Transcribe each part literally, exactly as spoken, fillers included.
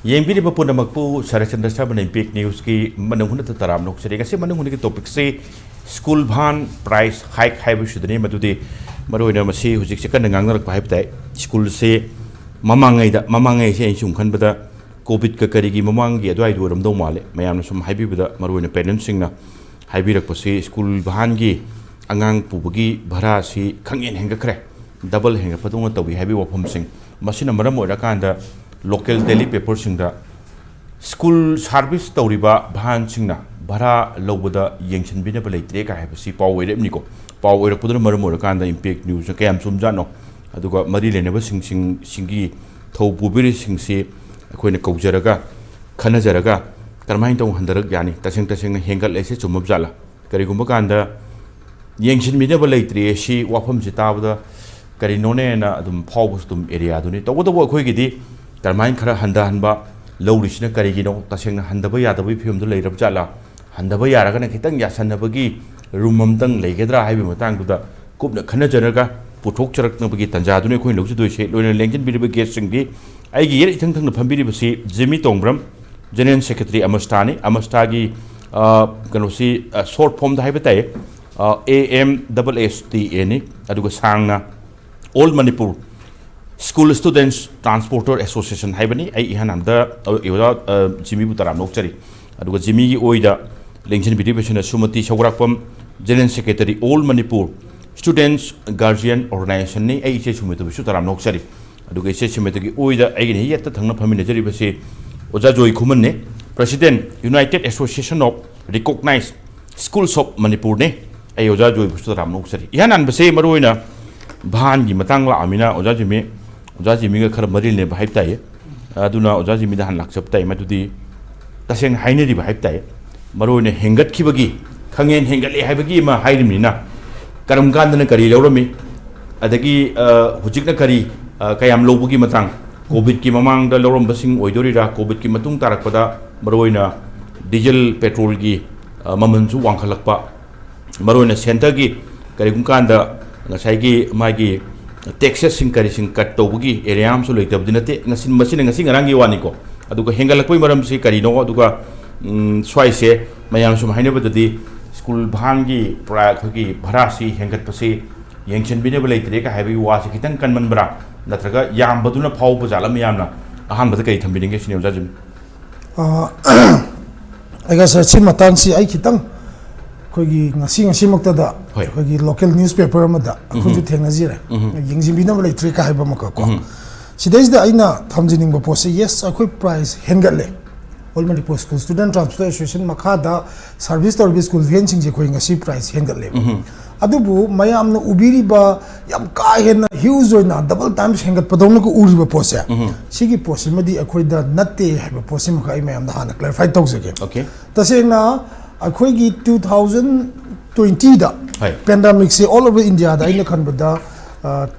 ꯌꯦꯡꯕꯤꯔꯤꯕ ꯄꯨꯝꯅꯃꯛꯄꯨ ꯁꯔꯠꯆꯟꯗ꯭ꯔ ꯁꯔꯃꯅ ꯏꯝꯄꯦꯛ ꯅ꯭ꯌꯨꯁꯀꯤ ꯃꯅꯨꯡ ꯍꯨꯠꯅ ꯇꯔꯥꯝꯅ ꯑꯣꯛꯆꯔꯤ꯫ ꯉꯁꯤ ꯃꯅꯨꯡ ꯍꯨꯠꯅꯒꯤ ꯇꯣꯄꯤꯛꯁꯤ ꯁ꯭ꯀꯨꯜ ꯚꯥꯟ ꯄ꯭ꯔꯥꯏꯁ ꯍꯥꯏꯛ ꯍꯥꯏꯕꯁꯤꯗꯅꯤ꯫ ꯃꯗꯨꯗꯤ ꯃꯔꯨꯑꯣꯏꯅ ꯃꯁꯤ ꯍꯧꯖꯤꯛꯁꯦ ꯀꯟꯅ ꯉꯥꯡꯅꯔꯛꯄ ꯍꯥꯏꯕ ꯇꯥꯏ꯫ ꯁ꯭ꯀꯨꯜꯁꯦ ꯃꯃꯥꯡꯉꯩꯗ, ꯃꯃꯥꯡꯉꯩꯁꯦ ꯑꯩꯅ ꯁꯨꯝ ꯈꯟꯕꯗ ꯀꯣꯚꯤꯗꯀ ꯀꯔꯤꯒꯤ ꯃꯃꯥꯡꯒꯤ ꯑꯗꯨꯋꯥꯏꯗ ꯑꯣꯏꯔꯝꯗꯧ ꯃꯥꯜꯂꯦ꯫ ꯃꯌꯥꯝꯅ ꯁꯨꯝ ꯍꯥꯏꯕꯤꯕꯗ, ꯃꯔꯨꯑꯣꯏꯅ ꯄꯦꯔꯦꯟꯠꯁꯁꯤꯡꯅ ꯍꯥꯏꯕꯤꯔꯛꯄꯁꯤ ꯁ꯭ꯀꯨꯜ ꯚꯥꯟꯒꯤ ꯑꯉꯥꯡ ꯄꯨꯕꯒꯤ ꯚꯔꯥꯁꯤ ꯈꯪꯍꯦꯟ ꯍꯦꯟꯒꯠꯈ꯭ꯔꯦ, ꯗꯕꯜ ꯍꯦꯟꯒꯠꯄꯗꯧꯅ ꯇꯧꯏ ꯍꯥꯏꯕꯒꯤ ꯋꯥꯐꯝꯁꯤꯡ꯫ ꯃꯁꯤꯅ ꯃꯔꯝ ꯑꯣꯏꯔꯀꯥꯟꯗ ꯂꯣꯀꯦꯜ ꯗꯦꯂꯤ ꯄꯦꯄꯔꯁꯤꯡꯗ ꯁ꯭ꯀꯨꯜ ꯁꯥꯔꯚꯤꯁ ꯇꯧꯔꯤꯕ ꯚꯥꯟꯁꯤꯡꯅ ꯚꯔꯥ ꯂꯧꯕꯗ ꯌꯦꯡꯁꯤꯟꯕꯤꯅꯕ ꯂꯩꯇ꯭ꯔꯦ ꯀꯥꯏ ꯍꯥꯏꯕꯁꯤ ꯄꯥꯎ ꯑꯣꯏꯔꯛꯏꯕꯅꯤꯀꯣ꯫ ꯄꯥꯎ ꯑꯣꯏꯔꯛꯄꯗꯨꯅ ꯃꯔꯝ ꯑꯣꯏꯔꯀꯥꯟꯗ ꯏꯝꯄꯦꯛ ꯅ꯭ꯌꯨꯁꯅ ꯀꯌꯥꯝ ꯆꯨꯝꯖꯥꯠꯅꯣ, ꯑꯗꯨꯒ ꯃꯔꯤ ꯂꯩꯅꯕꯁꯤꯡꯁꯤꯡ, ꯁꯤꯡꯒꯤ ꯊꯧ ꯄꯨꯕꯤꯔꯤꯁꯤꯡꯁꯤ ꯑꯩꯈꯣꯏꯅ ꯀꯧꯖꯔꯒ, ꯈꯟꯅꯖꯔꯒ ꯀꯔꯝꯍꯥꯏꯅ ꯇꯧꯅ ꯍꯟꯊꯔꯛ ꯌꯥꯅꯤ? ꯇꯁꯦꯡ ꯇꯁꯦꯡꯅ ꯍꯦꯟꯒꯠꯂꯛꯏꯁꯦ ꯆꯨꯝꯃꯕ ꯖꯥꯠꯂꯥ? ꯀꯔꯤꯒꯨꯝꯕ ꯀꯥꯟꯗ ꯌꯦꯡꯁꯤꯟꯕꯤꯅꯕ ꯂꯩꯇ꯭ꯔꯦ, ꯁꯤ ꯋꯥꯐꯝꯁꯤ ꯇꯥꯕꯗ ꯀꯔꯤꯅꯣꯅꯦꯅ ꯑꯗꯨꯝ ꯐꯥꯎꯕꯁꯨ ꯑꯗꯨꯝ ꯑꯦꯔꯤꯌꯥꯗꯨꯅꯤ꯫ ꯇꯧꯕꯇꯕꯨ ꯑꯩꯈꯣꯏꯒꯤꯗꯤ ꯀꯔꯝꯍꯥꯏꯅ ꯈꯔ ꯍꯟꯊꯍꯟꯕ, ꯂꯧꯔꯤꯁꯤꯅ ꯀꯔꯤꯒꯤꯅꯣ? ꯇꯁꯦꯡꯅ ꯍꯟꯊꯕ ꯌꯥꯗꯕꯒꯤ ꯐꯤꯕꯝꯗ ꯂꯩꯔꯕ ꯖꯥꯠꯂꯥ? ꯍꯟꯊꯕ ꯌꯥꯔꯒꯅ ꯈꯤꯇꯪ ꯌꯥꯁꯟꯅꯕꯒꯤ ꯔꯨꯝ ꯑꯃꯇꯪ ꯂꯩꯒꯗ꯭ꯔꯥ ꯍꯥꯏꯕꯒꯤ ꯃꯇꯥꯡꯗꯨꯗ ꯀꯨꯞꯅ ꯈꯟꯅꯖꯔꯒ ꯄꯨꯊꯣꯛꯆꯔꯛꯅꯕꯒꯤ ꯇꯥꯟꯖꯥꯗꯨꯅꯤ ꯑꯩꯈꯣꯏꯅ ꯂꯧꯖꯗꯣꯏꯁꯦ꯫ ꯂꯣꯏꯅ ꯂꯦꯡꯁꯤꯟꯕꯤꯔꯤꯕ ꯒꯦꯁꯁꯤꯡꯗꯤ ꯑꯩꯒꯤ ꯌꯦꯠ ꯏꯊꯪ ꯊꯪꯅ ꯐꯝꯕꯤꯔꯤꯕꯁꯤ ꯖꯤꯃꯤ ꯇꯣꯡꯕ꯭ꯔꯝ, ꯖꯦꯅꯔꯦꯜ ꯁꯦꯀ꯭ꯔꯦꯇꯔꯤ ꯑꯃꯁꯇꯥꯅꯤ꯫ ꯑꯃꯁꯇꯥꯒꯤ, ꯑ, ꯀꯩꯅꯣꯁꯤ, ꯑ, ꯁꯣꯔꯠ ꯐꯣꯝꯗ ꯍꯥꯏꯕ ꯇꯥꯏ, ꯑ, A M double S T ꯑꯦꯅꯤ꯫ ꯑꯗꯨꯒ ꯁꯥꯡꯅ All Manipur School Students Transporter Association ꯍꯥꯏꯕꯅꯤ꯫ ꯑꯩ ꯏꯍꯥꯟ ꯍꯥꯟꯕꯗ ꯑꯣꯖꯥ, ꯑ, ꯖꯤꯃꯤꯕꯨ ꯇꯔꯥꯝꯅ ꯑꯣꯛꯆꯔꯤ꯫ ꯑꯗꯨꯒ ꯖꯤꯃꯤꯒꯤ ꯑꯣꯏꯗ ꯂꯦꯡꯁꯤꯟꯕꯤꯔꯤꯕꯁꯤꯅ Sumati Sougrakpam, general secretary, All Manipur Students Guardian Organizationꯅꯤ꯫ ꯑꯩ ꯏꯆꯦ ꯁꯨꯃꯇꯤꯕꯨꯁꯨ ꯇꯔꯥꯝꯅ ꯑꯣꯛꯆꯔꯤ꯫ ꯑꯗꯨꯒ ꯏꯆꯦ ꯁꯨꯃꯇꯤꯒꯤ ꯑꯣꯏꯗ ꯑꯩꯒꯤꯅ ꯍꯦꯛ ꯌꯦꯠꯇ ꯊꯪꯅ ꯐꯝꯃꯤꯟꯅꯖꯔꯤꯕꯁꯤ ꯑꯣꯖꯥ ꯖꯣꯏ ꯈꯨꯃꯟꯅꯦ, President, United Association of Recognized Schools of Manipurꯅꯦ꯫ ꯑꯩ ꯑꯣꯖꯥ ꯖꯣꯏꯕꯨꯁꯨ ꯇꯔꯥꯝꯅ ꯑꯣꯛꯆꯔꯤ꯫ ꯏꯍꯥꯟ ꯍꯥꯟꯕꯁꯦ ꯃꯔꯨꯑꯣꯏꯅ ꯚꯥꯟꯒꯤ ꯃꯇꯥꯡ ꯂꯥꯛꯑꯃꯤꯅ ꯑꯣꯖꯥ ꯖꯤꯃꯤ, ꯑꯣꯖꯥ ꯖꯤꯃꯤꯒ ꯈꯔ ꯃꯔꯤ ꯂꯩꯅꯕ ꯍꯥꯏꯕ ꯇꯥꯏꯌꯦ꯫ ꯑꯗꯨꯅ ꯑꯣꯖꯥ ꯖꯤꯃꯤꯗ ꯍꯥꯟꯅ ꯂꯥꯛꯆꯕ ꯇꯥꯏ꯫ ꯃꯗꯨꯗꯤ ꯇꯁꯦꯡꯅ ꯍꯥꯏꯅꯔꯤꯕ ꯍꯥꯏꯕ ꯇꯥꯏꯌꯦ, ꯃꯔꯨꯑꯣꯏꯅ ꯍꯦꯟꯒꯠꯈꯤꯕꯒꯤ, ꯈꯪꯍꯦꯟ ꯍꯦꯟꯒꯠꯂꯦ ꯍꯥꯏꯕꯒꯤ ꯑꯃ ꯍꯥꯏꯔꯤꯕꯅꯤꯅ, ꯀꯔꯝ ꯀꯥꯟꯗꯅ ꯀꯔꯤ ꯂꯧꯔꯝꯃꯤ, ꯑꯗꯒꯤ, ꯑ, ꯍꯧꯖꯤꯛꯅ ꯀꯔꯤ, ꯑ, ꯀꯌꯥꯝ ꯂꯧꯕꯒꯤ ꯃꯇꯥꯡ, ꯀꯣꯚꯤꯗꯀꯤ ꯃꯃꯥꯡꯗ ꯂꯧꯔꯝꯕꯁꯤꯡ ꯑꯣꯏꯗꯣꯔꯤꯔꯥ, ꯀꯣꯚꯤꯗꯀꯤ ꯃꯇꯨꯡ ꯇꯥꯔꯛꯄꯗ ꯃꯔꯨꯑꯣꯏꯅ ꯗꯤꯖꯜ, ꯄꯦꯇ꯭ꯔꯣꯜꯒꯤ, ꯑ, ꯃꯃꯜꯁꯨ ꯋꯥꯡꯈꯠꯂꯛꯄ, ꯃꯔꯨꯑꯣꯏꯅ ꯁꯦꯟꯇꯔꯒꯤ ꯀꯔꯤꯒꯨꯝꯕ ꯀꯥꯟꯗ ꯉꯁꯥꯏꯒꯤ ꯃꯥꯒꯤ ꯇꯦꯛꯁꯦꯁꯁꯤꯡ ꯀꯔꯤꯁꯤꯡ ꯀꯠ ꯇꯧꯕꯒꯤ ꯑꯦꯔꯤꯌꯥ ꯑꯃꯁꯨ ꯂꯩꯇꯕꯗꯤ ꯅꯠꯇꯦ꯫ ꯉꯁꯤ, ꯃꯁꯤꯅ ꯉꯁꯤ ꯉꯔꯥꯡꯒꯤ ꯋꯥꯅꯤꯀꯣ꯫ ꯑꯗꯨꯒ ꯍꯦꯟꯒꯠꯂꯛꯄꯒꯤ ꯃꯔꯝꯁꯤ ꯀꯔꯤꯅꯣ? ꯑꯗꯨꯒ, ꯎꯝ, ꯁ꯭ꯋꯥꯏꯁꯦ ꯃꯌꯥꯝ ꯁꯨꯝ ꯍꯥꯏꯅꯕꯗꯗꯤ ꯁ꯭ꯀꯨꯜ ꯚꯥꯟꯒꯤ ꯄ꯭ꯔꯥꯏ-, ꯑꯩꯈꯣꯏꯒꯤ ꯚꯔꯥꯁꯤ ꯍꯦꯟꯒꯠꯄꯁꯤ ꯌꯦꯡꯁꯤꯟꯕꯤꯅꯕ ꯂꯩꯇ꯭ꯔꯦꯒ ꯍꯥꯏꯕꯒꯤ ꯋꯥꯁꯤ ꯈꯤꯇꯪ ꯀꯟꯃꯟꯕ꯭ꯔꯥ? ꯅꯠꯇ꯭ꯔꯒ ꯌꯥꯝꯕꯗꯨꯅ ꯐꯥꯎꯕ ꯖꯥꯠꯂ ꯃꯌꯥꯝꯅ? ꯑꯍꯥꯟꯕꯗ ꯀꯔꯤ ꯊꯝꯕꯤꯅꯤꯡꯒꯦ ꯁꯤꯅꯤ ꯑꯣꯖꯥ ꯖꯤꯝ? ꯑ, ꯑꯩꯒ ꯁꯥꯔ, ꯁꯤ ꯃꯇꯥꯡꯁꯤ ꯑꯩ ꯈꯤꯇꯪ ꯑꯩꯈꯣꯏꯒꯤ ꯉꯁꯤ ꯉꯁꯤꯃꯛꯇꯗ ꯍꯣꯏ꯫ ꯑꯩꯈꯣꯏꯒꯤ ꯂꯣꯀꯦꯜ ꯅ꯭ꯌꯨꯁꯄꯦꯄꯔ ꯑꯃꯗ ꯑꯩꯈꯣꯏꯁꯨ ꯊꯦꯡꯅꯖꯔꯦ, ꯌꯦꯡꯁꯤꯟꯕꯤꯅꯕ ꯂꯩꯇ꯭ꯔꯦ ꯀ ꯍꯥꯏꯕ ꯑꯃꯈꯛ ꯀꯣ꯫ ꯁꯤꯗꯩꯁꯤꯗ ꯑꯩꯅ ꯊꯝꯖꯅꯤꯡꯕ ꯄꯣꯠꯁꯦ, ꯌꯦꯁ, ꯑꯩꯈꯣꯏ ꯄ꯭ꯔꯥꯏꯁ ꯍꯦꯟꯒꯠꯂꯦ꯫ All Manipur school student transport association ꯃꯈꯥꯗ ꯁꯥꯔꯚꯤꯁ ꯇꯧꯔꯤꯕ ꯁ꯭ꯀꯨꯜ ꯚꯦꯟꯁꯤꯡꯁꯦ ꯑꯩꯈꯣꯏ ꯉꯁꯤ ꯄ꯭ꯔꯥꯏꯁ ꯍꯦꯟꯒꯠꯂꯦꯕ꯫ ꯑꯗꯨꯕꯨ ꯃꯌꯥꯝꯅ ꯎꯕꯤꯔꯤꯕ ꯌꯥꯝ ꯀꯥ ꯍꯦꯟꯅ ꯍ꯭ꯌꯨꯖ ꯑꯣꯏꯅ ꯗꯕꯜ ꯇꯥꯏꯝꯁ ꯍꯦꯟꯒꯠꯄꯗꯧꯅꯒ ꯎꯔꯤꯕ ꯄꯣꯠꯁꯦ, ꯁꯤꯒꯤ ꯄꯣꯠꯁꯤꯃꯗꯤ ꯑꯩꯈꯣꯏꯗ ꯅꯠꯇꯦ ꯍꯥꯏꯕ ꯄꯣꯠꯁꯤꯃꯈꯛ ꯑꯩ ꯃꯌꯥꯝꯗ ꯍꯥꯟꯅ ꯀ꯭ꯂꯦꯔꯤꯐꯥꯏ ꯇꯧꯖꯒꯦ꯫ Okay. ꯇꯁꯦꯡꯅ ꯑꯩꯈꯣꯏꯒꯤ ꯇꯨ ꯊꯥꯎꯖꯟ ꯇ꯭ꯋꯦꯟꯇꯤꯗ ꯍꯣꯏ꯫ ꯄꯦꯟꯗꯥꯃꯤꯛꯁꯦ ꯑꯣꯜ ꯑꯣꯚꯔ ꯏꯟꯗꯤꯌꯥꯗ, ꯑꯩꯅ ꯈꯟꯕꯗ,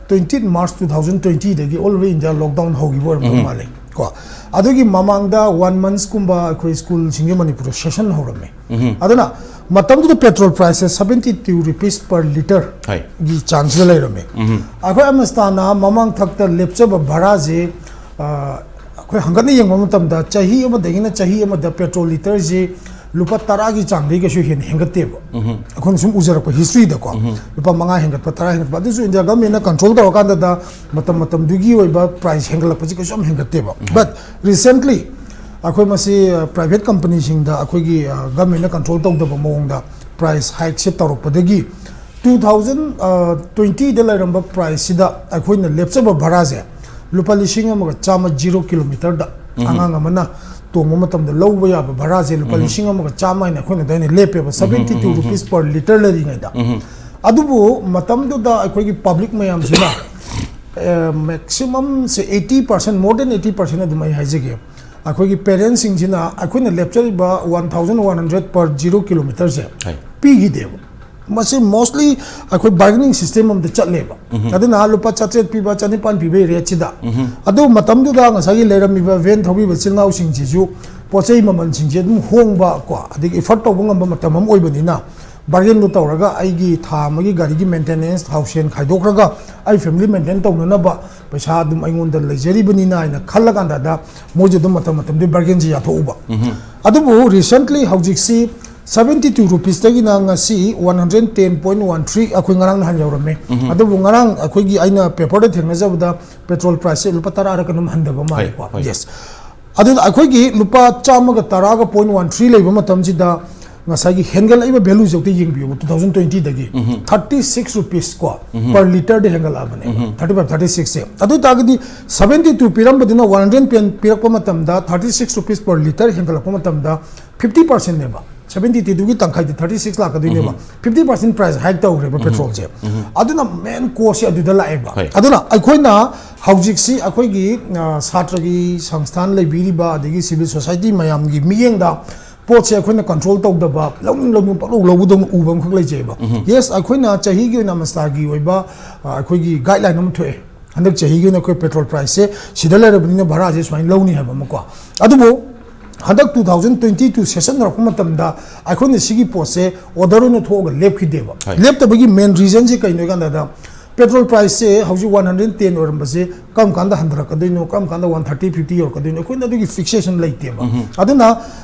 ꯇ꯭ꯋꯦꯟꯇꯤ ꯃꯥꯔꯆ ꯇꯨ ꯊꯥꯎꯖꯟ ꯇ꯭ꯋꯦꯟꯇꯤꯗꯒꯤ ꯑꯣꯜ ꯑꯣꯚꯔ ꯏꯟꯗꯤꯌꯥ ꯂꯣꯛꯗꯥꯎꯟ ꯍꯧꯈꯤꯕ ꯑꯣꯏꯔꯝꯗꯧ ꯃꯥꯜꯂꯦ ꯀꯣ꯫ ꯑꯗꯨꯒꯤ ꯃꯃꯥꯡꯗ ꯋꯥꯟ ꯃꯟꯁꯀꯨꯝꯕ ꯑꯩꯈꯣꯏ ꯁ꯭ꯀꯨꯜꯁꯤꯡꯁꯦ ꯃꯅꯤꯄꯨꯔꯗ ꯁꯦꯁꯟ ꯍꯧꯔꯝꯃꯦ꯫ ꯑꯗꯨꯅ ꯃꯇꯝꯗꯨꯗ ꯄꯦꯇ꯭ꯔꯣꯜ ꯄ꯭ꯔꯥꯏꯁꯁꯦ seventy two rupees per liter ꯍꯣꯏ꯫ ꯒꯤ ꯆꯥꯡꯁꯤꯗ ꯂꯩꯔꯝꯃꯦ꯫ ꯑꯩꯈꯣꯏ ꯑꯃꯁꯇꯥꯅ ꯃꯃꯥꯡ ꯊꯛꯇ ꯂꯦꯞꯆꯕ ꯚꯔꯥꯁꯦ, ꯑ, ꯑꯩꯈꯣꯏ ꯍꯪꯒꯠꯅ ꯌꯦꯡꯕ ꯃꯇꯝꯗ ꯆꯍꯤ ꯑꯃꯗꯒꯤꯅ ꯆꯍꯤ ꯑꯃꯗ ꯄꯦꯇ꯭ꯔꯣꯜ ꯂꯤꯇꯔꯁꯤ ꯂꯨꯄꯥ ꯇꯔꯥꯒꯤ ꯆꯥꯡꯗꯒꯤ ꯀꯩꯁꯨ ꯍꯦꯟꯅ ꯍꯦꯟꯒꯠꯇꯦꯕ꯫ ꯑꯩꯈꯣꯏꯅ ꯁꯨꯝ ꯎꯖꯔꯛꯄ ꯍꯤꯁꯇ꯭ꯔꯤꯗꯀꯣ, ꯂꯨꯄꯥ ꯃꯉꯥ ꯍꯦꯟꯒꯠꯄ, ꯇꯔꯥ ꯍꯦꯟꯒꯠꯄ, ꯑꯗꯨꯁꯨ ꯏꯟꯗꯤꯌꯥ ꯒꯃꯦꯟꯅ ꯀꯟꯇ꯭ꯔꯣꯜ ꯇꯧꯔꯀꯥꯟꯗ ꯃꯇꯝ ꯃꯇꯝꯗꯨꯒꯤ ꯑꯣꯏꯕ ꯄ꯭ꯔꯥꯏꯁ ꯍꯦꯟꯒꯠꯂꯛꯄꯁꯤ ꯀꯩꯁꯨ ꯌꯥꯝ ꯍꯦꯟꯒꯠꯇꯦꯕ꯫ But recently ꯑꯩꯈꯣꯏ ꯃꯁꯤ, ꯑ, ꯄ꯭ꯔꯥꯏꯚꯦꯠ ꯀꯝꯄꯅꯤꯁꯤꯡꯗ ꯑꯩꯈꯣꯏꯒꯤ, ꯑ, ꯒꯃꯦꯟꯅ ꯀꯟꯇ꯭ꯔꯣꯜ ꯇꯧꯗꯕ ꯃꯑꯣꯡꯗ ꯄ꯭ꯔꯥꯏꯁ ꯍꯥꯏꯛꯁꯦ ꯇꯧꯔꯛꯄꯗꯒꯤ ꯇꯨ ꯊꯥꯎꯖꯟ ꯇ꯭ꯋꯦꯟꯇꯤꯗ ꯂꯩꯔꯝꯕ ꯄ꯭ꯔꯥꯏꯁꯁꯤꯗ ꯑꯩꯈꯣꯏꯅ ꯂꯦꯞꯆꯕ ꯚꯔꯥꯁꯦ ꯂꯨꯄꯥ ꯂꯤꯁꯤꯡ ꯑꯃꯒ ꯆꯥꯝꯃ ꯖꯤꯔꯣ ꯀꯤꯂꯣꯃꯤꯇꯔꯗ ꯑꯉꯥꯡ ꯑꯃꯅ ꯇꯣꯡꯕ ꯃꯇꯝꯗ ꯂꯧꯕ ꯌꯥꯕ ꯚꯔꯥꯁꯦ ꯂꯨꯄꯥ ꯂꯤꯁꯤꯡ ꯑꯃꯒ ꯆꯥꯝꯃ ꯍꯥꯏꯅ ꯑꯩꯈꯣꯏꯅ ꯑꯗꯨꯃꯥꯏꯅ ꯂꯦꯞꯄꯦꯕ, seventy two rupees per liter ꯂꯩꯔꯤꯉꯩꯗ꯫ ꯑꯗꯨꯕꯨ ꯃꯇꯝꯗꯨꯗ ꯑꯩꯈꯣꯏꯒꯤ ꯄꯕ꯭ꯂꯤꯛ ꯃꯌꯥꯝꯁꯤꯅ, ꯑ, ꯃꯦꯛꯁꯤꯃꯝꯁꯦ eighty percent, more than eighty percent ꯑꯗꯨꯝ ꯑꯩ ꯍꯥꯏꯖꯒꯦ, ꯑꯩꯈꯣꯏꯒꯤ ꯄꯦꯔꯦꯟꯁꯁꯤꯡꯁꯤꯅ ꯑꯩꯈꯣꯏꯅ ꯂꯦꯞꯆꯔꯤꯕ one thousand one hundred per zero kilometerꯁꯦ ꯍꯣꯏ꯫ ꯄꯤꯈꯤꯗꯦꯕ꯫ ꯃꯁꯤ mostly ꯑꯩꯈꯣꯏ bargaining system ꯑꯃꯗ ꯆꯠꯂꯦꯕ꯫ ꯑꯗꯨꯅ ꯂꯨꯄꯥ ꯆꯥꯇ꯭ꯔꯦꯠ ꯄꯤꯕ, ꯆꯅꯤꯄꯥꯟ ꯄꯤꯕꯒꯤ ꯔꯦꯠꯁꯤꯗ꯫ ꯑꯗꯨ ꯃꯇꯝꯗꯨꯗ ꯉꯁꯥꯏꯒꯤ ꯂꯩꯔꯝꯃꯤꯕ ꯚꯦꯟ ꯊꯧꯕꯤꯕ ꯏꯆꯤꯜ ꯏꯅꯥꯎꯁꯤꯡꯁꯤꯁꯨ ꯄꯣꯠ ꯆꯩ ꯃꯃꯜꯁꯤꯡꯁꯦ ꯑꯗꯨꯝ ꯍꯣꯡꯕ ꯀꯣ, ꯑꯗꯒꯤ effort ꯇꯧꯕ ꯉꯝꯕ ꯃꯇꯝ ꯑꯃ ꯑꯣꯏꯕꯅꯤꯅ ꯕꯥꯔꯒꯦꯟꯗꯣ ꯇꯧꯔꯒ ꯑꯩꯒꯤ ꯊꯥ ꯑꯃꯒꯤ ꯒꯥꯔꯤꯒꯤ ꯃꯦꯟꯇꯦꯅꯦꯟꯁ, ꯊꯥꯎ ꯁꯦꯟ ꯈꯥꯏꯗꯣꯛꯈ꯭ꯔꯒ ꯑꯩ ꯐꯦꯃꯤꯂꯤ ꯃꯦꯟꯇꯦꯟ ꯇꯧꯅꯅꯕ ꯄꯩꯁꯥ ꯑꯗꯨꯝ ꯑꯩꯉꯣꯟꯗ ꯂꯩꯖꯔꯤꯕꯅꯤꯅ ꯍꯥꯏꯅ ꯈꯜꯂꯀꯥꯟꯗ ꯃꯣꯏꯁꯨ ꯑꯗꯨꯝ ꯃꯇꯝ ꯃꯇꯝꯗꯨꯒꯤ ꯕꯥꯔꯒꯦꯟꯁꯤ ꯌꯥꯊꯣꯛꯎꯕ꯫ ꯑꯗꯨꯕꯨ recently ꯍꯧꯖꯤꯛꯁꯤ seventy two rupeesꯇꯒꯤꯅ ꯉꯁꯤ one hundred ten point one three ꯑꯩꯈꯣꯏ ꯉꯔꯥꯡ ꯅꯍꯥꯟ ꯌꯧꯔꯝꯃꯦ꯫ ꯑꯗꯨꯕꯨ ꯉꯔꯥꯡ ꯑꯩꯈꯣꯏꯒꯤ ꯑꯩꯅ ꯄꯦꯄꯔꯗ ꯊꯦꯡꯅꯖꯕꯗ ꯄꯦꯇ꯭ꯔꯣꯜ ꯄ꯭ꯔꯥꯏꯁꯁꯦ ꯂꯨꯄꯥ ꯇꯔꯥꯔ ꯀꯩꯅꯣꯝ ꯍꯟꯊꯕ ꯃꯥꯜꯂꯦꯀꯣ꯫ ꯍꯣꯏ꯫ Yes꯫ ꯑꯗꯨꯅ ꯑꯩꯈꯣꯏꯒꯤ ꯂꯨꯄꯥ ꯆꯥꯝꯃꯒ ꯇꯔꯥꯒ point one three ꯂꯩꯕ ꯃꯇꯝꯁꯤꯗ ꯉꯁꯥꯏꯒꯤ ꯍꯦꯟꯒꯠꯂꯛꯏꯕ ꯚꯦꯂꯨꯁꯦ ꯑꯝꯇ ꯌꯦꯡꯕꯤꯌꯨꯕ, two thousand twentyꯗꯒꯤ thirty six rupees ꯀꯣ per litreꯗ ꯍꯦꯟꯒꯠꯂꯛꯑꯕꯅꯦꯕ꯫ Thirty five, thirty sixꯁꯦ꯫ ꯑꯗꯨ ꯑꯣꯏꯇꯥꯔꯒꯗꯤ seventy two ꯄꯤꯔꯝꯕꯗꯨꯅ one hundred ten ꯄꯤꯔꯛꯄ ꯃꯇꯝꯗ thirty six rupees per litre ꯍꯦꯟꯒꯠꯂꯛꯄ ꯃꯇꯝꯗ fifty percentꯅꯦꯕ꯫ Seventy twoꯗꯨꯒꯤ ꯇꯪꯈꯥꯏꯗꯤ thirty six ꯂꯥꯛꯀꯗꯣꯏꯅꯦꯕ꯫ Fifty percent price hike ꯇꯧꯈ꯭ꯔꯦꯕ ꯄꯦꯇ꯭ꯔꯣꯜꯁꯦ꯫ ꯑꯗꯨꯅ main causeꯁꯦ ꯑꯗꯨꯗ ꯂꯥꯛꯑꯦꯕ꯫ ꯍꯣꯏ꯫ ꯑꯗꯨꯅ ꯑꯩꯈꯣꯏꯅ ꯍꯧꯖꯤꯛꯁꯤ ꯑꯩꯈꯣꯏꯒꯤ ꯑ, ꯁꯥꯇ꯭ꯔꯒꯤ ꯁꯪꯁꯊꯥꯟ ꯂꯩꯕꯤꯔꯤꯕ ꯑꯗꯒꯤ civil society ꯃꯌꯥꯝꯒꯤ ꯃꯤꯠꯌꯦꯡꯗ ꯄꯣꯠꯁꯦ ꯑꯩꯈꯣꯏꯅ control ꯇꯧꯗꯕ, ꯂꯧꯅꯤꯡ ꯂꯧꯅꯤꯡ ꯄꯪꯂꯧ ꯂꯧꯕꯗꯧꯅ ꯎꯕ ꯑꯃꯈꯛ ꯂꯩꯖꯩꯑꯕ꯫ Yes, ꯑꯩꯈꯣꯏꯅ ꯆꯍꯤꯒꯤ ꯑꯣꯏꯅ ꯃꯁꯇꯥꯒꯤ ꯑꯣꯏꯕ ꯑ, ꯑꯩꯈꯣꯏꯒꯤ guideline ꯑꯃ ꯊꯣꯛꯑꯦ꯫ ꯍꯟꯗꯛ ꯆꯍꯤꯒꯤ ꯑꯣꯏꯅ ꯑꯩꯈꯣꯏ ꯄꯦꯇ꯭ꯔꯣꯜ ꯄ꯭ꯔꯥꯏꯁꯁꯦ ꯁꯤꯗ ꯂꯩꯔꯕꯅꯤꯅ ꯚꯔꯥꯁꯦ ꯁꯨꯃꯥꯏꯅ ꯂꯧꯅꯤ ꯍꯥꯏꯕ ꯑꯃꯀꯣ꯫ ꯑꯗꯨꯕꯨ ꯍꯟꯗꯛ two thousand twenty two session ꯍꯧꯔꯛꯄ ꯃꯇꯝꯗ ꯑꯩꯈꯣꯏꯅ ꯁꯤꯒꯤ ꯄꯣꯠꯁꯦ order ꯑꯣꯏꯅ ꯊꯣꯛꯑꯒ ꯂꯦꯞꯈꯤꯗꯦꯕ꯫ ꯍꯣꯏ꯫ ꯂꯦꯞꯇꯕꯒꯤ main reasonꯁꯤ ꯀꯩꯅꯣ ꯍꯥꯏ ꯀꯥꯟꯗ ꯄꯦꯇ꯭ꯔꯣꯜ ꯄ꯭ꯔꯥꯏꯁꯁꯦ ꯍꯧꯖꯤꯛ one hundred ten ꯑꯣꯏꯔꯝꯕꯁꯦ ꯀꯔꯝ ꯀꯥꯟꯗ ꯍꯟꯊꯔꯛꯀꯗꯣꯏꯅꯣ, ꯀꯔꯝ ꯀꯥꯟꯗ one thirty, fifty ꯌꯧꯔꯛꯀꯗꯣꯏꯅꯣ, ꯑꯩꯈꯣꯏꯅ ꯑꯗꯨꯒꯤ fixation ꯂꯩꯇꯦꯕ꯫ ꯑꯗꯨꯅ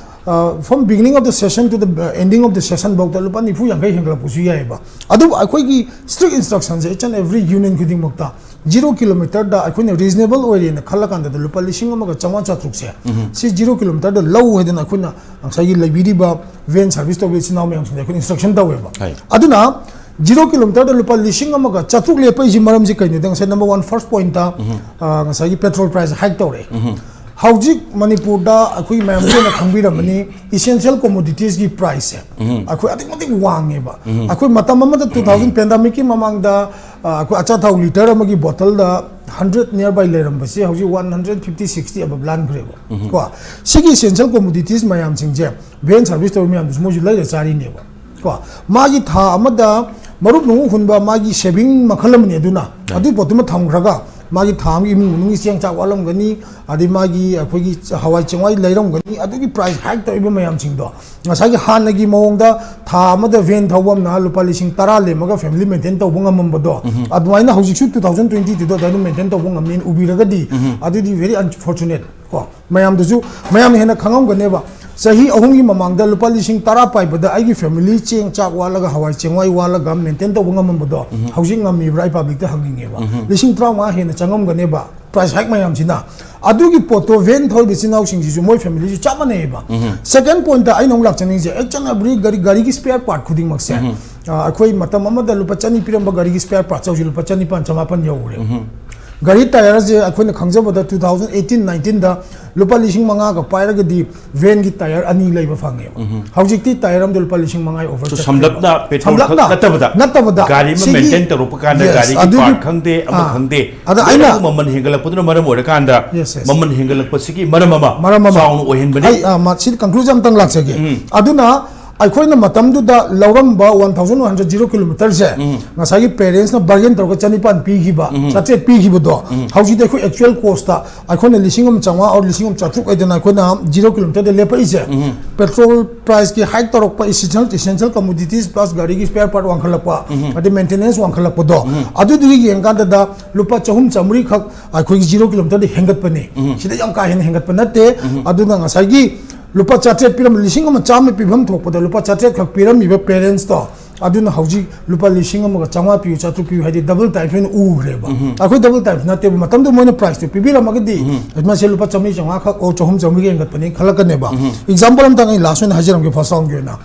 ꯑ, from beginning of the session to the ending of the session ꯐꯥꯎꯗ ꯂꯨꯄꯥ ꯅꯤꯐꯨ ꯌꯥꯡꯈꯩ ꯍꯦꯟꯒꯠꯂꯛꯄꯁꯨ ꯌꯥꯏꯑꯕ꯫ ꯑꯗꯨꯕꯨ ꯑꯩꯈꯣꯏꯒꯤ strict instructionꯁꯦ each and every union ꯈꯨꯗꯤꯡꯃꯛꯇ zero kilometerꯗ ꯑꯩꯈꯣꯏꯅ reasonable ꯑꯣꯏꯔꯦꯅ ꯈꯜꯂ ꯀꯥꯟꯗꯗ ꯂꯨꯄꯥ ꯂꯤꯁꯤꯡ ꯑꯃꯒ ꯆꯥꯝꯃꯉꯥ ꯆꯥꯇ꯭ꯔꯨꯛꯁꯦ ꯁꯤ zero kilometerꯗ ꯂꯧ ꯍꯥꯏꯗꯅ ꯑꯩꯈꯣꯏꯅ ꯉꯁꯥꯏꯒꯤ ꯂꯩꯕꯤꯔꯤꯕ van service ꯇꯧꯕ ꯏꯆꯤꯟ ꯏꯅꯥꯎ ꯃꯌꯥꯝꯁꯤꯡꯗ ꯑꯩꯈꯣꯏꯅ instruction ꯇꯧꯋꯦꯕ꯫ ꯍꯣꯏ꯫ ꯑꯗꯨꯅ zero kilometerꯗ ꯂꯨꯄꯥ ꯂꯤꯁꯤꯡ ꯑꯃꯒ ꯆꯥꯇ꯭ꯔꯨꯛ ꯂꯦꯞꯄꯛꯏꯁꯤ ꯃꯔꯝꯁꯤ ꯀꯩꯅꯣꯗ ꯉꯁꯥꯏ number one first pointꯇ ꯑ, ꯉꯁꯥꯏꯒꯤ ꯄꯦꯇ꯭ꯔꯣꯜ ꯄ꯭ꯔꯥꯏꯁ hike ꯇꯧꯔꯛꯑꯦ꯫ ꯍꯧꯖꯤꯛ ꯃꯅꯤꯄꯨꯔꯗ ꯑꯩꯈꯣꯏ ꯃꯌꯥꯝꯁꯤꯅ ꯈꯪꯕꯤꯔꯝꯃꯅꯤ essential commoditiesꯀꯤ priceꯁꯦ ꯑꯩꯈꯣꯏ ꯑꯗꯨꯛꯀꯤ ꯃꯇꯤꯛ ꯋꯥꯡꯉꯦꯕ꯫ ꯑꯩꯈꯣꯏ ꯃꯇꯝ ꯑꯃꯗ two thousand pandemicꯀꯤ ꯃꯃꯥꯡꯗ ꯑ, ꯑꯩꯈꯣꯏ ꯑꯆꯥꯊꯥꯎ litre ꯑꯃꯒꯤ bottleꯗ hundred nearby ꯂꯩꯔꯝꯕꯁꯦ ꯍꯧꯖꯤꯛ one hundred fifty, sixty above ꯂꯥꯟꯈ꯭ꯔꯦꯕ꯫ ꯀꯣ, ꯁꯤꯒꯤ essential commodities ꯃꯌꯥꯝꯁꯤꯡꯁꯦ van service ꯇꯧꯔꯤ ꯃꯌꯥꯝꯗꯨꯁꯨ ꯃꯣꯏꯁꯨ ꯂꯩꯔ ꯆꯥꯔꯤꯅꯦꯕ꯫ ꯀꯣ, ꯃꯥꯒꯤ ꯊꯥ ꯑꯃꯗ ꯃꯔꯨꯞ ꯅꯨꯡ ꯍꯨꯟꯕ ꯃꯥꯒꯤ saving ꯃꯈꯜ ꯑꯃꯅꯤ꯫ ꯑꯗꯨꯅ ꯑꯗꯨꯒꯤ ꯄꯣꯠꯇꯨꯃ ꯊꯝꯈ꯭ꯔꯒ ꯃꯥꯒꯤ ꯊꯥ ꯑꯃꯒꯤ ꯏꯃꯨꯡ ꯃꯅꯨꯡꯒꯤ ꯆꯦꯡ ꯆꯥꯛ ꯋꯥꯠꯂꯝꯒꯅꯤ, ꯑꯗꯩ ꯃꯥꯒꯤ ꯑꯩꯈꯣꯏꯒꯤ ꯍꯋꯥꯏ ꯆꯦꯡꯋꯥꯏ ꯂꯩꯔꯝꯒꯅꯤ, ꯑꯗꯨꯒꯤ price hike ꯇꯧꯔꯤꯕ ꯃꯌꯥꯝꯁꯤꯡꯗꯣ, ꯉꯁꯥꯏꯒꯤ ꯍꯥꯟꯅꯒꯤ ꯃꯑꯣꯡꯗ ꯊꯥ ꯑꯃꯗ van ꯊꯧꯕ ꯑꯃꯅ ꯂꯨꯄꯥ ꯂꯤꯁꯤꯡ ꯇꯔꯥ ꯂꯦꯝꯃꯒ family maintain ꯇꯧꯕ ꯉꯝꯃꯝꯕꯗꯣ, ꯑꯗꯨꯃꯥꯏꯅ ꯍꯧꯖꯤꯛꯁꯨ two thousand twenty two ꯗ ꯑꯗꯨꯃꯥꯏꯅ maintain ꯇꯧꯕ ꯉꯝꯃꯦꯅ ꯎꯕꯤꯔꯒꯗꯤ, ꯑꯗꯨꯗꯤ very unfortunate꯫ ꯀꯣ, ꯃꯌꯥꯝꯗꯁꯨ, ꯃꯌꯥꯝꯅ ꯍꯦꯟꯅ ꯈꯪꯉꯝꯒꯅꯦꯕ꯫ ꯆꯍꯤ ꯑꯍꯨꯝꯒꯤ ꯃꯃꯥꯡꯗ ꯂꯨꯄꯥ ꯂꯤꯁꯤꯡ ꯇꯔꯥ ꯄꯥꯏꯕꯗ ꯑꯩꯒꯤ family ꯆꯦꯡ ꯆꯥꯛ ꯋꯥꯠꯂꯒ, ꯍꯋꯥꯏ ꯆꯦꯡꯋꯥꯏ ꯋꯥꯠꯂꯒ maintain ꯇꯧꯕ ꯉꯝꯃꯝꯕꯗꯣ, ꯍꯧꯖꯤꯛ ꯉꯝꯃꯤꯕ꯭ꯔꯥ? ꯑꯩ public ꯇ ꯍꯪꯅꯤꯡꯉꯦꯕ꯫ ꯂꯤꯁꯤꯡ ꯇꯔꯥꯃꯉꯥ ꯍꯦꯟꯅ ꯆꯪꯉꯝꯒꯅꯦꯕ price hike ꯃꯌꯥꯝꯁꯤꯅ꯫ ꯑꯗꯨꯒꯤ ꯄꯣꯠꯇꯣ van ꯊꯧꯔꯤꯕ ꯏꯆꯤꯟ ꯏꯅꯥꯎꯁꯤꯡꯁꯤꯁꯨ ꯃꯣꯏ family ꯁꯨ ꯆꯞ ꯃꯥꯟꯅꯩꯌꯦꯕ꯫ Second point ꯇ ꯑꯩꯅ ꯑꯃꯨꯛ ꯂꯥꯛꯆꯅꯤꯡꯉꯤꯁꯦ, each and every ꯒꯥꯔꯤ, ꯒꯥꯔꯤꯒꯤ spare part ꯈꯨꯗꯤꯡꯃꯛꯁꯦ, ꯑ, ꯑꯩꯈꯣꯏ ꯃꯇꯝ ꯑꯃꯗ ꯂꯨꯄꯥ ꯆꯅꯤ ꯄꯤꯔꯝꯕ ꯒꯥꯔꯤꯒꯤ spare part ꯁꯦ ꯍꯧꯖꯤꯛ ꯂꯨꯄꯥ ꯆꯅꯤꯄꯥꯟ, ꯆꯃꯥꯄꯟ ꯌꯧꯔꯦ꯫ ꯒꯥꯔꯤ tyre ꯁꯦ ꯑꯩꯈꯣꯏꯅ ꯈꯪꯖꯕꯗ two thousand eighteen nineteen ꯗ ꯂꯨꯄꯥ ꯂꯤꯁꯤꯡ ꯃꯉꯥꯒ ꯄꯥꯏꯔꯒꯗꯤ van ꯒꯤ tyre ꯑꯅꯤ ꯂꯩꯕ ꯐꯪꯉꯦꯕ꯫ ꯍꯧꯖꯤꯛꯇꯤ tyre ꯑꯃꯗ ꯂꯨꯄꯥ ꯂꯤꯁꯤꯡ ꯃꯉꯥ over ꯆꯠꯈ꯭ꯔꯦꯕ꯫ ꯁꯝꯂꯞꯅ petrol ꯈꯛ ꯁꯝꯂꯞꯅ ꯅꯠꯇꯕꯗ, ꯅꯠꯇꯕꯗ ꯒꯥꯔꯤ ꯑꯃ ꯁꯤꯒꯤ, maintain ꯇꯧꯔꯛꯄ ꯀꯥꯟꯗ yes, ꯒꯥꯔꯤꯒꯤ ꯑꯗꯨꯒꯤ, part ꯈꯪꯗꯦ, ꯑꯃ ꯑꯥ, ꯈꯪꯗꯦ, ꯑꯗ ꯑꯩꯅ ꯂꯣꯏꯅꯃꯛ ꯃꯃꯜ ꯍꯦꯟꯒꯠꯂꯛꯄꯗꯨꯅ ꯃꯔꯝ ꯑꯣꯏꯔꯀꯥꯟꯗ, yes, yes, ꯃꯃꯜ ꯍꯦꯟꯒꯠꯂꯛꯄꯁꯤꯒꯤ ꯃꯔꯝ ꯑꯃ ꯃꯔꯝ ꯑꯃ ꯆꯥꯎꯅ ꯑꯣꯏꯍꯟꯕꯅꯤ꯫ ꯑꯩ, ꯑꯥ, ꯃ-, ꯁꯤꯗ conclusion ꯑꯝꯇꯪ ꯂꯥꯛꯆꯒꯦ꯫ ꯑꯗꯨꯅ ꯑꯩꯈꯣꯏꯅ ꯃꯇꯝꯗꯨꯗ ꯂꯧꯔꯝꯕ one thousand one hundred zero kilometer ꯁꯦ, ꯉꯁꯥꯏꯒꯤ parents ꯅ bargain ꯇꯧꯔꯒ ꯆꯅꯤꯄꯥꯟ ꯄꯤꯈꯤꯕ, ꯆꯥꯇ꯭ꯔꯦꯠ ꯄꯤꯈꯤꯕꯗꯣ, ꯍꯧꯖꯤꯛꯇꯤ ꯑꯩꯈꯣꯏ actual cost ꯇ ꯑꯩꯈꯣꯏꯅ ꯂꯤꯁꯤꯡ ꯑꯃ ꯆꯥꯝꯃꯉꯥ or ꯂꯤꯁꯤꯡ ꯑꯃ ꯆꯥꯇ꯭ꯔꯨꯛ ꯍꯥꯏꯗꯅ ꯑꯩꯈꯣꯏꯅ zero kilometer ꯗ ꯂꯦꯞꯄꯛꯏꯁꯦ, petrol price ꯀꯤ hike ꯇꯧꯔꯛꯄ, essential, essential commodities plus ꯒꯥꯔꯤꯒꯤ spare part ꯋꯥꯡꯈꯠꯂꯛꯄ, ꯑꯗꯩ maintenance ꯋꯥꯡꯈꯠꯂꯛꯄꯗꯣ, ꯑꯗꯨꯗꯨꯒꯤ ꯌꯦꯡꯀꯥꯟꯗꯗ ꯂꯨꯄꯥ ꯆꯍꯨꯝ ꯆꯥꯝꯃꯔꯤ ꯈꯛ ꯑꯩꯈꯣꯏꯒꯤ zero kilometer ꯗ ꯍꯦꯟꯒꯠꯄꯅꯤ꯫ ꯁꯤꯗ ꯌꯥꯝ ꯀꯥ ꯍꯦꯟꯅ ꯍꯦꯟꯒꯠꯄ ꯅꯠꯇꯦ꯫ ꯑꯗꯨꯅ ꯉꯁꯥꯏꯒꯤ ꯂꯨꯄꯥ ꯆꯥꯇ꯭ꯔꯦꯠ ꯄꯤꯔꯝꯕ, ꯂꯤꯁꯤꯡ ꯑꯃ ꯆꯥꯝꯃ ꯄꯤꯐꯝ ꯊꯣꯛꯄꯗ ꯂꯨꯄꯥ ꯆꯥꯇ꯭ꯔꯦꯠ ꯈꯛ ꯄꯤꯔꯝꯃꯤꯕ parents ꯇꯣ, ꯑꯗꯨꯅ ꯍꯧꯖꯤꯛ ꯂꯨꯄꯥ ꯂꯤꯁꯤꯡ ꯑꯃꯒ ꯆꯥꯝꯃꯉꯥ ꯄꯤꯌꯨ, ꯆꯥꯇ꯭ꯔꯨꯛ ꯄꯤꯌꯨ ꯍꯥꯏꯗꯤ double times ꯑꯣꯏꯅ ꯎꯈ꯭ꯔꯦꯕ꯫ ꯑꯩꯈꯣꯏ double times ꯅꯠꯇꯦꯕ, ꯃꯇꯝꯗꯨ ꯃꯣꯏꯅ price ꯇꯨ ꯄꯤꯕꯤꯔꯝꯃꯒꯗꯤ ꯃꯁꯦ ꯂꯨꯄꯥ ꯆꯥꯝꯃꯔꯤ, ꯆꯥꯝꯃꯉꯥ ꯈꯛ or ꯆꯍꯨꯝ, ꯆꯥꯝꯃꯔꯤꯒ ꯍꯦꯟꯒꯠꯄꯅꯤ ꯈꯜꯂꯛꯀꯅꯦꯕ꯫ Example ꯑꯝꯇꯪ ꯑꯩ last ꯑꯣꯏꯅ ꯍꯥꯏꯖꯔꯝꯒꯦ, first round ꯀꯤ ꯑꯣꯏꯅ꯫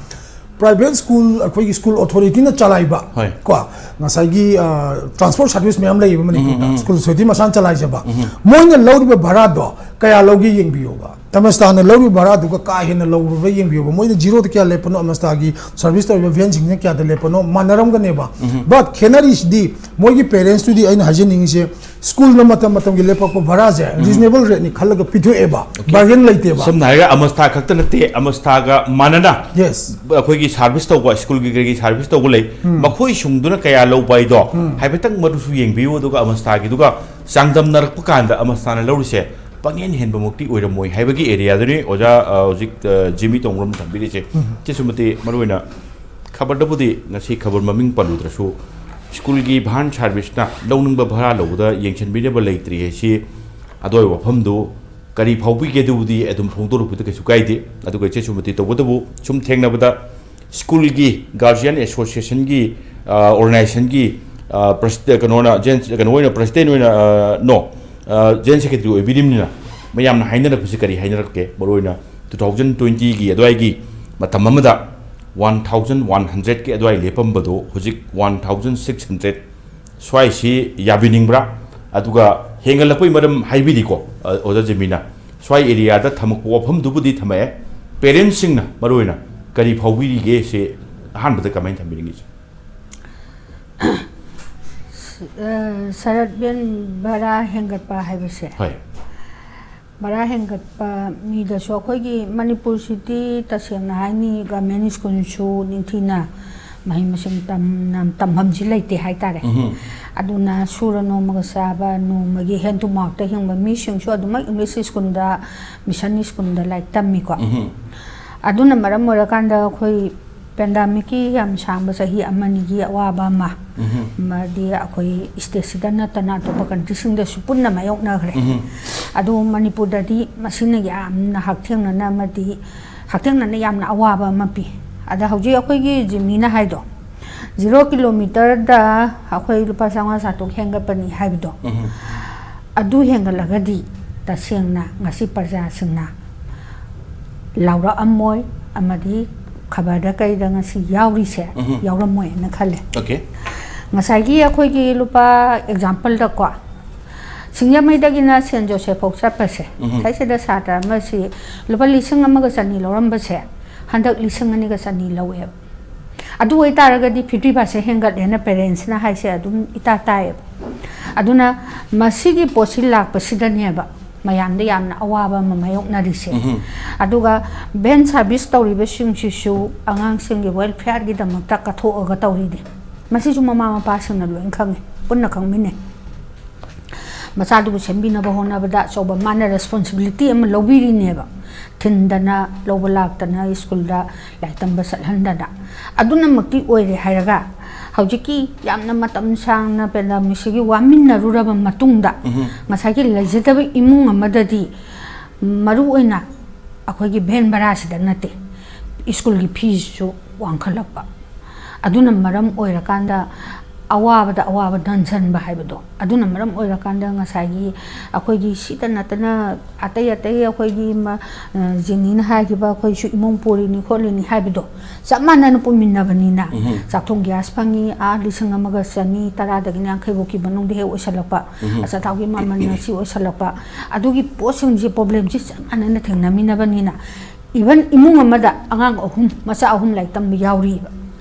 Private school, ꯑꯩꯈꯣꯏꯒꯤ school authority ꯅ ꯆꯂꯥꯏꯕ, ꯍꯣꯏ, ꯀꯣ, ꯉꯁꯥꯏꯒꯤ, ꯑ, transport service ꯃꯌꯥꯝ ꯂꯩꯌꯦꯕ ꯃꯅꯤꯄꯨꯔꯗ, school authority ꯃꯁꯥꯅ ꯆꯂꯥꯏꯖꯕ, ꯃꯣꯏꯅ ꯂꯧꯔꯤꯕ ꯚꯔꯥꯗꯣ ꯀꯌꯥ ꯂꯧꯒꯦ ꯌꯦꯡꯕꯤꯌꯣꯕ꯫ ꯑꯃꯁꯇꯥꯅ ꯂꯧꯔꯤꯕ ꯚꯔꯥꯗꯨꯒ ꯀꯥ ꯍꯦꯟꯅ ꯂꯧꯔꯨꯕ꯭ꯔꯥ ꯌꯦꯡꯕꯤꯌꯣꯕ꯫ ꯃꯣꯏꯅ zero ꯗ ꯀꯌꯥ ꯂꯦꯞꯄꯅꯣ, ꯑꯃꯁꯇꯥꯒꯤ service ꯇꯧꯔꯤꯕ van ꯁꯤꯡꯁꯤꯅ ꯀꯌꯥꯗ ꯂꯦꯞꯄꯅꯣ, ꯃꯥꯟꯅꯔꯝꯒꯅꯦꯕ꯫ But ꯈꯦꯠꯅꯔꯤꯁꯤꯗꯤ ꯃꯣꯏꯒꯤ parents ꯇꯨꯗꯤ, ꯑꯩꯅ ꯍꯥꯏꯖꯅꯤꯡꯉꯤꯁꯦ, ꯁ꯭ꯀꯨꯜꯅ ꯃꯇꯝ ꯃꯇꯝꯒꯤ ꯂꯦꯞꯄꯛꯄ ꯚꯔꯥꯁꯦ ꯔꯤꯖꯅꯦꯕꯜ ꯔꯦꯠꯅꯤ ꯈꯜꯂꯒ ꯄꯤꯊꯣꯛꯑꯦꯕ, ꯕꯥꯔꯒꯦꯟ ꯂꯩꯇꯦꯕ꯫ ꯁꯝꯅ ꯍꯥꯏꯔꯒ ꯑꯃꯁꯊꯥ ꯈꯛꯇ ꯅꯠꯇꯦ, ꯑꯃꯁꯊꯥꯒ ꯃꯥꯟꯅꯅ ꯌꯦꯁ꯫ ꯑꯩꯈꯣꯏꯒꯤ ꯁꯥꯔꯚꯤꯁ ꯇꯧꯕ, ꯁ꯭ꯀꯨꯜꯒꯤ ꯀꯩꯒꯤ ꯁꯥꯔꯚꯤꯁ ꯇꯧꯕ ꯂꯩ, ꯃꯈꯣꯏ ꯁꯨꯡꯗꯨꯅ ꯀꯌꯥ ꯂꯧꯕ ꯍꯥꯏꯗꯣ ꯍꯥꯏꯐꯦꯠꯇꯪ ꯃꯗꯨꯁꯨ ꯌꯦꯡꯕꯤꯌꯨ꯫ ꯑꯗꯨꯒ ꯑꯃꯁꯊꯥꯒꯤꯗꯨꯒ ꯆꯥꯡꯗꯝꯅꯔꯛꯄ ꯀꯥꯟꯗ ꯑꯃꯁꯊꯥꯅ ꯂꯧꯔꯤꯁꯦ ꯄꯪꯍꯦꯟ ꯍꯦꯟꯕꯃꯛꯇꯤ ꯑꯣꯏꯔꯝꯃꯣꯏ ꯍꯥꯏꯕꯒꯤ ꯑꯦꯔꯤꯌꯥꯗꯨꯅꯤ ꯑꯣꯖꯥ, ꯑ, ꯍꯧꯖꯤꯛ, ꯑ, ꯖꯤꯃꯤ ꯇꯣꯡꯕ꯭ꯔꯣꯝ ꯊꯝꯕꯤꯔꯤꯁꯦ꯫ ꯁꯤꯁꯨ ꯃꯇꯤꯛ ꯃꯔꯨꯑꯣꯏꯅ ꯈꯕꯔꯗꯕꯨꯗꯤ ꯉꯁꯤ ꯈꯕꯔ ꯃꯃꯤꯡ ꯄꯜꯂꯨꯗ꯭ꯔꯁꯨ, ꯁ꯭ꯀꯨꯜꯒꯤ ꯚꯥꯟ ꯁꯥꯔꯚꯤꯁꯅ ꯂꯧꯅꯤꯡꯕ ꯚꯔꯥ ꯂꯧꯕꯗ ꯌꯦꯡꯁꯤꯟꯕꯤꯅꯕ ꯂꯩꯇ꯭ꯔꯤ ꯍꯥꯏꯁꯤ ꯑꯗꯨꯋꯥꯏ ꯋꯥꯐꯝꯗꯨ ꯀꯔꯤ ꯐꯥꯎꯕꯤꯒꯦ ꯑꯗꯨꯕꯨꯗꯤ ꯑꯗꯨꯝ ꯐꯣꯡꯗꯣꯔꯛꯄꯗ ꯀꯩꯁꯨ ꯀꯥꯏꯗꯦ꯫ ꯑꯗꯨꯒ ꯏꯆꯦ ꯁꯨꯃꯇꯤ, ꯇꯧꯕꯇꯕꯨ ꯁꯨꯝ ꯊꯦꯡꯅꯕꯗ ꯁ꯭ꯀꯨꯜꯒꯤ ꯒꯥꯔꯖꯤꯌꯥꯟ ꯑꯦꯁꯣꯁꯤꯌꯦꯁꯟꯒꯤ, ꯑ, ꯑꯣꯔꯒꯅꯥꯏꯖꯦꯁꯟꯒꯤ, ꯑ, ꯄ꯭ꯔꯁꯤ-, ꯀꯩꯅꯣꯅ, ꯖꯦꯟ-, ꯀꯩꯅꯣ ꯑꯣꯏꯅ, ꯄ꯭ꯔꯁꯤꯗꯦꯟ ꯑꯣꯏꯅ, ꯑ, ꯅꯣ, ꯑ, ꯖꯦꯟ ꯁꯦꯀ꯭ꯔꯦꯇꯔꯤ ꯑꯣꯏꯕꯤꯔꯤꯕꯅꯤꯅ ꯃꯌꯥꯝꯅ ꯍꯥꯏꯅꯔꯛꯄꯁꯤ ꯀꯔꯤ ꯍꯥꯏꯅꯔꯛꯀꯦ? ꯃꯔꯨꯑꯣꯏꯅ two thousand twenty ꯒꯤ ꯑꯗꯨꯋꯥꯏꯒꯤ ꯃꯇꯝ ꯑꯃꯗ one thousand one hundred ꯀꯤ ꯑꯗꯨꯋꯥꯏ ꯂꯦꯞꯄꯝꯕꯗꯣ ꯍꯧꯖꯤꯛ one thousand six hundred ꯁ꯭ꯋꯥꯏꯁꯤ ꯌꯥꯕꯤꯅꯤꯡꯕ꯭ꯔꯥ? ꯑꯗꯨꯒ ꯍꯦꯟꯒꯠꯂꯛꯄꯒꯤ ꯃꯔꯝ ꯍꯥꯏꯕꯤꯔꯤꯀꯣ, ꯑ, ꯑꯣꯖꯥ ꯖꯤꯃꯤꯅ꯫ ꯁ꯭ꯋꯥꯏ ꯑꯦꯔꯤꯌꯥꯗ ꯊꯝꯃꯛꯄ ꯋꯥꯐꯝꯗꯨꯕꯨꯗꯤ ꯊꯝꯃꯛꯑꯦ꯫ ꯄꯦꯔꯦꯟꯁꯁꯤꯡꯅ ꯃꯔꯨꯑꯣꯏꯅ ꯀꯔꯤ ꯐꯥꯎꯕꯤꯔꯤꯒꯦ ꯁꯤ ꯑꯍꯥꯟꯕꯗ ꯀꯃꯥꯏꯅ ꯊꯝꯕꯤꯅꯤꯡꯉꯤ? ꯑ, ꯁꯔꯠ ꯚꯦꯟ ꯚꯔꯥ ꯍꯦꯟꯒꯠꯄ ꯍꯥꯏꯕꯁꯦ, ꯍꯣꯏ꯫ ꯚꯔꯥ ꯍꯦꯟꯒꯠꯄ ꯃꯤꯗꯁꯨ ꯑꯩꯈꯣꯏꯒꯤ ꯃꯅꯤꯄꯨꯔꯁꯤꯗꯤ ꯇꯁꯦꯡꯅ ꯍꯥꯏꯅꯤ, ꯒꯚꯔꯟꯃꯦꯟ ꯁ꯭ꯀꯨꯜꯁꯨ ꯅꯤꯡꯊꯤꯅ ꯃꯍꯩ ꯃꯁꯤꯡ ꯇꯝꯅ-, ꯇꯝꯐꯝꯁꯤ ꯂꯩꯇꯦ ꯍꯥꯏꯇꯥꯔꯦ꯫ ꯎꯝ꯫ ꯑꯗꯨꯅ ꯁꯨꯔ ꯅꯣꯝꯃꯒ ꯆꯥꯕ, ꯅꯣꯡꯃꯒꯤ hand to mouth ꯇ ꯍꯤꯡꯕ ꯃꯤꯁꯤꯡꯁꯨ ꯑꯗꯨꯃꯛ ꯏꯪꯂꯤꯁ ꯁ꯭ꯀꯨꯜꯗ, ꯃꯤꯁꯟ ꯁ꯭ꯀꯨꯜꯗ ꯂꯥꯏꯔꯤꯛ ꯇꯝꯃꯤꯀꯣ꯫ ꯎꯝ꯫ ꯑꯗꯨꯅ ꯃꯔꯝ ꯑꯣꯏꯔꯀꯥꯟꯗ ꯑꯩꯈꯣꯏ ꯄꯦꯟꯗꯥꯃꯤꯛꯀꯤ ꯌꯥꯝ ꯁꯥꯡꯕ ꯆꯍꯤ ꯑꯃꯅꯤꯒꯤ ꯑꯋꯥꯕ ꯑꯃ, ꯎꯝ꯫ ꯑꯃꯗꯤ ꯑꯩꯈꯣꯏ ꯁ꯭ꯇꯦꯠꯁꯤꯗ ꯅꯠꯇꯅ ꯑꯇꯣꯞꯄ ꯀꯟꯇ꯭ꯔꯤꯁꯤꯡꯗꯁꯨ ꯄꯨꯟꯅ ꯃꯥꯌꯣꯛꯅꯈ꯭ꯔꯦ꯫ ꯎꯝ꯫ ꯑꯗꯨ ꯃꯅꯤꯄꯨꯔꯗꯗꯤ ꯃꯁꯤꯅ ꯌꯥꯝꯅ ꯍꯛꯊꯦꯡꯅꯅ ꯑꯃꯗꯤ ꯍꯛꯊꯦꯡꯅꯅ ꯌꯥꯝꯅ ꯑꯋꯥꯕ ꯑꯃ ꯄꯤ꯫ ꯑꯗ ꯍꯧꯖꯤꯛ ꯑꯩꯈꯣꯏꯒꯤ ꯖꯤꯃꯤꯅ ꯍꯥꯏꯗꯣ, ꯖꯤꯔꯣ ꯀꯤꯂꯣꯃꯤꯇꯔꯗ ꯑꯩꯈꯣꯏ ꯂꯨꯄꯥ ꯆꯥꯝꯃꯉꯥ ꯆꯥꯇ꯭ꯔꯨꯛ ꯍꯦꯟꯒꯠꯄꯅꯤ ꯍꯥꯏꯕꯗꯣ, ꯎꯝ꯫ ꯑꯗꯨ ꯍꯦꯟꯒꯠꯂꯒꯗꯤ ꯇꯁꯦꯡꯅ ꯉꯁꯤ ꯄ꯭ꯔꯖꯥꯁꯤꯡꯅ ꯂꯥꯎꯔꯛꯑꯝꯃꯣꯏ, ꯑꯃꯗꯤ ꯈꯕꯔꯗ ꯀꯩꯗ ꯉꯁꯤ ꯌꯥꯎꯔꯤꯁꯦ ꯎꯝ꯫ ꯌꯥꯎꯔꯝꯃꯣꯏꯅ ꯈꯜꯂꯦ꯫ Okay꯫ ꯉꯁꯥꯏꯒꯤ ꯑꯩꯈꯣꯏꯒꯤ ꯂꯨꯄꯥ, ꯑꯦꯛꯖꯥꯝꯄꯜꯗꯀꯣ, ꯁꯤꯡꯖꯃꯩꯗꯒꯤꯅ ꯁꯦꯟ ꯖꯣꯁꯦꯐ ꯐꯥꯎ ꯆꯠꯄꯁꯦ, ꯎꯝ꯫ ꯁꯤꯗꯩꯁꯤꯗ ꯁꯥꯇ꯭ꯔ ꯑꯃꯁꯤ ꯂꯨꯄꯥ ꯂꯤꯁꯤꯡ ꯑꯃꯒ ꯆꯅꯤ ꯂꯧꯔꯝꯕꯁꯦ ꯍꯟꯗꯛ ꯂꯤꯁꯤꯡ ꯑꯅꯤꯒ ꯆꯅꯤ ꯂꯧꯋꯦꯕ꯫ ꯑꯗꯨ ꯑꯣꯏꯇꯥꯔꯒꯗꯤ fifty percent ꯍꯦꯟꯒꯠꯂꯦꯅ ꯄꯦꯔꯦꯟꯁꯅ ꯍꯥꯏꯁꯦ ꯑꯗꯨꯝ ꯏꯇꯥ ꯇꯥꯏꯌꯦꯕ꯫ ꯑꯗꯨꯅ ꯃꯁꯤꯒꯤ ꯄꯣꯠꯁꯤ ꯂꯥꯛꯄꯁꯤꯗꯅꯦꯕ ꯃꯌꯥꯝꯗ ꯌꯥꯝꯅ ꯑꯋꯥꯕ ꯑꯃ ꯃꯥꯌꯣꯛꯅꯔꯤꯁꯦ꯫ ꯑꯗꯨꯒ ꯚꯦꯟ ꯁꯥꯔꯚꯤꯁ ꯇꯧꯔꯤꯕꯁꯤꯡꯁꯤꯁꯨ ꯑꯉꯥꯡꯁꯤꯡꯒꯤ ꯋꯦꯜꯐꯤꯌꯔꯒꯤꯗꯃꯛꯇ ꯀꯠꯊꯣꯛꯑꯒ ꯇꯧꯔꯤꯅꯤ꯫ ꯃꯁꯤꯁꯨ ꯃꯃꯥ ꯃꯄꯥꯁꯤꯡꯅ ꯂꯣꯏꯅ ꯈꯪꯉꯤ, ꯄꯨꯟꯅ ꯈꯪꯃꯤꯟꯅꯩ꯫ ꯃꯆꯥꯗꯨꯕꯨ ꯁꯦꯝꯕꯤꯅꯕ ꯍꯣꯠꯅꯕꯗ ꯑꯆꯧꯕ ꯃꯥꯅ ꯔꯦꯁꯄꯣꯟꯁꯤꯕꯤꯂꯤꯇꯤ ꯑꯃ ꯂꯧꯕꯤꯔꯤꯅꯦꯕ꯫ ꯊꯤꯟꯗꯅ, ꯂꯧꯕ ꯂꯥꯛꯇꯅ, ꯁ꯭ꯀꯨꯜꯗ ꯂꯥꯏꯔꯤꯛ ꯇꯝꯕ ꯆꯠꯍꯟꯗꯅ꯫ ꯑꯗꯨꯅꯃꯛꯇꯤ ꯑꯣꯏꯔꯦ ꯍꯥꯏꯔꯒ, ꯍꯧꯖꯤꯛꯀꯤ ꯌꯥꯝꯅ ꯃꯇꯝ ꯁꯥꯡꯅ ꯄꯦꯟꯗꯥꯃꯤꯛꯁꯤꯒꯤ ꯋꯥꯃꯤꯟꯅꯔꯨꯔꯕ ꯃꯇꯨꯡꯗ, ꯉꯁꯥꯏꯒꯤ ꯂꯩꯖꯗꯕ ꯏꯃꯨꯡ ꯑꯃꯗꯗꯤ ꯃꯔꯨ ꯑꯣꯏꯅ ꯑꯩꯈꯣꯏꯒꯤ ꯚꯦꯟ ꯚꯔꯥꯁꯤꯗ ꯅꯠꯇꯦ, ꯁ꯭ꯀꯨꯜꯒꯤ ꯐꯤꯁꯤꯁꯨ ꯋꯥꯡꯈꯠꯂꯛꯄ꯫ ꯑꯗꯨꯅ ꯃꯔꯝ ꯑꯣꯏꯔꯀꯥꯟꯗ ꯑꯋꯥꯕꯗ ꯑꯋꯥꯕ ꯅꯟꯁꯟꯕ ꯍꯥꯏꯕꯗꯣ, ꯑꯗꯨꯅ ꯃꯔꯝ ꯑꯣꯏꯔꯀꯥꯟꯗ ꯉꯁꯥꯏꯒꯤ ꯑꯩꯈꯣꯏꯒꯤ ꯁꯤꯇ ꯅꯠꯇꯅ ꯑꯇꯩ ꯑꯇꯩ ꯑꯩꯈꯣꯏꯒꯤ ꯃ-, ꯑ, ꯖꯦꯅꯤꯅ ꯍꯥꯏꯈꯤꯕ ꯑꯩꯈꯣꯏꯁꯨ ꯏꯃꯨꯡ ꯄꯨꯔꯤꯅꯤ ꯈꯣꯠꯂꯤꯅꯤ ꯍꯥꯏꯕꯗꯣ ꯆꯞ ꯃꯥꯟꯅꯅ ꯄꯨꯃꯤꯟꯅꯕꯅꯤꯅ꯫ ꯆꯥꯛꯊꯣꯡ ꯒ꯭ꯌꯥꯁ ꯐꯪꯉꯤ, ꯑꯥ, ꯂꯤꯁꯤꯡ ꯑꯃꯒ ꯆꯅꯤ ꯇꯔꯥꯗꯒꯤꯅ ꯌꯥꯡꯈꯩ ꯐꯥꯎꯀꯤ ꯃꯅꯨꯡꯗ ꯍꯦꯛ ꯑꯣꯏꯁꯜꯂꯛꯄ, ꯑꯆꯥꯊꯥꯎꯒꯤ ꯃꯃꯜꯅ ꯁꯤ ꯑꯣꯏꯁꯜꯂꯛꯄ, ꯑꯗꯨꯒꯤ ꯄꯣꯠꯁꯤꯡꯁꯤ, ꯄ꯭ꯔꯣꯕ꯭ꯂꯦꯝꯁꯤ ꯆꯞ ꯃꯥꯟꯅꯅ ꯊꯦꯡꯅꯃꯤꯟꯅꯕꯅꯤꯅ, ꯏꯚꯟ ꯏꯃꯨꯡ ꯑꯃꯗ ꯑꯉꯥꯡ ꯑꯍꯨꯝ, ꯃꯆꯥ ꯑꯍꯨꯝ ꯂꯥꯏꯔꯤꯛ ꯇꯝꯕ ꯌꯥꯎꯔꯤꯕ,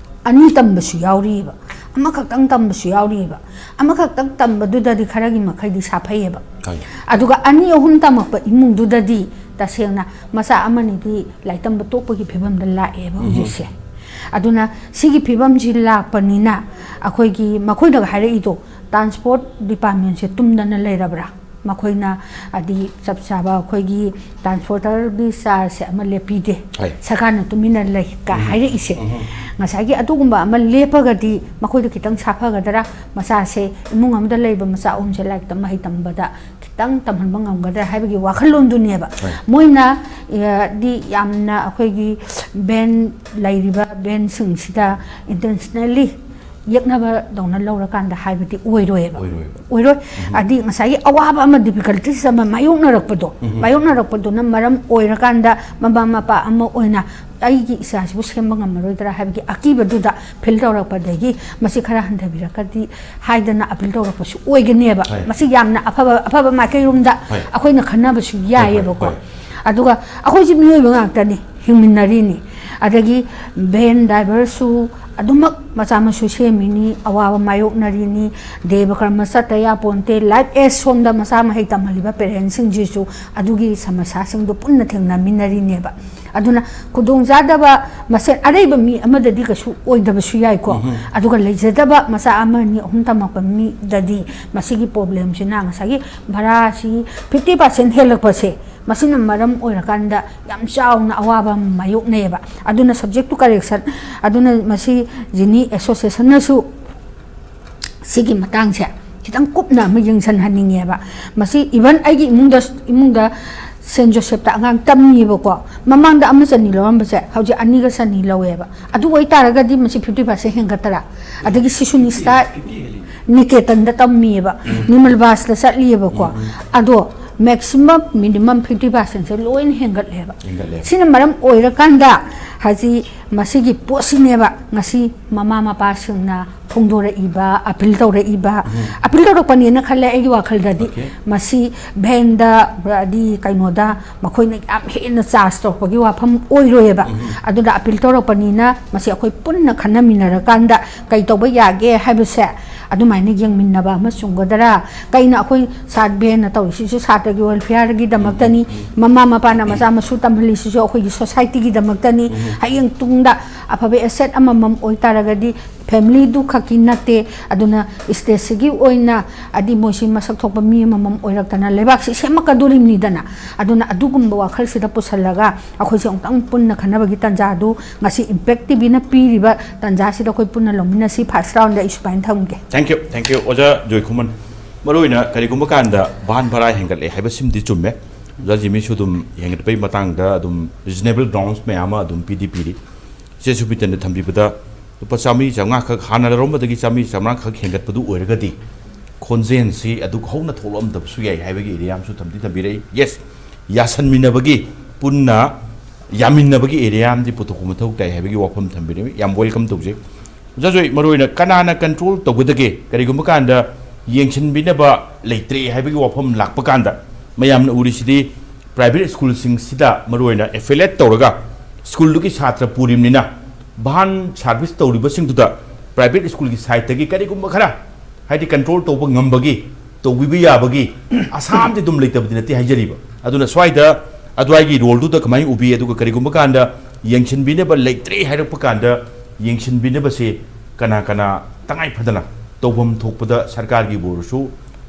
ꯑꯅꯤ ꯇꯝꯕꯁꯨ ꯌꯥꯎꯔꯤꯕ, ꯑꯃꯈꯛꯇꯪ ꯇꯝꯕꯁꯨ ꯌꯥꯎꯔꯤꯕ꯫ ꯑꯃꯈꯛꯇꯪ ꯇꯝꯕꯗꯨꯗꯗꯤ ꯈꯔꯒꯤ ꯃꯈꯩꯗꯤ ꯁꯥꯐꯩꯌꯦꯕ꯫ ꯍꯣꯏ꯫ ꯑꯗꯨꯒ ꯑꯅꯤ ꯑꯍꯨꯝ ꯇꯝꯃꯛꯄ ꯏꯃꯨꯡꯗꯨꯗꯗꯤ ꯇꯁꯦꯡꯅ ꯃꯆꯥ ꯑꯃꯅꯤꯗꯤ ꯂꯥꯏꯔꯤꯛ ꯇꯝꯕ ꯇꯣꯛꯄꯒꯤ ꯐꯤꯕꯝꯗ ꯂꯥꯛꯑꯦꯕ ꯍꯧꯖꯤꯛꯁꯦ꯫ ꯑꯗꯨꯅ ꯁꯤꯒꯤ ꯐꯤꯕꯝꯁꯤ ꯂꯥꯛꯄꯅꯤꯅ ꯑꯩꯈꯣꯏꯒꯤ ꯃꯈꯣꯏꯅꯒ ꯍꯥꯏꯔꯛꯏꯗꯣ, ꯇ꯭ꯔꯥꯟꯁꯄꯣꯔꯠ ꯗꯤꯄꯥꯔꯠꯃꯦꯟꯁꯦ ꯇꯨꯝꯗꯅ ꯂꯩꯔꯕ꯭ꯔꯥ? ꯃꯈꯣꯏꯅ ꯍꯥꯏꯗꯤ ꯆꯞ ꯆꯥꯕ ꯑꯩꯈꯣꯏꯒꯤ ꯇ꯭ꯔꯥꯟꯁꯄꯣꯔꯇꯔꯒꯤ ꯆꯥꯔꯖꯁꯦ ꯑꯃ ꯂꯦꯞꯄꯤꯗꯦ, ꯍꯣꯏ꯫ ꯁꯔꯀꯥꯔꯅ ꯇꯨꯃꯤꯟꯅ ꯂꯩ ꯀ ꯍꯥꯏꯔꯛꯏꯁꯦ꯫ ꯉꯁꯥꯏꯒꯤ ꯑꯗꯨꯒꯨꯝꯕ ꯑꯃ ꯂꯦꯞꯄꯒꯗꯤ ꯃꯈꯣꯏꯗ ꯈꯤꯇꯪ ꯁꯥꯐꯒꯗ꯭ꯔꯥ, ꯃꯆꯥꯁꯦ, ꯏꯃꯨꯡ ꯑꯃꯗ ꯂꯩꯕ ꯃꯆꯥ ꯑꯍꯨꯝꯁꯦ ꯂꯥꯏꯔꯤꯛ ꯇꯝ-, ꯃꯍꯩ ꯇꯝꯕꯗ ꯈꯤꯇꯪ ꯇꯝꯍꯟꯕ ꯉꯝꯒꯗ꯭ꯔꯥ ꯍꯥꯏꯕꯒꯤ ꯋꯥꯈꯜꯂꯣꯟꯗꯨꯅꯦꯕ꯫ ꯍꯣꯏ꯫ ꯃꯣꯏꯅ, ꯑ, ꯗꯤ ꯌꯥꯝꯅ ꯑꯩꯈꯣꯏꯒꯤ ꯚꯦꯟ, ꯂꯩꯔꯤꯕ ꯚꯦꯟꯁꯤꯡꯁꯤꯗ ꯏꯟꯇꯦꯟꯁꯅꯦꯜꯂꯤ ꯌꯦꯛꯅꯕꯗꯧꯅ ꯂꯧꯔꯀꯥꯟꯗ ꯍꯥꯏꯕꯗꯤ ꯑꯣꯏꯔꯣꯏꯕ꯫ ꯑꯣꯏꯔꯣꯏꯕ꯫ ꯑꯣꯏꯔꯣꯏ꯫ ꯑꯗꯤ ꯉꯁꯥꯏꯒꯤ ꯑꯋꯥꯕ ꯑꯃ, ꯗꯤꯐꯤꯀꯜꯇꯤꯁ ꯑꯃ ꯃꯥꯌꯣꯛꯅꯔꯛꯄꯗꯣ, ꯃꯥꯌꯣꯛꯅꯔꯛꯄꯗꯨꯅ ꯃꯔꯝ ꯑꯣꯏꯔꯀꯥꯟꯗ ꯃꯃꯥ ꯃꯄꯥ ꯑꯃ ꯑꯣꯏꯅ ꯑꯩꯒꯤ ꯏꯆꯥꯁꯤꯕꯨ ꯁꯦꯝꯕ ꯉꯝꯃꯔꯣꯏꯗ꯭ꯔꯥ ꯍꯥꯏꯕꯒꯤ ꯑꯀꯤꯕꯗꯨꯗ ꯐꯤꯜ ꯇꯧꯔꯛꯄꯗꯒꯤ ꯃꯁꯤ ꯈꯔ ꯍꯟꯊꯕꯤꯔꯛꯀꯗꯤ ꯍꯥꯏꯗꯅ ꯑꯄꯤꯜ ꯇꯧꯔꯛꯄꯁꯨ ꯑꯣꯏꯒꯅꯦꯕ꯫ ꯍꯣꯏ꯫ ꯃꯁꯤ ꯌꯥꯝꯅ ꯑꯐꯕ, ꯑꯐꯕ ꯃꯥꯏꯀꯩꯔꯣꯝꯗ ꯍꯣꯏ꯫ ꯑꯩꯈꯣꯏꯅ ꯈꯟꯅꯕꯁꯨ ꯍꯣꯏ, ꯍꯣꯏ, ꯌꯥꯏꯌꯦꯕꯀꯣ꯫ ꯍꯣꯏ꯫ ꯑꯗꯨꯒ ꯑꯩꯈꯣꯏꯁꯦ ꯃꯤꯑꯣꯏꯕ ꯉꯥꯛꯇꯅꯤ, ꯍꯤꯡꯃꯤꯟꯅꯔꯤꯅꯤ꯫ ꯑꯗꯒꯤ ꯚꯦꯟ ꯗ꯭ꯔꯥꯏꯚꯔꯁꯨ, ꯑꯗꯨꯃꯛ ꯃꯆꯥ ꯃꯁꯨ ꯁꯦꯝꯃꯤꯅꯤ, ꯑꯋꯥꯕ ꯃꯥꯌꯣꯛꯅꯔꯤꯅꯤ, ꯗꯦꯕ ꯀꯔꯃ ꯆꯠꯇ ꯌꯥꯄꯣꯟꯇꯦ, ꯂꯥꯏꯐ ꯑꯦꯖ ꯁꯣꯝꯗ ꯃꯆꯥ ꯃꯍꯩ ꯇꯝꯍꯜꯂꯤꯕ ꯄꯦꯔꯦꯟꯁꯁꯤꯡꯁꯤꯁꯨ ꯑꯗꯨꯒꯤ ꯁꯃꯁ꯭ꯌꯥꯁꯤꯡꯗꯣ ꯄꯨꯟꯅ ꯊꯦꯡꯅꯃꯤꯟꯅꯔꯤꯅꯦꯕ꯫ ꯑꯗꯨꯅ ꯈꯨꯗꯣꯡꯆꯥꯗꯕ ꯃꯁꯦꯟ ꯑꯔꯩꯕ ꯃꯤ ꯑꯃꯗꯗꯤ ꯀꯩꯁꯨ ꯑꯣꯏꯗꯕꯁꯨ ꯌꯥꯏꯀꯣ꯫ ꯑꯗꯨꯒ ꯂꯩꯖꯗꯕ ꯃꯆꯥ ꯑꯃ ꯑꯅꯤ ꯑꯍꯨꯝ ꯇꯝꯃꯛꯄ ꯃꯤꯗꯗꯤ ꯃꯁꯤꯒꯤ ꯄ꯭ꯔꯣꯕ꯭ꯂꯦꯝꯁꯤꯅ, ꯉꯁꯥꯏꯒꯤ ꯚꯔꯥꯁꯤ ꯐꯤꯐꯇꯤ ꯄꯥꯔꯁꯦꯟ ꯍꯦꯜꯂꯛꯄꯁꯦ, ꯃꯁꯤꯅ ꯃꯔꯝ ꯑꯣꯏꯔꯀꯥꯟꯗ ꯌꯥꯝ ꯆꯥꯎꯅ ꯑꯋꯥꯕ ꯑꯃ ꯃꯥꯌꯣꯛꯅꯩꯌꯦꯕ꯫ ꯑꯗꯨꯅ subject to correction, ꯑꯗꯨꯅ ꯃꯁꯤ ꯖꯤꯅꯤ ꯑꯦꯁꯣꯁꯤꯌꯦꯁꯟꯅꯁꯨ ꯁꯤꯒꯤ ꯃꯇꯥꯡꯁꯦ ꯈꯤꯇꯪ ꯀꯨꯞꯅ ꯑꯃ ꯌꯦꯡꯁꯤꯟꯍꯟꯅꯤꯡꯉꯦꯕ꯫ ꯃꯁꯤ even ꯑꯩꯒꯤ ꯏꯃꯨꯡꯗ, ꯏꯃꯨꯡꯗ ꯁꯦꯟ ꯖꯣꯁꯦꯞꯇ ꯑꯉꯥꯡ ꯇꯝꯃꯤꯕꯀꯣ, ꯃꯃꯥꯡꯗ ꯑꯃ ꯆꯅꯤ ꯂꯧꯔꯝꯕꯁꯦ ꯍꯧꯖꯤꯛ ꯑꯅꯤꯒ ꯆꯅꯤ ꯂꯧꯋꯦꯕ꯫ ꯑꯗꯨ ꯑꯣꯏꯇꯥꯔꯒꯗꯤ ꯃꯁꯤ ꯐꯤꯐꯇꯤ ꯄꯥꯔꯁꯦꯟ ꯍꯦꯟꯒꯠꯇꯔꯥ? ꯑꯗꯒꯤ ꯁꯤꯁꯨ ꯅꯤꯁꯇꯥ ꯅꯤꯀꯦꯇꯟꯗ ꯇꯝꯃꯤꯕ, ꯅꯤꯃꯜꯕꯥꯁꯇ ꯆꯠꯂꯤꯑꯕꯀꯣ꯫ ꯑꯗꯣ maximum minimum ꯐꯤꯐꯇꯤ ꯄꯥꯔꯁꯦꯟꯁꯦ ꯂꯣꯏꯅ ꯍꯦꯟꯒꯠꯂꯦꯕ꯫ ꯍꯦꯟꯒꯠꯂꯦꯕ꯫ ꯁꯤꯅ ꯃꯔꯝ ꯑꯣꯏꯔꯀꯥꯟꯗ ꯍꯧꯖꯤꯛ ꯃꯁꯤꯒꯤ ꯄꯣꯠꯁꯤꯅꯦꯕ ꯉꯁꯤ ꯃꯃꯥ ꯃꯄꯥꯁꯤꯡꯅ ꯐꯣꯡꯗꯣꯔꯛꯏꯕ, ꯑꯄꯤꯜ ꯇꯧꯔꯛꯏꯕ꯫ ꯑꯄꯤꯜ ꯇꯧꯔꯛꯄꯅꯦꯅ ꯈꯜꯂꯦ ꯑꯩꯒꯤ ꯋꯥꯈꯜꯗꯗꯤ꯫ Okay. ꯃꯁꯤ ꯚꯦꯟꯗ, ꯑꯗꯤ ꯀꯩꯅꯣꯗ ꯃꯈꯣꯏꯅ ꯌꯥꯝ ꯍꯦꯟꯅ ꯆꯥꯔꯖ ꯇꯧꯔꯛꯄꯒꯤ ꯋꯥꯐꯝ ꯑꯣꯏꯔꯣꯏꯕ꯫ ꯑꯗꯨꯅ ꯑꯄꯤꯜ ꯇꯧꯔꯛꯄꯅꯤꯅ ꯃꯁꯤ ꯑꯩꯈꯣꯏ ꯄꯨꯟꯅ ꯈꯟꯅꯃꯤꯟꯅꯔꯀꯥꯟꯗ ꯀꯩ ꯇꯧꯕ ꯌꯥꯒꯦ ꯍꯥꯏꯕꯁꯦ ꯑꯗꯨꯃꯥꯏꯅ ꯌꯦꯡꯃꯤꯟꯅꯕ ꯑꯃ ꯆꯨꯝꯒꯗꯔꯥ? ꯀꯩꯅ ꯑꯩꯈꯣꯏ ꯁꯥꯠ ꯚꯦꯟꯅ ꯇꯧꯔꯤꯁꯤꯁꯨ ꯁꯥꯇ꯭ꯔꯒꯤ ꯋꯦꯜꯐꯤꯌꯔꯒꯤꯗꯃꯛꯇꯅꯤ, ꯃꯃꯥ ꯃꯄꯥꯅ ꯃꯆꯥ ꯃꯁꯨ ꯇꯝꯍꯜꯂꯤꯁꯤꯁꯨ ꯑꯩꯈꯣꯏꯒꯤ ꯁꯣꯁꯥꯏꯇꯤꯒꯤꯗꯃꯛꯇꯅꯤ꯫ ꯍꯌꯦꯡ ꯇꯨꯡꯗ ꯑꯐꯕ ꯑꯦꯁꯦꯠ ꯑꯃꯃꯝ ꯑꯣꯏꯇꯥꯔꯒꯗꯤ ꯐꯦꯃꯤꯂꯤꯗꯨ ꯈꯛꯀꯤ ꯅꯠꯇꯦ꯫ ꯑꯗꯨꯅ ꯁ꯭ꯇꯦꯠꯁꯤꯒꯤ ꯑꯣꯏꯅ ꯑꯗꯤ ꯃꯣꯏꯁꯤ ꯃꯁꯛ ꯊꯣꯛꯄ ꯃꯤ ꯑꯃꯃꯝ ꯑꯣꯏꯔꯛꯇꯅ ꯂꯩꯕꯥꯛꯁꯤ ꯁꯦꯝꯃꯛꯀꯗꯣꯔꯤꯕꯅꯤꯗꯅ꯫ ꯑꯗꯨꯅ ꯑꯗꯨꯒꯨꯝꯕ ꯋꯥꯈꯜꯁꯤꯗ ꯄꯨꯁꯜꯂꯒ ꯑꯩꯈꯣꯏꯁꯦ ꯑꯃꯨꯛꯇꯪ ꯄꯨꯟꯅ ꯈꯟꯅꯕꯒꯤ ꯇꯥꯟꯖꯥꯗꯨ ꯉꯁꯤ ꯏꯝꯄꯦꯛ ꯇꯤꯚꯤꯅ ꯄꯤꯔꯤꯕ ꯇꯥꯟꯖꯥꯁꯤꯗ ꯑꯩꯈꯣꯏ ꯄꯨꯟꯅ ꯂꯧꯃꯤꯟꯅꯁꯤ꯫ ꯐꯥꯔꯁ ꯔꯥꯎꯟꯗ ꯑꯩ ꯁꯨꯃꯥꯏꯅ ꯊꯝꯒꯦ꯫ Thank you, thank you, ꯑꯣꯖꯥ ꯖꯣꯏꯈꯨꯃꯟ꯫ ꯃꯔꯨꯑꯣꯏꯅ ꯀꯔꯤꯒꯨꯝꯕ ꯀꯥꯟꯗ ꯚꯥꯟ ꯚꯔꯥ ꯍꯦꯟꯒꯠꯂꯦ ꯍꯥꯏꯕꯁꯤꯃꯗꯤ ꯆꯨꯝꯃꯦ꯫ ꯑꯣꯖꯥ ꯖꯤꯃꯤꯁꯨ ꯑꯗꯨꯝ ꯍꯦꯟꯒꯠꯄꯒꯤ ꯃꯇꯥꯡꯗ ꯑꯗꯨꯝ reasonable grounds ꯃꯌꯥꯝ ꯑꯃ ꯑꯗꯨꯝ ꯄꯤꯗꯤ ꯄꯤꯔꯤ꯫ ꯏꯆꯦ ꯁꯨꯃꯤꯇꯟꯗ ꯊꯝꯕꯤꯕꯗ ꯂꯨꯄꯥ ꯆꯥꯝꯃꯔꯤ ꯆꯥꯝꯃꯉꯥꯈꯛ, ꯍꯥꯟꯅ ꯂꯧꯔꯝꯕꯗꯒꯤ ꯆꯥꯝꯃꯔꯤ ꯆꯥꯝꯃꯉꯥꯈꯛ ꯍꯦꯟꯒꯠꯄꯗꯨ ꯑꯣꯏꯔꯒꯗꯤ ꯈꯣꯟꯖꯦꯜꯁꯤ ꯑꯗꯨꯛ ꯍꯧꯅ ꯊꯣꯛꯂꯛꯑꯝꯗꯕꯁꯨ ꯌꯥꯏ ꯍꯥꯏꯕꯒꯤ area ꯑꯃꯁꯨ ꯊꯝꯗꯤ ꯊꯝꯕꯤꯔꯛꯏ꯫ Yes, ꯌꯥꯁꯟꯃꯤꯟꯅꯕꯒꯤ, ꯄꯨꯟꯅ ꯌꯥꯃꯤꯟꯅꯕꯒꯤ area ꯑꯃꯗꯤ ꯄꯨꯊꯣꯛꯄ ꯃꯊꯧ ꯇꯥꯏ ꯍꯥꯏꯕꯒꯤ ꯋꯥꯐꯝ ꯊꯝꯕꯤꯔꯛꯏ꯫ ꯌꯥꯝ welcome ꯇꯧꯖꯩ꯫ ꯑꯣꯖꯥ ꯖꯣꯏ, ꯃꯔꯨꯑꯣꯏꯅ ꯀꯅꯥꯅ control ꯇꯧꯒꯗꯒꯦ? ꯀꯔꯤꯒꯨꯝꯕ ꯀꯥꯟꯗ ꯌꯦꯡꯁꯤꯟꯕꯤꯅꯕ ꯂꯩꯇ꯭ꯔꯦ ꯍꯥꯏꯕꯒꯤ ꯋꯥꯐꯝ ꯂꯥꯛꯄ ꯀꯥꯟꯗ, ꯃꯌꯥꯝꯅ ꯎꯔꯤꯁꯤꯗꯤ private schoolꯁꯤꯡꯁꯤꯗ ꯃꯔꯨꯑꯣꯏꯅ affiliate ꯇꯧꯔꯒ schoolꯗꯨꯒꯤ ꯁꯥꯇ꯭ꯔ ꯄꯨꯔꯤꯕꯅꯤꯅ ꯚꯥꯟ ꯁꯥꯔꯚꯤꯁ ꯇꯧꯔꯤꯕꯁꯤꯡꯗꯨꯗ ꯄ꯭ꯔꯥꯏꯚꯦꯠ ꯁ꯭ꯀꯨꯜꯒꯤ ꯁꯥꯏꯠꯇꯒꯤ ꯀꯔꯤꯒꯨꯝꯕ ꯈꯔ, ꯍꯥꯏꯗꯤ, ꯀꯟꯇ꯭ꯔꯣꯜ ꯇꯧꯕ ꯉꯝꯕꯒꯤ, ꯇꯧꯕꯤꯕ ꯌꯥꯕꯒꯤ ꯑꯁꯥ ꯑꯃꯗꯤ ꯑꯗꯨꯝ ꯂꯩꯇꯕꯗꯤ ꯅꯠꯇꯦ ꯍꯥꯏꯖꯔꯤꯕ꯫ ꯑꯗꯨꯅ ꯁ꯭ꯋꯥꯏꯗ ꯑꯗꯨꯋꯥꯏꯒꯤ ꯔꯣꯜꯗꯨꯗ ꯀꯃꯥꯏꯅ ꯎꯕꯤ, ꯑꯗꯨꯒ ꯀꯔꯤꯒꯨꯝꯕ ꯀꯥꯟꯗ ꯌꯦꯡꯁꯤꯟꯕꯤꯅꯕ ꯂꯩꯇ꯭ꯔꯦ ꯍꯥꯏꯔꯛꯄ ꯀꯥꯟꯗ ꯌꯦꯡꯁꯤꯟꯕꯤꯅꯕꯁꯦ ꯀꯅꯥ ꯀꯅꯥ ꯇꯉꯥꯏ ꯐꯗꯅ ꯇꯧꯐꯝ ꯊꯣꯛꯄꯗ ꯁꯔꯀꯥꯔꯒꯤꯕꯨ ꯑꯣꯏꯔꯁꯨ,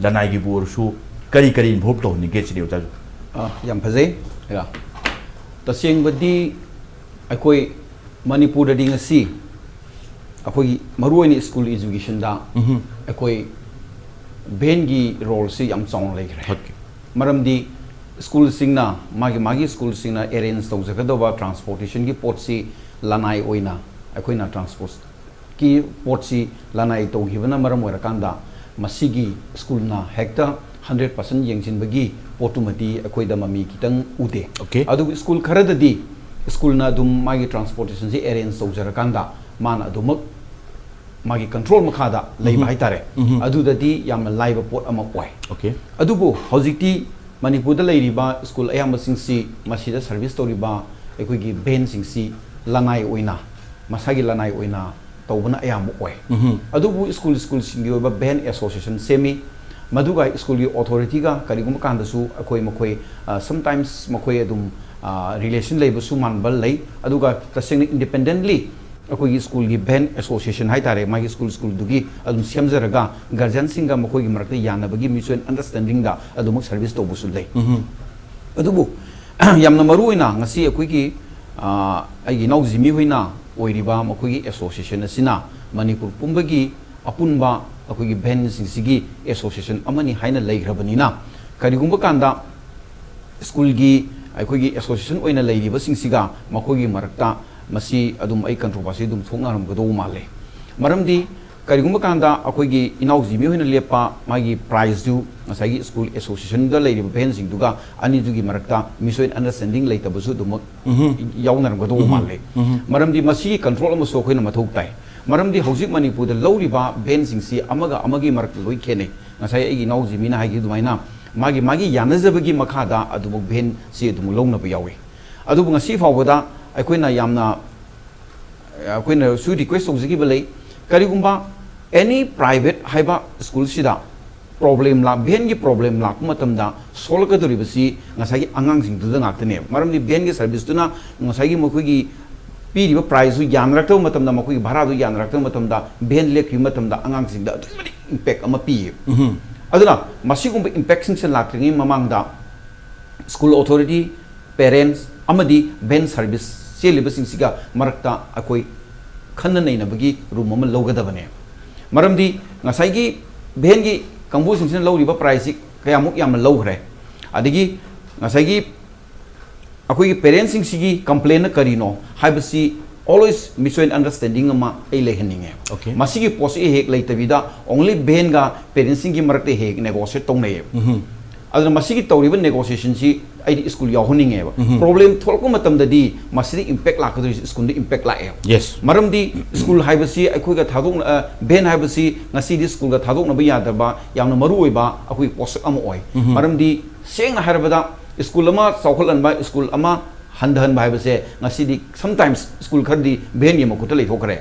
ꯂꯅꯥꯏꯒꯤꯕꯨ ꯑꯣꯏꯔꯁꯨ ꯀꯔꯤ ꯀꯔꯤ ꯏꯟꯚꯣꯜꯕ ꯇꯧꯍꯟꯅꯤꯡꯒꯦ ꯁꯤꯅꯤ ꯑꯣꯖꯥꯁꯨ꯫ ꯑ, ꯌꯥꯝ ꯐꯖꯩ꯫ ꯌꯥ꯫ ꯇꯁꯦꯡꯕꯗꯤ ꯑꯩꯈꯣꯏ ꯃꯅꯤꯄꯨꯔꯗꯗꯤ ꯉꯁꯤ ꯑꯩꯈꯣꯏꯒꯤ ꯃꯔꯨꯑꯣꯏꯅ ꯁ꯭ꯀꯨꯜ ꯏꯖꯨꯀꯦꯁꯟꯗ ꯎꯝꯍꯨꯝ꯫ ꯑꯩꯈꯣꯏ ꯚꯦꯟꯒꯤ ꯔꯣꯜꯁꯤ ꯌꯥꯝ ꯆꯥꯎꯅ ꯂꯩꯈ꯭ꯔꯦ꯫ Okay꯫ ꯃꯔꯝꯗꯤ ꯁ꯭ꯀꯨꯜꯁꯤꯡꯅ, ꯃꯥꯒꯤ ꯃꯥꯒꯤ ꯁ꯭ꯀꯨꯜꯁꯤꯡꯅ ꯑꯦꯔꯦꯟꯖ ꯇꯧꯖꯒꯗꯧꯕ ꯇ꯭ꯔꯥꯟꯁꯄꯣꯔꯇꯦꯁꯟꯒꯤ ꯄꯣꯠꯁꯤ ꯂꯅꯥꯏ ꯑꯣꯏꯅ, ꯑꯩꯈꯣꯏꯅ ꯇ꯭ꯔꯥꯟꯁꯄꯣꯔꯠꯀꯤ ꯄꯣꯠꯁꯤ ꯂꯅꯥꯏ ꯇꯧꯈꯤꯕꯅ ꯃꯔꯝ ꯑꯣꯏꯔꯀꯥꯟꯗ ꯃꯁꯤꯒꯤ ꯁ꯭ꯀꯨꯜꯅ ꯍꯦꯛꯇ ꯍꯟꯗ꯭ꯔꯦꯠ ꯄꯥꯔꯁꯦꯟ ꯌꯦꯡꯁꯤꯟꯕꯒꯤ ꯄꯣꯠꯇꯨꯃꯗꯤ ꯑꯩꯈꯣꯏꯗ ꯃꯃꯤ ꯈꯤꯇꯪ ꯎꯗꯦ꯫ Okay꯫ ꯑꯗꯨꯕꯨ ꯁ꯭ꯀꯨꯜ ꯈꯔꯗꯗꯤ ꯁ꯭ꯀꯨꯜꯅ ꯑꯗꯨꯝ ꯃꯥꯒꯤ ꯇ꯭ꯔꯥꯟꯁꯄꯣꯔꯇꯦꯁꯟꯁꯤ ꯑꯦꯔꯦꯟꯖ ꯇꯧꯖꯔꯀꯥꯟꯗ ꯃꯥꯅ ꯑꯗꯨꯃꯛ ꯃꯥꯒꯤ ꯀꯟꯇ꯭ꯔꯣꯜ ꯃꯈꯥꯗ ꯂꯩꯕ ꯎꯝꯍꯨꯝ꯫ ꯍꯥꯏꯇꯥꯔꯦ꯫ ꯎꯝꯍꯨꯝ꯫ ꯑꯗꯨꯗꯗꯤ ꯌꯥꯝꯅ ꯂꯥꯏꯕ ꯄꯣꯠ ꯑꯃ ꯑꯣꯏ꯫ Okay꯫ ꯑꯗꯨꯕꯨ ꯍꯧꯖꯤꯛꯇꯤ ꯃꯅꯤꯄꯨꯔꯗ ꯂꯩꯔꯤꯕ ꯁ꯭ꯀꯨꯜ ꯑꯌꯥꯝꯕꯁꯤꯡꯁꯤ, ꯃꯁꯤꯗ ꯁꯔꯚꯤꯁ ꯇꯧꯔꯤꯕ ꯑꯩꯈꯣꯏꯒꯤ ꯚꯦꯟꯁꯤꯡꯁꯤ ꯂꯅꯥꯏ ꯑꯣꯏꯅ, ꯃꯁꯥꯒꯤ ꯂꯅꯥꯏ ꯑꯣꯏꯅ ꯇꯧꯕꯅ ꯑꯌꯥꯝꯕ ꯑꯣꯏ꯫ ꯎꯝꯍꯨꯝ꯫ ꯑꯗꯨꯕꯨ ꯁ꯭ꯀꯨꯜ, ꯁ꯭ꯀꯨꯜꯁꯤꯡꯒꯤ ꯑꯣꯏꯕ ꯚꯦꯟ ꯑꯦꯁꯣꯁꯤꯌꯦꯁꯟ ꯁꯦꯝꯃꯤ꯫ ꯃꯗꯨꯒ ꯁ꯭ꯀꯨꯜꯒꯤ ꯑꯣꯊꯣꯔꯤꯇꯤꯒ ꯀꯔꯤꯒꯨꯝꯕ ꯀꯥꯟꯗꯁꯨ ꯑꯩꯈꯣꯏ, ꯃꯈꯣꯏ, ꯑ, sometimes ꯃꯈꯣꯏ ꯑꯗꯨꯝ, ꯑ, ꯔꯤꯂꯦꯁꯟ ꯂꯩꯕꯁꯨ ꯃꯥꯟꯕ ꯂꯩ꯫ ꯑꯗꯨꯒ ꯇꯁꯦꯡꯅ ꯏꯟꯗꯤꯄꯦꯟꯗꯦꯟꯂꯤ ꯑꯩꯈꯣꯏꯒꯤ ꯁ꯭ꯀꯨꯜꯒꯤ ꯚꯦꯟ ꯑꯦꯁꯣꯁꯤꯌꯦꯁꯟ ꯍꯥꯏꯇꯥꯔꯦ, ꯃꯥꯒꯤ ꯁ꯭ꯀꯨꯜ, ꯁ꯭ꯀꯨꯜꯗꯨꯒꯤ ꯑꯗꯨꯝ ꯁꯦꯝꯖꯔꯒ ꯒꯥꯔꯖꯤꯌꯟꯁꯤꯡꯒ ꯃꯈꯣꯏꯒꯤ ꯃꯔꯛꯇ ꯌꯥꯅꯕꯒꯤ ꯃ꯭ꯌꯨꯆꯨꯋꯦꯜ ꯑꯟꯗꯔꯁꯇꯦꯟꯗꯤꯡꯗ ꯑꯗꯨꯃꯛ ꯁꯔꯚꯤꯁ ꯇꯧꯕꯁꯨ ꯂꯩ꯫ ꯎꯝꯍꯨꯝ꯫ ꯑꯗꯨꯕꯨ ꯌꯥꯝꯅ ꯃꯔꯨ ꯑꯣꯏꯅ ꯉꯁꯤ ꯑꯩꯈꯣꯏꯒꯤ, ꯑ, ꯑꯩꯒꯤ ꯏꯅꯥꯎ ꯖꯤꯃꯤ ꯍꯣꯏꯅ ꯑꯣꯏꯔꯤꯕ ꯃꯈꯣꯏꯒꯤ ꯑꯦꯁꯣꯁꯤꯌꯦꯁꯟ ꯑꯁꯤꯅ ꯃꯅꯤꯄꯨꯔ ꯄꯨꯝꯕꯒꯤ ꯑꯄꯨꯟꯕ ꯑꯩꯈꯣꯏꯒꯤ ꯚꯦꯟꯁꯤꯡꯁꯤꯒꯤ ꯑꯦꯁꯣꯁꯤꯌꯦꯁꯟ ꯑꯃꯅꯤ ꯍꯥꯏꯅ ꯂꯩꯈ꯭ꯔꯕꯅꯤꯅ, ꯀꯔꯤꯒꯨꯝꯕ ꯀꯥꯟꯗ ꯁ꯭ꯀꯨꯜꯒꯤ ꯑꯩꯈꯣꯏꯒꯤ ꯑꯦꯁꯣꯁꯤꯌꯦꯁꯟ ꯑꯣꯏꯅ ꯂꯩꯔꯤꯕꯁꯤꯡꯁꯤꯒ ꯃꯈꯣꯏꯒꯤ ꯃꯔꯛꯇ ꯃꯁꯤ ꯑꯗꯨꯝ ꯑꯩ ꯀꯟꯇ꯭ꯔꯣꯚꯔꯁꯤ ꯑꯗꯨꯝ ꯊꯣꯛꯅꯔꯝꯒꯗꯧꯕ ꯃꯥꯜꯂꯦ꯫ ꯃꯔꯝꯗꯤ ꯀꯔꯤꯒꯨꯝꯕ ꯀꯥꯟꯗ ꯑꯩꯈꯣꯏꯒꯤ ꯏꯅꯥꯎ ꯖꯤꯃꯤ ꯍꯣꯏꯅ ꯂꯦꯞꯄ ꯃꯥꯒꯤ ꯄ꯭ꯔꯥꯏꯖꯇꯨ ꯉꯁꯥꯏꯒꯤ ꯁ꯭ꯀꯨꯜ ꯑꯦꯁꯣꯁꯤꯌꯦꯁꯟꯗ ꯂꯩꯔꯤꯕ ꯚꯦꯟꯁꯤꯡꯗꯨꯒ ꯑꯅꯤꯗꯨꯒꯤ ꯃꯔꯛꯇ ꯃ꯭ꯌꯨꯆꯨꯋꯦꯜ ꯑꯟꯗꯔꯁꯇꯦꯟꯗꯤꯡ ꯂꯩꯇꯕꯁꯨ ꯑꯗꯨꯃꯛ ꯎꯝꯍꯨꯝ꯫ ꯌꯥꯎꯅꯔꯝꯒꯗꯧꯕ ꯎꯝꯍꯨꯝ꯫ ꯃꯥꯜꯂꯦ꯫ ꯎꯝꯍꯨꯝ꯫ ꯃꯔꯝꯗꯤ ꯃꯁꯤꯒꯤ ꯀꯟꯇ꯭ꯔꯣꯜ ꯑꯃꯁꯨ ꯑꯩꯈꯣꯏꯅ ꯃꯊꯧ ꯇꯥꯏ꯫ ꯃꯔꯝꯗꯤ ꯍꯧꯖꯤꯛ ꯃꯅꯤꯄꯨꯔꯗ ꯂꯧꯔꯤꯕ ꯚꯦꯟꯁꯤꯡꯁꯤ ꯑꯃꯒ ꯑꯃꯒꯤ ꯃꯔꯛꯇ ꯂꯣꯏ ꯈꯦꯠꯅꯩ꯫ ꯉꯁꯥꯏ ꯑꯩꯒꯤ ꯏꯅꯥꯎ ꯖꯤꯃꯤꯅ ꯍꯥꯏꯈꯤꯕ ꯑꯗꯨꯃꯥꯏꯅ ꯃꯥꯒꯤ, ꯃꯥꯒꯤ ꯌꯥꯅꯖꯕꯒꯤ ꯃꯈꯥꯗ ꯑꯗꯨꯃꯛ ꯚꯦꯟꯁꯤ ꯑꯗꯨꯃꯛ ꯂꯧꯅꯕ ꯌꯥꯎꯏ꯫ ꯑꯗꯨꯕꯨ ꯉꯁꯤ ꯐꯥꯎꯕꯗ ꯑꯩꯈꯣꯏꯅ ꯌꯥꯝꯅ ꯑꯩꯈꯣꯏꯅꯁꯨ ꯔꯤꯀ꯭ꯋꯦꯁ ꯇꯧꯖꯈꯤꯕ ꯂꯩ, ꯀꯔꯤꯒꯨꯝꯕ ꯑꯦꯅꯤ ꯄ꯭ꯔꯥꯏꯚꯦꯠ ꯍꯥꯏꯕ ꯁ꯭ꯀꯨꯜꯁꯤꯗ ꯄ꯭ꯔꯣꯕ꯭ꯂꯦꯝ ꯂꯥꯛ ꯚꯦꯟꯒꯤ ꯄ꯭ꯔꯣꯕ꯭ꯂꯦꯝ ꯂꯥꯛꯄ ꯃꯇꯝꯗ ꯁꯣꯜꯒꯗꯧꯔꯤꯕꯁꯤ ꯉꯁꯥꯏꯒꯤ ꯑꯉꯥꯡꯁꯤꯡꯗꯨꯗ ꯉꯥꯛꯇꯅꯦꯕ꯫ ꯃꯔꯝꯗꯤ ꯚꯦꯟꯒꯤ ꯁꯥꯔꯚꯤꯁꯇꯨꯅ ꯉꯁꯥꯏꯒꯤ ꯃꯈꯣꯏꯒꯤ ꯄꯤꯔꯤꯕ ꯄ꯭ꯔꯥꯏꯁꯇꯨ ꯌꯥꯅꯔꯛꯇꯕ ꯃꯇꯝꯗ, ꯃꯈꯣꯏꯒꯤ ꯚꯔꯥꯗꯨ ꯌꯥꯅꯔꯛꯇꯕ ꯃꯇꯝꯗ, ꯚꯦꯟ ꯂꯦꯞꯈꯤꯕ ꯃꯇꯝꯗ ꯑꯉꯥꯡꯁꯤꯡꯗ ꯑꯗꯨꯛꯀꯤ ꯃꯇꯤꯛ ꯏꯝꯄꯦꯛ ꯑꯃ ꯄꯤꯌꯦꯕ꯫ ꯑꯗꯨꯅ ꯃꯁꯤꯒꯨꯝꯕ ꯏꯝꯄꯦꯛꯁꯤꯡꯁꯦ ꯂꯥꯛꯇ꯭ꯔꯤꯉꯩ ꯃꯃꯥꯡꯗ ꯁ꯭ꯀꯨꯜ ꯑꯣꯊꯣꯔꯤꯇꯤ, ꯄꯦꯔꯦꯟꯁ ꯑꯃꯗꯤ ꯚꯦꯟ ꯁꯥꯔꯚꯤꯁ ꯆꯦꯜꯂꯤꯕꯁꯤꯡꯁꯤꯒ ꯃꯔꯛꯇ ꯑꯩꯈꯣꯏ ꯈꯟꯅ ꯅꯩꯅꯕꯒꯤ ꯔꯨꯝ ꯑꯃ ꯂꯧꯒꯗꯕꯅꯦ꯫ ꯃꯔꯝꯗꯤ ꯉꯁꯥꯏꯒꯤ ꯚꯦꯟꯒꯤ ꯀꯥꯡꯕꯨꯁꯤꯡꯁꯤꯅ ꯂꯧꯔꯤꯕ ꯄ꯭ꯔꯥꯏꯖꯁꯤ ꯀꯌꯥꯃꯨꯛ ꯌꯥꯝꯅ ꯂꯧꯈ꯭ꯔꯦ, ꯑꯗꯒꯤ ꯉꯁꯥꯏꯒꯤ ꯑꯩꯈꯣꯏꯒꯤ ꯄꯦꯔꯦꯟꯁꯁꯤꯡꯁꯤꯒꯤ ꯀꯝꯄ꯭ꯂꯦꯟꯅ ꯀꯔꯤꯅꯣ ꯍꯥꯏꯕꯁꯤ always mutual understanding ꯑꯃ ꯑꯩ ꯂꯩꯍꯟꯅꯤꯡꯉꯦ꯫ Okay. ꯃꯁꯤꯒꯤ ꯄꯣꯠꯁꯤ ꯍꯦꯛ ꯂꯩꯇꯕꯤꯗ only ꯚꯦꯟꯒ ꯄꯦꯔꯦꯟꯁꯁꯤꯡꯒꯤ ꯃꯔꯛꯇ ꯍꯦꯛ ꯍꯦꯛ ꯅꯦꯒꯣꯁꯤꯌꯦꯠ ꯇꯧꯅꯩꯌꯦꯕ꯫ ꯑꯗꯨꯅ ꯃꯁꯤꯒꯤ ꯇꯧꯔꯤꯕ ꯅꯦꯒꯣꯁꯤꯌꯦꯁꯟꯁꯤ ꯑꯩꯗꯤ ꯁ꯭ꯀꯨꯜ ꯌꯥꯎꯍꯟꯅꯤꯡꯉꯦꯕ꯫ ꯄ꯭ꯔꯣꯕ꯭ꯂꯦꯝ ꯊꯣꯛꯂꯛꯄ ꯃꯇꯝꯗꯗꯤ ꯃꯁꯤꯗ ꯏꯝꯄꯦꯛ ꯂꯥꯛꯀꯗꯣꯏꯁꯤ ꯁ꯭ꯀꯨꯜꯗ ꯏꯝꯄꯦꯛ ꯂꯥꯛꯑꯦꯕ꯫ Yes. ꯃꯔꯝꯗꯤ ꯁ꯭ꯀꯨꯜ ꯍꯥꯏꯕꯁꯤ ꯑꯩꯈꯣꯏꯒ ꯊꯥꯗꯣꯛꯅ ꯚꯦꯟ ꯍꯥꯏꯕꯁꯤ ꯉꯁꯤꯗꯤ ꯁ꯭ꯀꯨꯜꯒ ꯊꯥꯗꯣꯛꯅꯕ ꯌꯥꯗꯕ ꯌꯥꯝꯅ ꯃꯔꯨ ꯑꯣꯏꯕ ꯑꯩꯈꯣꯏꯒꯤ ꯄꯣꯠꯁꯛ ꯑꯃ ꯑꯣꯏ꯫ ꯃꯔꯝꯗꯤ ꯁꯦꯡꯅ ꯍꯥꯏꯔꯕꯗ ꯁ꯭ꯀꯨꯜ ꯑꯃ ꯆꯥꯎꯈꯠꯍꯟꯕ, ꯁ꯭ꯀꯨꯜ ꯑꯃ ꯍꯟꯊꯍꯟꯕ ꯍꯥꯏꯕꯁꯦ ꯉꯁꯤꯗꯤ sometimes ꯁ꯭ꯀꯨꯜ ꯈꯔꯗꯤ ꯚꯦꯟꯒꯤ ꯃꯈꯨꯠꯇ ꯂꯩꯊꯣꯛꯈ꯭ꯔꯦ꯫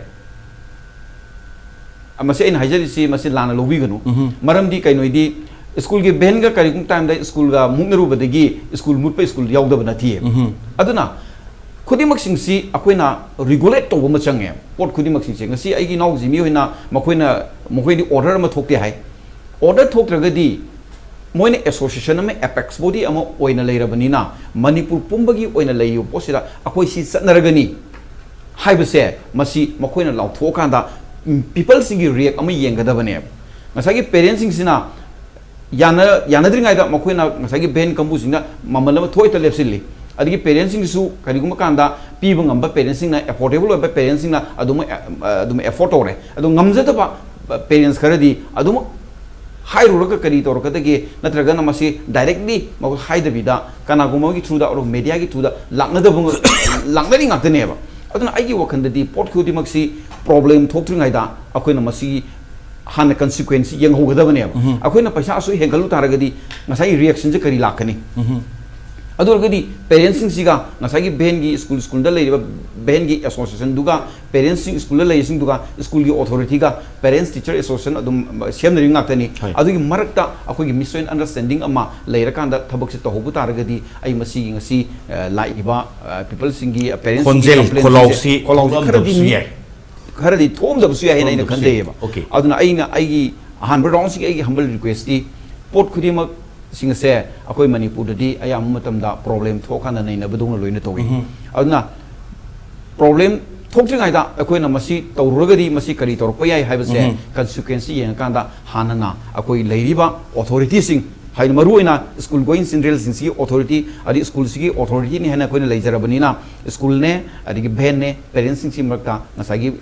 ꯃꯁꯤ ꯑꯩꯅ ꯍꯥꯏꯖꯔꯤꯁꯤ ꯃꯁꯤ ꯂꯥꯟꯅ ꯂꯧꯕꯤꯒꯅꯨ꯫ ꯃꯔꯝꯗꯤ ꯀꯩꯅꯣꯗꯤ ꯁ꯭ꯀꯨꯜꯒꯤ ꯚꯦꯟꯒ ꯀꯔꯤꯒꯨꯝꯕ ꯇꯥꯏꯝꯗ ꯁ꯭ꯀꯨꯜꯒ ꯃꯨꯛꯅꯔꯨꯕꯗꯒꯤ ꯁ꯭ꯀꯨꯜ ꯃꯨꯠꯄ ꯁ꯭ꯀꯨꯜ ꯌꯥꯎꯗꯕ ꯅꯠꯇꯤꯌꯦ꯫ ꯑꯗꯨꯅ ꯈꯨꯗꯤꯡꯃꯛꯁꯤꯡꯁꯤ ꯑꯩꯈꯣꯏꯅ ꯔꯤꯒꯨꯂꯦꯠ ꯇꯧꯕ ꯑꯃ ꯆꯪꯉꯦ꯫ ꯄꯣꯠ ꯈꯨꯗꯤꯡꯃꯛꯁꯤꯡꯁꯦ ꯉꯁꯤ ꯑꯩꯒꯤ ꯏꯅꯥꯎꯁꯤ ꯃꯤꯑꯣꯏꯅ ꯃꯈꯣꯏꯅ ꯃꯈꯣꯏꯗꯤ ꯑꯣꯔꯗꯔ ꯑꯃ ꯊꯣꯛꯇꯦ ꯍꯥꯏ꯫ ꯑꯣꯔꯗꯔ ꯊꯣꯛꯇ꯭ꯔꯒꯗꯤ ꯃꯣꯏꯅ ꯑꯦꯁꯣꯁꯤꯌꯦꯁꯟ ꯑꯃ, ꯑꯦꯄꯦꯛꯁ ꯕꯣꯗꯤ ꯑꯃ ꯑꯣꯏꯅ ꯂꯩꯔꯕꯅꯤꯅ ꯃꯅꯤꯄꯨꯔ ꯄꯨꯝꯕꯒꯤ ꯑꯣꯏꯅ ꯂꯩꯔꯤꯕ ꯄꯣꯠꯁꯤꯗ ꯑꯩꯈꯣꯏ ꯁꯤ ꯆꯠꯅꯔꯒꯅꯤ ꯍꯥꯏꯕꯁꯦ ꯃꯁꯤ ꯃꯈꯣꯏꯅ ꯂꯥꯎꯊꯣꯛꯑꯀꯥꯟꯗ ꯄꯤꯄꯜꯁꯤꯡꯒꯤ ꯔꯤꯌꯦꯛ ꯑꯃ ꯌꯦꯡꯒꯗꯕꯅꯦꯕ꯫ ꯉꯁꯥꯏꯒꯤ ꯄꯦꯔꯦꯟꯁꯤꯡꯁꯤꯅ ꯌꯥꯅ ꯌꯥꯅꯗ꯭ꯔꯤꯉꯩꯗ ꯃꯈꯣꯏꯅ ꯉꯁꯥꯏꯒꯤ ꯚꯦꯟ ꯀꯥꯡꯕꯨꯁꯤꯡꯅ ꯃꯃꯜ ꯑꯃ ꯊꯣꯛꯍꯦꯛꯇ ꯂꯦꯞꯁꯤꯜꯂꯤ꯫ ꯑꯗꯒꯤ ꯄꯦꯔꯦꯟꯁꯁꯤꯡꯁꯤꯁꯨ ꯀꯔꯤꯒꯨꯝꯕ ꯀꯥꯟꯗ ꯄꯤꯕ ꯉꯝꯕ ꯄꯦꯔꯦꯟꯁꯁꯤꯡꯅ, ꯑꯦꯐꯣꯔꯗꯦꯕꯜ ꯑꯣꯏꯕ ꯄꯦꯔꯦꯟꯁꯁꯤꯡꯅ ꯑꯗꯨꯝ ꯑꯗꯨꯝ ꯑꯦꯐꯣꯔꯗ ꯇꯧꯔꯦ꯫ ꯑꯗꯣ ꯉꯝꯖꯗꯕ ꯄꯦꯔꯦꯟꯁ ꯈꯔꯗꯤ ꯑꯗꯨꯝ ꯍꯥꯏꯔꯨꯔꯒ ꯀꯔꯤ ꯇꯧꯔꯛꯀꯗꯒꯦ? ꯅꯠꯇ꯭ꯔꯒꯅ ꯃꯁꯤ ꯗꯥꯏꯔꯦꯛꯂꯤ ꯃꯈꯣꯏ ꯍꯥꯏꯗꯕꯤꯗ ꯀꯅꯥꯒꯨꯝꯕ ꯑꯃꯒꯤ ꯊ꯭ꯔꯨꯗ ꯑꯣꯔ ꯃꯦꯗꯤꯌꯥꯒꯤ ꯊ꯭ꯔꯨꯗ ꯂꯥꯛꯅꯗꯕ ꯉ- ꯂꯥꯛꯅꯔꯤ ꯉꯥꯛꯇꯅꯦꯕ꯫ ꯑꯗꯨꯅ ꯑꯩꯒꯤ ꯋꯥꯈꯜꯗꯗꯤ ꯄꯣꯠ ꯈꯨꯗꯤꯡꯃꯛꯁꯤ ꯄ꯭ꯔꯣꯕ꯭ꯂꯦꯝ ꯊꯣꯛꯇ꯭ꯔꯤꯉꯩꯗ ꯑꯩꯈꯣꯏꯅ ꯃꯁꯤ ꯍꯥꯟꯅ ꯀꯟꯁꯤꯀ꯭ꯋꯦꯟꯁ ꯌꯦꯡꯍꯧꯒꯗꯕꯅꯦꯕ꯫ ꯑꯩꯈꯣꯏꯅ ꯄꯩꯁꯥ ꯑꯁꯨꯛ ꯍꯦꯟꯒꯠꯂꯨ ꯇꯥꯔꯒꯗꯤ ꯉꯁꯥꯏꯒꯤ ꯔꯤꯌꯦꯛꯁꯟꯁꯦ ꯀꯔꯤ ꯂꯥꯛꯀꯅꯤ? ꯑꯗꯨ ꯑꯣꯏꯔꯒꯗꯤ ꯄꯦꯔꯦꯟꯁꯁꯤꯡꯁꯤꯒ ꯉꯁꯥꯏꯒꯤ ꯚꯦꯟꯒꯤ ꯁ꯭ꯀꯨꯜ, ꯁ꯭ꯀꯨꯜꯗ ꯂꯩꯔꯤꯕ ꯚꯦꯟꯒꯤ ꯑꯦꯁꯣꯁꯤꯌꯦꯁꯟꯗꯨꯒ, ꯄꯦꯔꯦꯟꯁꯁꯤꯡ, ꯁ꯭ꯀꯨꯜꯗ ꯂꯩꯔꯤꯁꯤꯡꯗꯨꯒ, ꯁ꯭ꯀꯨꯜꯒꯤ ꯑꯣꯊꯣꯔꯤꯇꯤꯒ, ꯄꯦꯔꯦꯟꯁ ꯇꯤꯆꯔ ꯑꯦꯁꯣꯁꯤꯌꯦꯁꯟ ꯑꯗꯨꯝ ꯁꯦꯝꯅꯔꯤꯕ ꯉꯥꯛꯇꯅꯤ꯫ ꯍꯣꯏ꯫ ꯑꯗꯨꯒꯤ ꯃꯔꯛꯇ ꯑꯩꯈꯣꯏꯒꯤ ꯃꯤꯁꯑꯟꯗꯔꯁ꯭ꯇꯦꯟꯗꯤꯡ ꯑꯃ ꯂꯩꯔꯀꯥꯟꯗ ꯊꯕꯛꯁꯦ ꯇꯧꯍꯧꯕ ꯇꯥꯔꯒꯗꯤ, ꯑꯩ ꯃꯁꯤꯒꯤ ꯉꯁꯤ, ꯑ, ꯂꯥꯛꯏꯕ, ꯑ, ꯄꯤꯄꯜꯁꯤꯡꯒꯤ, ꯑ, ꯄꯦꯔꯦꯟꯁꯁꯤꯡꯒꯤ ꯈꯣꯟꯖꯦꯜ, ꯀꯝꯄ꯭ꯂꯦꯟꯁꯤꯡꯁꯦ, ꯈꯣꯜꯂꯥꯎꯁꯤ ꯈꯣꯜꯂꯥꯎꯁꯤ ꯈꯔꯗꯤ ꯊꯣꯛꯂꯝꯗꯕꯁꯨ ꯌꯥꯏ꯫ ꯈꯔꯗꯤ ꯊꯣꯛꯂꯝꯗꯕꯁꯨ ꯌꯥꯏ ꯍꯥꯏꯅ ꯑꯩꯅ ꯊꯣꯛꯂꯝꯗꯕꯁꯨ ꯌꯥꯏ꯫ ꯈꯟꯖꯩꯌꯦꯕ꯫ ꯑꯣꯀꯦ꯫ ꯑꯗꯨꯅ ꯑꯩꯅ, ꯑꯩꯒꯤ ꯑꯍꯥꯟꯕ ꯔꯥꯎꯟꯁꯤꯒꯤ ꯑꯩꯒꯤ ꯍꯝꯕꯜ ꯔꯤꯀ꯭ꯋꯦꯁꯇꯤ, ꯄꯣꯠ ꯈꯨꯗꯤꯡꯃꯛꯁꯤꯡ ꯑꯁꯦ ꯑꯩꯈꯣꯏ ꯃꯅꯤꯄꯨꯔꯗꯗꯤ ꯑꯌꯥꯝꯕ ꯃꯇꯝꯗ ꯄ꯭ꯔꯣꯕ꯭ꯂꯦꯝ ꯊꯣꯛꯑꯀꯥꯟꯗ ꯅꯩꯅꯕꯗꯧꯅ ꯂꯣꯏꯅ ꯇꯧꯏ꯫ ꯎꯝ꯫ ꯑꯗꯨꯅ ꯄ꯭ꯔꯣꯕ꯭ꯂꯦꯝ ꯊꯣꯛꯇ꯭ꯔꯤꯉꯩꯗ ꯑꯩꯈꯣꯏꯅ ꯃꯁꯤ ꯇꯧꯔꯨꯔꯒꯗꯤ ꯃꯁꯤ ꯀꯔꯤ ꯇꯧꯔꯛꯄ ꯌꯥꯏ ꯍꯥꯏꯕꯁꯦ, ꯎꯝ, ꯀꯟꯁꯤꯀ꯭ꯋꯦꯟꯁꯁꯤ ꯌꯦꯡꯉꯀꯥꯟꯗ ꯍꯥꯟꯅꯅ ꯑꯩꯈꯣꯏ ꯂꯩꯔꯤꯕ ꯑꯣꯊꯣꯔꯤꯇꯤꯁꯤꯡ, ꯍꯥꯏꯗꯤ ꯃꯔꯨꯑꯣꯏꯅ ꯁ꯭ꯀꯨꯜ ꯒꯣꯌꯤꯡ ꯆꯤꯜꯗ꯭ꯔꯦꯟꯁꯤꯡꯁꯤꯒꯤ ꯑꯣꯊꯣꯔꯤꯇꯤ, ꯑꯗꯩ ꯁ꯭ꯀꯨꯜꯁꯤꯒꯤ ꯑꯣꯊꯣꯔꯤꯇꯤꯅꯤ ꯍꯥꯏꯅ ꯑꯩꯈꯣꯏꯅ ꯂꯩꯖꯔꯕꯅꯤꯅ, ꯁ꯭ꯀꯨꯜꯅꯦ, ꯑꯗꯒꯤ ꯚꯦꯟꯅꯦ, ꯄꯦꯔꯦꯟꯁꯁꯤꯡꯁꯤ ꯃꯔꯛꯇ ꯉꯁꯥꯏꯒꯤ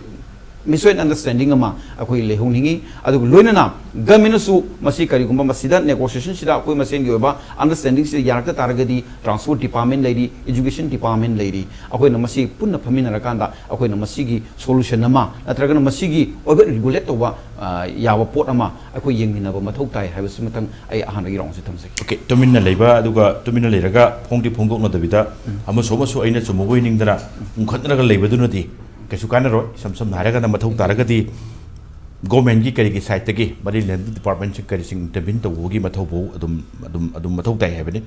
ꯃꯤꯁꯑꯟꯗꯔꯁ꯭ꯇꯦꯟꯗꯤꯡ ꯑꯃ ꯑꯩꯈꯣꯏ ꯂꯩꯍꯧꯅꯤꯡꯉꯤ꯫ ꯑꯗꯨꯒ ꯂꯣꯏꯅꯅ ꯒꯃꯦꯟꯅꯁꯨ ꯃꯁꯤ ꯀꯔꯤꯒꯨꯝꯕ ꯃꯁꯤꯗ ꯅꯦꯒꯣꯁꯤꯌꯦꯁꯟꯁꯤꯗ ꯑꯩꯈꯣꯏ ꯃꯁꯦꯟꯒꯤ ꯑꯣꯏꯕ ꯑꯟꯗꯔꯁ꯭ꯇꯦꯟꯗꯤꯡꯁꯤꯗ ꯌꯥꯔꯛꯇ ꯇꯥꯔꯒꯗꯤ, ꯇ꯭ꯔꯥꯟꯁꯄꯣꯔꯠ ꯗꯤꯄꯥꯔꯠꯃꯦꯟ ꯂꯩꯔꯤ, ꯏꯖꯨꯀꯦꯁꯟ ꯗꯤꯄꯥꯔꯠꯃꯦꯟ ꯂꯩꯔꯤ, ꯑꯩꯈꯣꯏꯅ ꯃꯁꯤ ꯄꯨꯟꯅ ꯐꯝꯃꯤꯟꯅꯔꯀꯥꯟꯗ ꯑꯩꯈꯣꯏꯅ ꯃꯁꯤꯒꯤ ꯁꯣꯂꯨꯁꯟ ꯑꯃ ꯅꯠꯇ꯭ꯔꯒꯅ ꯃꯁꯤꯒꯤ ꯑꯣꯏꯕ ꯔꯤꯒꯨꯂꯦꯠ ꯇꯧꯕ, ꯑ, ꯌꯥꯕ ꯄꯣꯠ ꯑꯃ ꯑꯩꯈꯣꯏ ꯌꯦꯡꯃꯤꯟꯅꯕ ꯃꯊꯧ ꯇꯥꯏ ꯍꯥꯏꯕꯁꯤꯃꯇꯪ ꯑꯩ ꯑꯍꯥꯟꯕꯒꯤ ꯔꯥꯎꯟꯁꯦ ꯊꯝꯖꯒꯦ꯫ ꯑꯣꯀꯦ, ꯇꯨꯃꯤꯟꯅ ꯂꯩꯕ, ꯑꯗꯨꯒ ꯇꯨꯃꯤꯟꯅ ꯂꯩꯔꯒ ꯐꯣꯡꯗꯤ ꯐꯣꯡꯗꯣꯛꯅꯗꯕꯤꯗ, ꯎꯝ, ꯑꯃꯁꯨ ꯑꯃꯁꯨ ꯑꯩꯅ ꯆꯨꯝꯃꯕꯣꯏ ꯅꯤꯡꯗꯅ ꯎꯝ, ꯎꯪꯈꯠꯅꯔꯒ ꯂꯩꯕꯗꯨꯅꯗꯤ ꯀꯩꯁꯨ ꯀꯥꯟꯅꯔꯣꯏ꯫ ꯏꯁꯝ ꯁꯝꯅ ꯍꯥꯏꯔꯒꯅ, ꯃꯊꯧ ꯇꯥꯔꯒꯗꯤ ꯒꯣꯔꯃꯦꯟꯒꯤ ꯀꯔꯤꯒꯤ ꯁꯥꯏꯠꯇꯒꯤ ꯃꯔꯤ ꯂꯩꯅꯕ ꯗꯤꯄꯥꯔꯠꯃꯦꯟꯁꯤꯡ ꯀꯔꯤꯁꯤꯡ ꯏꯟꯇꯔꯚꯤꯟ ꯇꯧꯕꯒꯤ ꯃꯊꯧ ꯐꯥꯎ ꯑꯗꯨꯝ, ꯑꯗꯨꯝ, ꯑꯗꯨꯝ ꯃꯊꯧ ꯇꯥꯏ ꯍꯥꯏꯕꯅꯤ꯫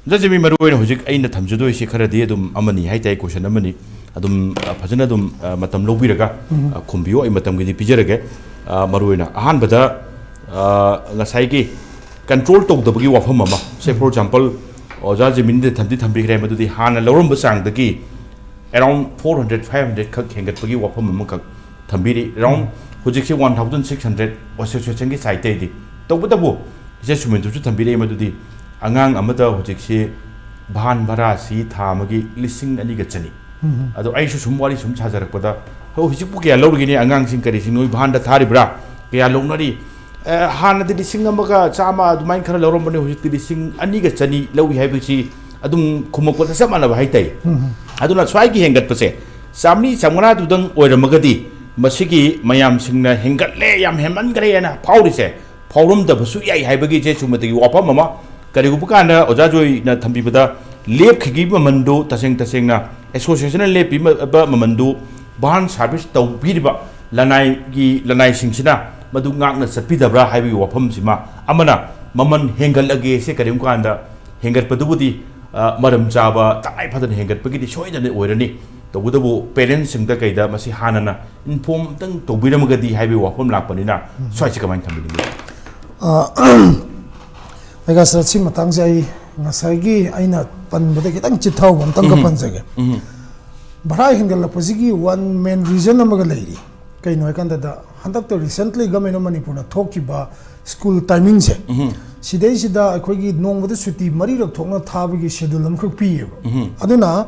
ꯖꯁ ꯃꯤ ꯃꯔꯨ ꯑꯣꯏꯅ ꯍꯧꯖꯤꯛ ꯑꯩꯅ ꯊꯝꯖꯗꯣꯏꯁꯤ ꯈꯔꯗꯤ ꯑꯗꯨꯝ ꯑꯃꯅꯤ ꯍꯥꯏꯇꯥꯔꯦ, ꯀꯣꯏꯁꯟ ꯑꯃꯅꯤ꯫ ꯑꯗꯨꯝ, ꯑ, ꯐꯖꯅ ꯑꯗꯨꯝ, ꯑ, ꯃꯇꯝ ꯂꯧꯕꯤꯔꯒ, ꯎꯝ, ꯑ, ꯈꯨꯝꯕꯤꯌꯨ꯫ ꯑꯩ ꯃꯇꯝꯒꯤꯗꯤ ꯄꯤꯖꯔꯒꯦ꯫ ꯑ, ꯃꯔꯨ ꯑꯣꯏꯅ ꯑꯍꯥꯟꯕꯗ, ꯑ, ꯉꯁꯥꯏꯒꯤ ꯀꯟꯇ꯭ꯔꯣꯜ ꯇꯧꯗꯕꯒꯤ ꯋꯥꯐꯝ ꯑꯃ, say for example, ꯑꯣꯖꯥ ꯖꯤꯃꯤꯟꯗ ꯊꯝꯗꯤ ꯊꯝꯕꯤꯈ꯭ꯔꯦ, ꯃꯗꯨꯗꯤ ꯍꯥꯟꯅ ꯂꯧꯔꯝꯕ ꯆꯥꯡꯗꯒꯤ around four hundred, five hundred ꯈꯛ ꯍꯦꯟꯒꯠꯄꯒꯤ ꯋꯥꯐꯝ ꯑꯃꯈꯛ ꯊꯝꯕꯤꯔꯤ꯫ Around ꯎꯝ, ꯍꯧꯖꯤꯛꯁꯦ one thousand six hundred ꯑꯦꯁꯣꯁꯤꯌꯦꯁꯟꯒꯤ ꯁꯥꯏꯠꯇꯩꯗꯤ꯫ ꯇꯧꯕꯇꯕꯨ ꯏꯆꯦ ꯁꯨꯃꯤꯟꯗꯨꯁꯨ ꯊꯝꯕꯤꯔꯛꯏ, ꯃꯗꯨꯗꯤ ꯑꯉꯥꯡ ꯑꯃꯗ ꯍꯧꯖꯤꯛꯁꯤ ꯚꯥꯟ ꯚꯔꯥꯁꯤ ꯊꯥ ꯑꯃꯒꯤ ꯂꯤꯁꯤꯡ ꯑꯅꯤꯒ ꯆꯅꯤ꯫ ꯎꯝ꯫ ꯑꯗꯣ ꯑꯩꯁꯨ ꯁꯨꯝ ꯋꯥꯔꯤ ꯁꯨꯝ ꯁꯥꯖꯔꯛꯄꯗ, "ꯍꯣ, ꯍꯧꯖꯤꯛꯄꯨ ꯀꯌꯥ ꯂꯧꯔꯤꯒꯦꯅꯦ? ꯑꯉꯥꯡꯁꯤꯡ ꯀꯔꯤꯁꯤꯡ ꯅꯣꯏ ꯚꯥꯟꯗ ꯊꯥꯔꯤꯕ꯭ꯔꯥ? ꯀꯌꯥ ꯂꯧꯅꯔꯤ?" ꯑꯦ, ꯍꯥꯟꯅꯗꯤ ꯂꯤꯁꯤꯡ ꯑꯃꯒ ꯆꯥꯝꯃ ꯑꯗꯨꯃꯥꯏꯅ ꯈꯔ ꯂꯧꯔꯝꯕꯅꯦ, ꯍꯧꯖꯤꯛꯇꯤ ꯂꯤꯁꯤꯡ ꯑꯅꯤꯒ ꯆꯅꯤ ꯂꯧꯏ ꯍꯥꯏꯕꯁꯤ ꯑꯗꯨꯝ ꯈꯨꯝꯃꯛꯄꯗ ꯆꯞ ꯃꯥꯟꯅꯕ ꯍꯥꯏꯇꯥꯏ꯫ ꯎꯝ꯫ ꯑꯗꯨꯅ ꯁ꯭ꯋꯥꯏꯒꯤ ꯍꯦꯟꯒꯠꯄꯁꯦ ꯆꯥꯝꯃꯔꯤ ꯆꯥꯝꯃꯉꯥꯗꯨꯗꯪ ꯑꯣꯏꯔꯝꯃꯒꯗꯤ, ꯃꯁꯤꯒꯤ ꯃꯌꯥꯝꯁꯤꯡꯅ ꯍꯦꯟꯒꯠꯂꯦ, ꯌꯥꯝ ꯍꯦꯟꯃꯟꯈ꯭ꯔꯦ ꯍꯥꯏꯅ ꯐꯥꯎꯔꯤꯁꯦ ꯐꯥꯎꯔꯝꯗꯕꯁꯨ ꯌꯥꯏ ꯍꯥꯏꯕꯒꯤ ꯆꯦ ꯆꯨꯝꯕꯗꯒꯤ ꯋꯥꯐꯝ ꯑꯃ ꯀꯔꯤꯒꯨꯝꯕ ꯀꯥꯟꯗ ꯑꯣꯖꯥ ꯖꯣꯏꯅ ꯊꯝꯕꯤꯕꯗ ꯂꯦꯞꯈꯤꯕ ꯃꯃꯟꯗꯨ, ꯇꯁꯦꯡ ꯇꯁꯦꯡꯅ ꯑꯦꯁꯣꯁꯤꯌꯦꯁꯟꯅ ꯂꯦꯞꯄꯤꯕ ꯃꯃꯟꯗꯨ ꯚꯥꯟ ꯁꯥꯔꯚꯤꯁ ꯇꯧꯕꯤꯔꯤꯕ ꯂꯅꯥꯏꯒꯤ ꯂꯅꯥꯏꯁꯤꯡꯁꯤꯅ ꯃꯗꯨ ꯉꯥꯛꯅ ꯆꯠꯄꯤꯗꯕ꯭ꯔꯥ ꯍꯥꯏꯕꯒꯤ ꯋꯥꯐꯝꯁꯤꯃ꯫ ꯑꯃꯅ ꯃꯃꯜ ꯍꯦꯟꯒꯠꯂꯒꯦ ꯁꯦ ꯀꯔꯤꯒꯨꯝꯕ ꯀꯥꯟꯗ ꯍꯦꯟꯒꯠꯄꯗꯨꯕꯨꯗꯤ, ꯑ, ꯃꯔꯝ ꯆꯥꯕ, ꯇꯉꯥꯏ ꯐꯗꯅ ꯍꯦꯟꯒꯠꯄꯒꯤꯗꯤ ꯁꯣꯏꯗꯅ ꯑꯣꯏꯔꯅꯤ꯫ ꯇꯧꯕꯇꯕꯨ ꯄꯦꯔꯦꯟꯁꯁꯤꯡꯗ ꯀꯩꯗ ꯃꯁꯤ ꯍꯥꯟꯅꯅ ꯏꯟꯐꯣꯔꯝ ꯑꯝꯇꯪ ꯇꯧꯕꯤꯔꯝꯃꯒꯗꯤ ꯍꯥꯏꯕꯒꯤ ꯋꯥꯐꯝ ꯂꯥꯛꯄꯅꯤꯅ, ꯎꯝ꯫ ꯁ꯭ꯋꯥꯏꯁꯤ ꯀꯃꯥꯏꯅ ꯊꯝꯕꯤꯅꯤꯡꯉꯤ? ꯑ, ꯃꯦꯒꯥ ꯁꯔꯠ, ꯁꯤ ꯃꯇꯥꯡꯁꯦ ꯑꯩ ꯉꯁꯥꯏꯒꯤ ꯑꯩꯅ ꯄꯟꯕꯗ ꯈꯤꯇꯪ ꯆꯤꯠꯊꯍꯧꯕ ꯑꯝꯇꯪꯒ ꯎꯝ꯫ ꯄꯟꯖꯒꯦ꯫ ꯎꯝ꯫ ꯚꯔꯥ ꯍꯦꯟꯒꯠꯂꯛꯄꯁꯤꯒꯤ ꯋꯥꯟ ꯃꯦꯟ ꯔꯤꯖꯟ ꯑꯃꯒ ꯂꯩꯔꯤ꯫ ꯀꯩꯅꯣ ꯍꯥꯏꯀꯥꯟꯗꯗ, ꯍꯟꯗꯛꯇ recently Government of ꯃꯅꯤꯄꯨꯔꯅ ꯊꯣꯛꯈꯤꯕ ꯁ꯭ꯀꯨꯜ ꯇꯥꯏꯃꯤꯡꯁꯦ, ꯎꯝ꯫ ꯁꯤꯗꯩꯁꯤꯗ ꯑꯩꯈꯣꯏꯒꯤ ꯅꯣꯡꯃꯗ ꯁꯨꯇꯤ ꯃꯔꯤꯔꯛ ꯊꯣꯛꯅ ꯊꯥꯕꯒꯤ ꯁꯦꯗꯨꯜ ꯑꯃꯈꯛ ꯄꯤꯌꯦꯕ꯫ ꯎꯝ꯫ ꯑꯗꯨꯅ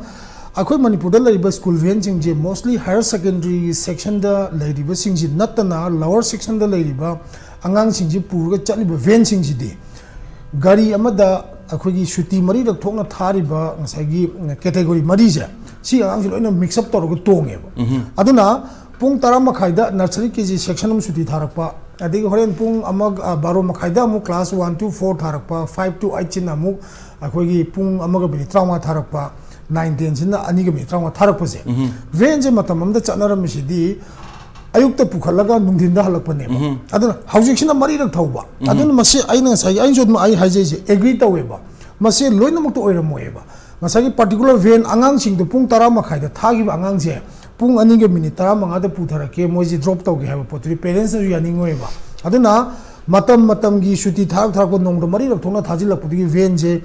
ꯑꯩꯈꯣꯏ ꯃꯅꯤꯄꯨꯔꯗ ꯂꯩꯔꯤꯕ ꯁ꯭ꯀꯨꯜ ꯚꯦꯟꯁꯤꯡꯁꯦ mostly higher secondary sectionꯗ ꯂꯩꯔꯤꯕꯁꯤꯡꯁꯤ ꯅꯠꯇꯅ lower sectionꯗ ꯂꯩꯔꯤꯕ ꯑꯉꯥꯡꯁꯤꯡꯁꯤ ꯄꯨꯔꯒ ꯆꯠꯂꯤꯕ ꯚꯦꯟꯁꯤꯡꯁꯤꯗꯤ ꯒꯥꯔꯤ ꯑꯃꯗ ꯑꯩꯈꯣꯏꯒꯤ ꯁꯨꯇꯤ ꯃꯔꯤꯔꯛ ꯊꯣꯛꯅ ꯊꯥꯔꯤꯕ ꯉꯁꯥꯏꯒꯤ category ꯃꯔꯤꯁꯦ, ꯁꯤ ꯑꯉꯥꯡꯁꯤ ꯂꯣꯏꯅ mix up ꯇꯧꯔꯒ ꯇꯣꯡꯉꯦꯕ꯫ ꯎꯝ꯫ ꯑꯗꯨꯅ ꯄꯨꯡ ꯇꯔꯥ ꯃꯈꯥꯏꯗ nursery K G section ꯑꯃ ꯁꯨꯇꯤ ꯊꯥꯔꯛꯄ, ꯑꯗꯒꯤ ꯍꯣꯔꯦꯟ ꯄꯨꯡ ꯑꯃ, ꯑ, ꯕꯥꯔꯣ ꯃꯈꯥꯏꯗ ꯑꯃꯨꯛ class one to four ꯊꯥꯔꯛꯄ, five to eight ꯁꯤꯅ ꯑꯃꯨꯛ ꯑꯩꯈꯣꯏꯒꯤ ꯄꯨꯡ ꯑꯃꯒ ꯃꯤꯅꯤꯠ ꯇꯔꯥꯃꯉꯥ ꯊꯥꯔꯛꯄ, nine ten ꯁꯤꯅ ꯑꯅꯤꯒ ꯃꯤꯅꯤꯠ ꯇꯔꯥꯃꯉꯥ ꯊꯥꯔꯛꯄꯁꯦ꯫ ꯎꯝ꯫ ꯚꯦꯟꯁꯦ ꯃꯇꯝ ꯑꯃꯗ ꯆꯠꯅꯔꯝꯃꯤꯁꯤꯗꯤ ꯑꯌꯨꯛꯇ ꯄꯨꯈꯠꯂꯒ ꯅꯨꯡꯊꯤꯟꯗ ꯍꯜꯂꯛꯄꯅꯦꯕ꯫ ꯎꯝ꯫ ꯑꯗꯨꯅ ꯍꯧꯖꯤꯛꯁꯤꯅ ꯃꯔꯤꯔꯛ ꯊꯧꯕ꯫ ꯎꯝ꯫ ꯑꯗꯨꯅ ꯃꯁꯤ ꯑꯩꯅ ꯉꯁꯥꯏꯒꯤ, ꯑꯩꯅꯁꯨ ꯑꯗꯨꯝ ꯑꯩ ꯍꯥꯏꯖꯩꯁꯦ, agree ꯇꯧꯋꯦꯕ꯫ ꯃꯁꯤ ꯂꯣꯏꯅꯃꯛꯇ ꯑꯣꯏꯔꯝꯃꯣꯏꯌꯦꯕ꯫ ꯉꯁꯥꯏꯒꯤ particular ꯚꯦꯟ ꯑꯉꯥꯡꯁꯤꯡꯗꯣ ꯄꯨꯡ ꯇꯔꯥ ꯃꯈꯥꯏꯗ ꯊꯥꯈꯤꯕ ꯑꯉꯥꯡꯁꯦ ꯄꯨꯡ ꯑꯅꯤꯒ ꯃꯤꯅꯤꯠ ꯇꯔꯥꯃꯉꯥꯗ ꯄꯨꯊꯔꯛꯀꯦ, ꯃꯣꯏꯁꯦ drop ꯇꯧꯒꯦ ꯍꯥꯏꯕ ꯄꯣꯠꯇꯨꯗꯤ ꯄꯦꯔꯦꯟꯁꯅꯁꯨ ꯌꯥꯅꯤꯡꯉꯣꯏꯕ꯫ ꯑꯗꯨꯅ ꯃꯇꯝ ꯃꯇꯝꯒꯤ ꯁꯨꯇꯤ ꯊꯥꯔꯛ ꯊꯥꯔꯛꯄ ꯅꯣꯡꯃꯗ ꯃꯔꯤꯔꯛ ꯊꯣꯛꯅ ꯊꯥꯖꯤꯜꯂꯛꯄꯗꯨꯒꯤ ꯚꯦꯟꯁꯦ,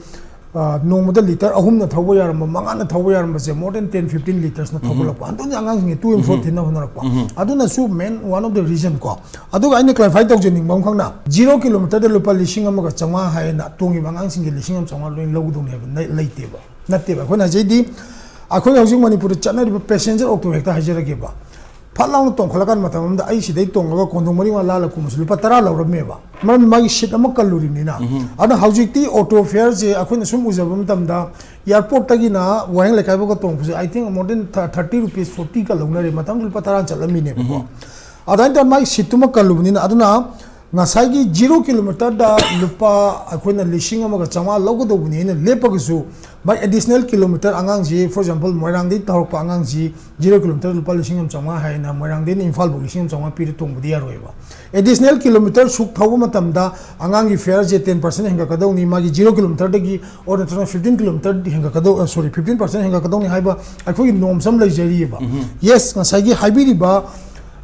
ꯑ, ꯅꯣꯡꯃꯗ ꯂꯤꯇꯔ ꯑꯍꯨꯝꯅ ꯊꯧꯕ ꯌꯥꯔꯝꯕ, ꯃꯉꯥꯅ ꯊꯧꯕ ꯌꯥꯔꯝꯕꯁꯦ more than ten fifteen litersꯅ ꯊꯧꯒꯠꯂꯛꯄ꯫ ꯑꯗꯨꯅ ꯑꯉꯥꯡꯁꯤꯡꯁꯦ to and fro ꯊꯤꯟꯅ ꯍꯣꯠꯅꯔꯛꯄ꯫ ꯎꯝ꯫ ꯑꯗꯨꯅꯁꯨ main one of the reason ꯀꯣ꯫ ꯑꯗꯨꯒ ꯑꯩꯅ clarify ꯇꯧꯖꯅꯤꯡꯕ ꯑꯃꯈꯛꯅ, zero kilometerꯗ ꯂꯨꯄꯥ ꯂꯤꯁꯤꯡ ꯑꯃꯒ ꯆꯥꯝꯃꯉꯥ ꯍꯥꯏꯅ ꯇꯣꯡꯉꯤꯕ ꯑꯉꯥꯡꯁꯤꯡꯒꯤ ꯂꯤꯁꯤꯡ ꯑꯃ ꯆꯥꯝꯃꯉꯥ ꯂꯣꯏꯅ ꯂꯧꯒꯗꯧꯅꯤ ꯍꯥꯏꯕ ꯅ-, ꯂꯩꯇꯦꯕ꯫ ꯅꯠꯇꯦꯕ꯫ ꯑꯩꯈꯣꯏꯅ ꯍꯥꯏꯖꯩꯗꯤ, ꯑꯩꯈꯣꯏ ꯍꯧꯖꯤꯛ ꯃꯅꯤꯄꯨꯔꯗ ꯆꯠꯅꯔꯤꯕ passenger auto ꯍꯦꯛꯇ ꯍꯥꯏꯖꯔꯒꯦꯕ꯫ ꯐꯠ ꯂꯥꯎꯅ ꯇꯣꯡꯈꯠꯂꯀꯥꯟ ꯃꯇꯝ ꯑꯃꯗ ꯑꯩ ꯁꯤꯗꯩ ꯇꯣꯡꯉꯒ ꯀꯣꯟꯊꯣꯡ ꯃꯔꯤ ꯃꯉꯥ ꯂꯥꯜꯂ ꯀꯨꯝꯕꯁꯨ ꯂꯨꯄꯥ ꯇꯔꯥ ꯂꯧꯔꯝꯃꯦꯕ, ꯃꯔꯝꯗꯤ ꯃꯥꯒꯤ seat ꯑꯃ ꯀꯜꯂꯨꯔꯤꯕꯅꯤꯅ꯫ ꯎꯝ꯫ ꯑꯗꯨꯅ ꯍꯧꯖꯤꯛꯇꯤ auto fareꯁꯦ ꯑꯩꯈꯣꯏꯅ ꯁꯨꯝ ꯎꯖꯕ ꯃꯇꯝꯗ, airportꯇꯒꯤꯅ ꯋꯥꯍꯦꯡ ꯂꯩꯀꯥꯏꯐꯥꯎꯒ ꯇꯣꯡꯕꯁꯦ, I think more than thirty rupees, fortyꯒ ꯂꯧꯅꯔꯦ꯫ ꯃꯇꯝꯗꯨ ꯂꯨꯄꯥ ꯇꯔꯥ ꯆꯠꯂꯝꯃꯤꯅꯦꯕꯀꯣ꯫ ꯎꯝ꯫ ꯑꯗꯨꯃꯥꯏꯅ ꯇꯧꯔ ꯃꯥꯒꯤ seatꯇꯨꯃ ꯀꯜꯂꯨꯕꯅꯤꯅ, ꯑꯗꯨꯅ ꯉꯁꯥꯏꯒꯤ ꯖꯤꯔꯣ ꯀꯤꯂꯣꯃꯤꯇꯔꯗ ꯂꯨꯄꯥ ꯑꯩꯈꯣꯏꯅ ꯂꯤꯁꯤꯡ ꯑꯃꯒ ꯆꯥꯝꯃꯉꯥ ꯂꯧꯒꯗꯧꯕꯅꯦꯅ ꯂꯦꯞꯄꯒꯁꯨ, ꯃꯥꯏ ꯑꯦꯗꯤꯁꯅꯦꯜ ꯀꯤꯂꯣꯃꯤꯇꯔ ꯑꯉꯥꯡꯁꯤ, for example, ꯃꯣꯏꯔꯥꯡꯗꯒꯤ ꯇꯧꯔꯛꯄ ꯑꯉꯥꯡꯁꯤ ꯖꯤꯔꯣ ꯀꯤꯂꯣꯃꯤꯇꯔ ꯂꯨꯄꯥ ꯂꯤꯁꯤꯡ ꯑꯃ ꯆꯥꯝꯃꯉꯥ ꯍꯥꯏꯅ ꯃꯣꯏꯔꯥꯡꯗꯒꯤꯅ ꯏꯝꯐꯥꯜꯐꯥꯎ ꯂꯤꯁꯤꯡ ꯑꯃ ꯆꯥꯝꯃꯉꯥ ꯄꯤꯔ ꯇꯣꯡꯕꯗꯤ ꯌꯥꯔꯣꯏꯕ꯫ ꯑꯦꯗꯤꯁꯅꯦꯜ ꯀꯤꯂꯣꯃꯤꯇꯔ ꯁꯨꯛ ꯊꯧꯕ ꯃꯇꯝꯗ ꯑꯉꯥꯡꯒꯤ ꯐꯤꯌꯔꯁꯦ ꯇꯦꯟ ꯄꯥꯔꯁꯦꯟ ꯍꯦꯟꯒꯠꯀꯗꯧꯅꯤ, ꯃꯥꯒꯤ ꯖꯤꯔꯣ ꯀꯤꯂꯣꯃꯤꯇꯔꯗꯒꯤ ꯑꯣꯔ ꯅꯠꯇ꯭ꯔꯒꯅ ꯐꯤꯐꯇꯤꯟ ꯀꯤꯂꯣꯃꯤꯇꯔ ꯍꯦꯟꯒꯠꯀꯗꯧ, ꯁꯣꯔꯤ, ꯐꯤꯐꯇꯤꯟ ꯄꯥꯔꯁꯦꯟ ꯍꯦꯟꯒꯠꯀꯗꯧꯅꯤ ꯍꯥꯏꯕ ꯑꯩꯈꯣꯏꯒꯤ ꯅꯣꯝꯁ ꯑꯃ ꯂꯩꯖꯔꯤꯑꯕ꯫ ꯌꯦꯁ, ꯉꯁꯥꯏꯒꯤ ꯍꯥꯏꯕꯤꯔꯤꯕ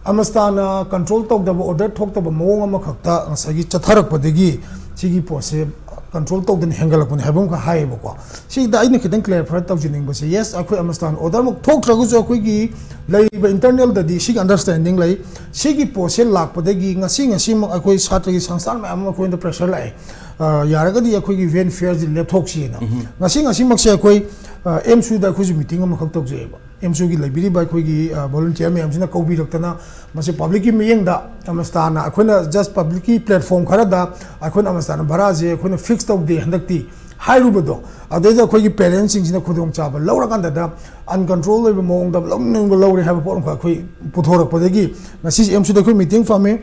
ꯑꯃꯁꯇꯥꯅ ꯀꯟꯇ꯭ꯔꯣꯜ ꯇꯧꯗꯕ, ꯑꯣꯔꯗꯔ ꯊꯣꯛꯇꯕ ꯃꯑꯣꯡ ꯑꯃꯈꯛꯇ ꯉꯁꯥꯏꯒꯤ ꯆꯠꯊꯔꯛꯄꯗꯒꯤ ꯁꯤꯒꯤ ꯄꯣꯠꯁꯦ ꯀꯟꯇ꯭ꯔꯣꯜ ꯇꯧꯗꯅ ꯍꯦꯟꯒꯠꯂꯛꯄꯅꯤ ꯍꯥꯏꯕ ꯑꯃꯈꯛ ꯍꯥꯏꯌꯦꯕꯀꯣ꯫ ꯁꯤꯗ ꯑꯩꯅ ꯈꯤꯇꯪ ꯀ꯭ꯂꯦꯔꯤꯐꯥꯏ ꯇꯧꯖꯅꯤꯡꯕꯁꯦ, ꯌꯦꯁ, ꯑꯩꯈꯣꯏ ꯑꯃꯁꯇꯥꯟ ꯑꯣꯔꯗꯔꯃꯛ ꯊꯣꯛꯇ꯭ꯔꯒꯁꯨ ꯑꯩꯈꯣꯏꯒꯤ ꯂꯩꯔꯤꯕ ꯏꯟꯇꯔꯅꯦꯜꯗꯗꯤ ꯁꯤꯒꯤ ꯑꯟꯗꯔꯁ꯭ꯇꯦꯟꯗꯤꯡ ꯂꯩ꯫ ꯁꯤꯒꯤ ꯄꯣꯠꯁꯦ ꯂꯥꯛꯄꯗꯒꯤ ꯉꯁꯤ, ꯉꯁꯤꯃꯛ ꯑꯩꯈꯣꯏ ꯁꯥꯇ꯭ꯔꯒꯤ ꯁꯪꯁꯊꯥꯟ ꯃꯌꯥꯝ ꯑꯃ ꯑꯩꯈꯣꯏꯗ ꯄ꯭ꯔꯦꯁꯔ ꯂꯥꯛꯑꯦ꯫ ꯑ, ꯌꯥꯔꯒꯗꯤ ꯑꯩꯈꯣꯏꯒꯤ ꯚꯦꯟ ꯐꯤꯌꯔꯁꯤ ꯂꯦꯞꯊꯣꯛꯁꯤꯅ꯫ ꯉꯁꯤ, ꯉꯁꯤꯃꯛꯁꯦ ꯑꯩꯈꯣꯏ, ꯑ, ꯑꯦꯝꯁꯨꯗ ꯑꯩꯈꯣꯏꯁꯨ ꯃꯤꯇꯤꯡ ꯑꯃꯈꯛ ꯇꯧꯖꯩꯑꯕ꯫ ꯑꯦꯝꯁꯨꯒꯤ ꯂꯩꯕꯤꯔꯤꯕ ꯑꯩꯈꯣꯏꯒꯤ, ꯑ, ꯚꯣꯂꯨꯟꯇꯤꯌꯔ ꯃꯌꯥꯝꯁꯤꯅ ꯀꯧꯕꯤꯔꯛꯇꯅ, ꯃꯁꯤ ꯄꯕ꯭ꯂꯤꯛꯀꯤ ꯃꯤꯠꯌꯦꯡꯗ ꯑꯃꯁꯇꯥꯅ, ꯑꯩꯈꯣꯏꯅ ꯖꯁ ꯄꯕ꯭ꯂꯤꯛꯀꯤ ꯄ꯭ꯂꯦꯠꯐꯣꯝ ꯈꯔꯗ ꯑꯩꯈꯣꯏꯅ ꯑꯃꯁꯇꯥꯅ ꯚꯔꯥꯁꯦ ꯑꯩꯈꯣꯏꯅ ꯐꯤꯛꯁ ꯇꯧꯗꯦ ꯍꯟꯗꯛꯇꯤ ꯍꯥꯏꯔꯨꯕꯗꯣ, ꯑꯗꯩꯗ ꯑꯩꯈꯣꯏꯒꯤ ꯄꯦꯔꯦꯟꯁꯁꯤꯡꯁꯤꯅ ꯈꯨꯗꯣꯡꯆꯥꯕ ꯂꯧꯔꯀꯥꯟꯗꯗ ꯑꯟꯀꯟꯇ꯭ꯔꯣꯜ ꯑꯣꯏꯕ ꯃꯑꯣꯡꯗ ꯂꯧꯅꯤꯡꯕ ꯂꯧꯔꯦ ꯍꯥꯏꯕ ꯄꯣꯠ ꯑꯃꯈꯛ ꯑꯩꯈꯣꯏ ꯄꯨꯊꯣꯔꯛꯄꯗꯒꯤ ꯉꯁꯤꯁꯦ ꯑꯦꯝꯁꯨꯗ ꯑꯩꯈꯣꯏ ꯃꯤꯇꯤꯡ ꯐꯝꯃꯤ꯫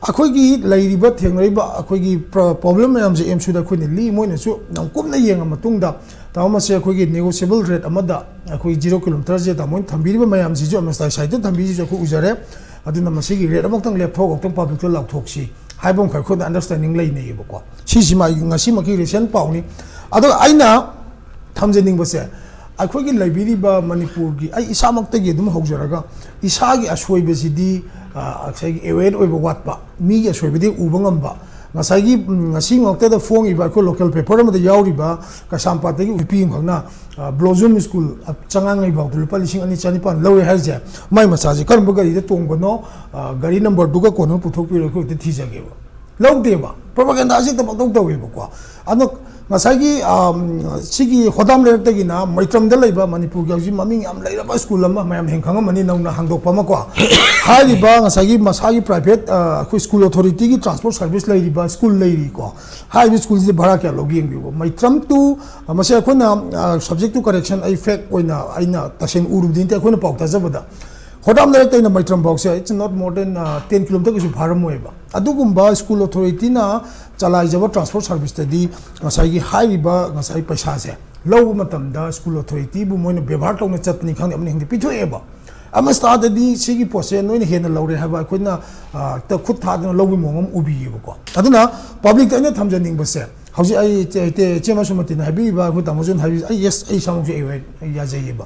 ꯑꯩꯈꯣꯏꯒꯤ ꯂꯩꯔꯤꯕ, ꯊꯦꯡꯅꯔꯤꯕ ꯑꯩꯈꯣꯏꯒꯤ ꯄ꯭ꯔ-, ꯄ꯭ꯔꯣꯕ꯭ꯂꯦꯝ ꯃꯌꯥꯝꯁꯦ ꯑꯦꯝꯁꯨꯗ ꯑꯩꯈꯣꯏꯅ ꯂꯤ, ꯃꯣꯏꯅꯁꯨ ꯌꯥꯝ ꯀꯨꯞꯅ ꯌꯦꯡꯉ ꯃꯇꯨꯡꯗ, ꯇꯥꯃꯣ, ꯃꯁꯤ ꯑꯩꯈꯣꯏꯒꯤ ꯅꯦꯒꯣꯁꯤꯌꯦꯕꯜ ꯔꯦꯠ ꯑꯃꯗ ꯑꯩꯈꯣꯏ ꯖꯤꯔꯣ ꯀꯤꯂꯣꯃꯤꯇꯔꯁꯦ ꯇꯥꯃꯣꯅ ꯊꯝꯕꯤꯔꯤꯕ ꯃꯌꯥꯝꯁꯤꯁꯨ ꯑꯃꯁꯇꯥꯏ ꯁꯥꯏꯠꯇ ꯊꯝꯕꯤꯔꯤꯁꯤꯁꯨ ꯑꯩꯈꯣꯏ ꯎꯖꯔꯦ꯫ ꯑꯗꯨꯅ ꯃꯁꯤꯒꯤ ꯔꯦꯠ ꯑꯃꯈꯛꯇꯪ ꯂꯦꯞꯊꯣꯛꯑꯒ ꯑꯃꯨꯛꯇꯪ ꯄꯕ꯭ꯂꯤꯛꯇ ꯂꯥꯎꯊꯣꯛꯁꯤ ꯍꯥꯏꯕ ꯑꯃꯈꯛ ꯑꯩꯈꯣꯏꯗ ꯑꯟꯗꯔꯁ꯭ꯇꯦꯟꯗꯤꯡ ꯂꯩꯅꯩꯌꯦꯕꯀꯣ꯫ ꯁꯤꯁꯤꯃ ꯑꯩ ꯉꯁꯤꯃꯛꯀꯤ ꯔꯤꯁꯦꯟ ꯄꯥꯎꯅꯤ꯫ ꯑꯗꯣ ꯑꯩꯅ ꯊꯝꯖꯅꯤꯡꯕꯁꯦ, ꯑꯩꯈꯣꯏꯒꯤ ꯂꯩꯕꯤꯔꯤꯕ ꯃꯅꯤꯄꯨꯔꯒꯤ, ꯑꯩ ꯏꯁꯥꯃꯛꯇꯒꯤ ꯑꯗꯨꯝ ꯍꯧꯖꯔꯒ, ꯏꯁꯥꯒꯤ ꯑꯁꯣꯏꯕꯁꯤꯗꯤ, ꯑ, ꯉꯁꯥꯏꯒꯤ ꯑꯦꯋꯦꯌꯔ ꯑꯣꯏꯕ ꯋꯥꯠꯄ, ꯃꯤꯒꯤ ꯑꯁꯣꯏꯕꯗꯤ ꯎꯕ ꯉꯝꯕ꯫ ꯉꯁꯥꯏꯒꯤ, ꯎꯝ, ꯉꯁꯤ ꯉꯥꯛꯇꯗ ꯐꯣꯡꯉꯤꯕ ꯑꯩꯈꯣꯏ ꯂꯣꯀꯦꯜ ꯄꯦꯄꯔ ꯑꯃꯗ ꯌꯥꯎꯔꯤꯕ ꯀꯩꯁꯥꯝꯄꯥꯠꯇꯒꯤ ꯅꯨꯄꯤ ꯑꯃꯈꯛꯅ, ꯑ, ꯕ꯭ꯂꯣꯖꯝ ꯁ꯭ꯀꯨꯜ, ꯑ, ꯆꯉꯥꯡꯉꯩꯐꯥꯎꯗ ꯂꯨꯄꯥ ꯂꯤꯁꯤꯡ ꯑꯅꯤ ꯆꯅꯤꯄꯥꯟ ꯂꯧꯋꯦ ꯍꯥꯏꯔꯤꯁꯦ, ꯃꯥꯏ ꯃꯆꯥꯁꯦ ꯀꯔꯝꯕ ꯒꯥꯔꯤꯗ ꯇꯣꯡꯕꯅꯣ, ꯑ, ꯒꯥꯔꯤ ꯅꯝꯕꯔꯗꯨꯒ ꯀꯣꯟꯅ ꯄꯨꯊꯣꯛꯄꯤꯔꯣ, ꯑꯩꯈꯣꯏ ꯍꯦꯛꯇ ꯊꯤꯖꯒꯦꯕ꯫ ꯂꯧꯗꯦꯕ, ꯄ꯭ꯔꯣꯄꯥꯒꯦꯟꯗꯥꯁꯦ ꯍꯦꯛꯇ ꯄꯪꯇꯧ ꯇꯧꯋꯦꯕꯀꯣ꯫ ꯑꯗꯣ ꯉꯁꯥꯏꯒꯤ, ꯑꯝ, ꯁꯤꯒꯤ ꯍꯣꯗꯥꯝ ꯂꯩꯔꯛꯇꯒꯤꯅ ꯃꯩꯇ꯭ꯔꯝꯗ ꯂꯩꯕ ꯃꯅꯤꯄꯨꯔꯒꯤ ꯍꯧꯖꯤꯛ ꯃꯃꯤꯡ ꯌꯥꯝ ꯂꯩꯔꯕ ꯁ꯭ꯀꯨꯜ ꯑꯃ ꯃꯌꯥꯝ ꯍꯦꯟ ꯈꯪꯉꯝꯃꯅꯤ, ꯅꯧꯅ ꯍꯥꯡꯗꯣꯛꯄ ꯑꯃꯀꯣ꯫ ꯍꯥꯏꯔꯤꯕ ꯉꯁꯥꯏꯒꯤ ꯃꯁꯥꯒꯤ ꯄ꯭ꯔꯥꯏꯚꯦꯠ, ꯑ, ꯑꯩꯈꯣꯏ ꯁ꯭ꯀꯨꯜ ꯑꯣꯊꯣꯔꯤꯇꯤꯒꯤ ꯇ꯭ꯔꯥꯟꯁꯄꯣꯔꯠ ꯁꯥꯔꯚꯤꯁ ꯂꯩꯔꯤꯕ ꯁ꯭ꯀꯨꯜ ꯂꯩꯔꯤꯀꯣ꯫ ꯍꯥꯏꯔꯤꯕ ꯁ꯭ꯀꯨꯜꯁꯤꯗ ꯚꯔꯥ ꯀꯌꯥ ꯂꯧꯒꯦ ꯌꯦꯡꯕꯤꯌꯨꯕ꯫ ꯃꯩꯇ꯭ꯔꯝ ꯇꯨ, ꯑ, ꯃꯁꯤ ꯑꯩꯈꯣꯏꯅ, ꯑ, subject to correction, ꯑꯩ ꯐꯦꯛ ꯑꯣꯏꯅ ꯑꯩꯅ ꯇꯁꯦꯡꯅ ꯎꯔꯨꯕꯗꯤ ꯅꯠꯇꯦ, ꯑꯩꯈꯣꯏꯅ ꯄꯥꯎ ꯇꯥꯖꯕꯗ ꯈꯣꯗꯥꯝ ꯂꯩꯔꯛꯇꯩꯅ ꯃꯩꯇ꯭ꯔꯝꯐꯥꯎꯁꯦ, it's not more than ten kilometer ꯀꯩꯁꯨ ꯐꯥꯔꯝꯃꯣꯏꯕ꯫ ꯑꯗꯨꯒꯨꯝꯕ ꯁ꯭ꯀꯨꯜ ꯑꯣꯊꯣꯔꯤꯇꯤꯅ ꯆꯂꯥꯏꯖꯕ ꯇ꯭ꯔꯥꯟꯁꯄꯣꯔꯠ ꯁꯥꯔꯚꯤꯁꯇꯗꯤ ꯉꯁꯥꯏꯒꯤ ꯍꯥꯏꯔꯤꯕ ꯉꯁꯥꯏ ꯄꯩꯁꯥꯁꯦ ꯂꯧꯕ ꯃꯇꯝꯗ ꯁ꯭ꯀꯨꯜ ꯑꯣꯊꯣꯔꯤꯇꯤꯕꯨ ꯃꯣꯏꯅ ꯕꯦꯕꯥꯔ ꯇꯧꯅ ꯆꯠꯄꯅꯤ ꯈꯪꯗꯦ, ꯑꯃꯅꯤ ꯈꯪꯗꯦ, ꯄꯤꯊꯣꯛꯑꯦꯕ꯫ ꯑꯃꯁꯇꯥꯗꯗꯤ ꯁꯤꯒꯤ ꯄꯣꯠꯁꯦ ꯅꯣꯏꯅ ꯍꯦꯟꯅ ꯂꯧꯔꯦ ꯍꯥꯏꯕ ꯑꯩꯈꯣꯏꯅ, ꯑ, ꯍꯦꯛꯇ ꯈꯨꯠ ꯊꯥꯗꯅ ꯂꯧꯕꯒꯤ ꯃꯑꯣꯡ ꯑꯃ ꯎꯕꯤꯌꯦꯕꯀꯣ꯫ ꯑꯗꯨꯅ ꯄꯕ꯭ꯂꯤꯛꯇ ꯑꯩꯅ ꯊꯝꯖꯅꯤꯡꯕꯁꯦ, ꯍꯧꯖꯤꯛ ꯑꯩ ꯏꯆꯦ, ꯏꯆꯦ, ꯏꯆꯦ ꯃꯁꯨꯃꯇꯤꯅ ꯍꯥꯏꯕꯤꯔꯤꯕ, ꯑꯩꯈꯣꯏ ꯇꯥꯃꯣꯖꯅ ꯍꯥꯏꯕꯤꯔꯤꯕ, ꯑꯩ, yes, ꯑꯩ ꯏꯁꯥꯃꯛꯁꯨ ꯑꯩ, ꯑꯩ ꯌꯥꯖꯩꯌꯦꯕ꯫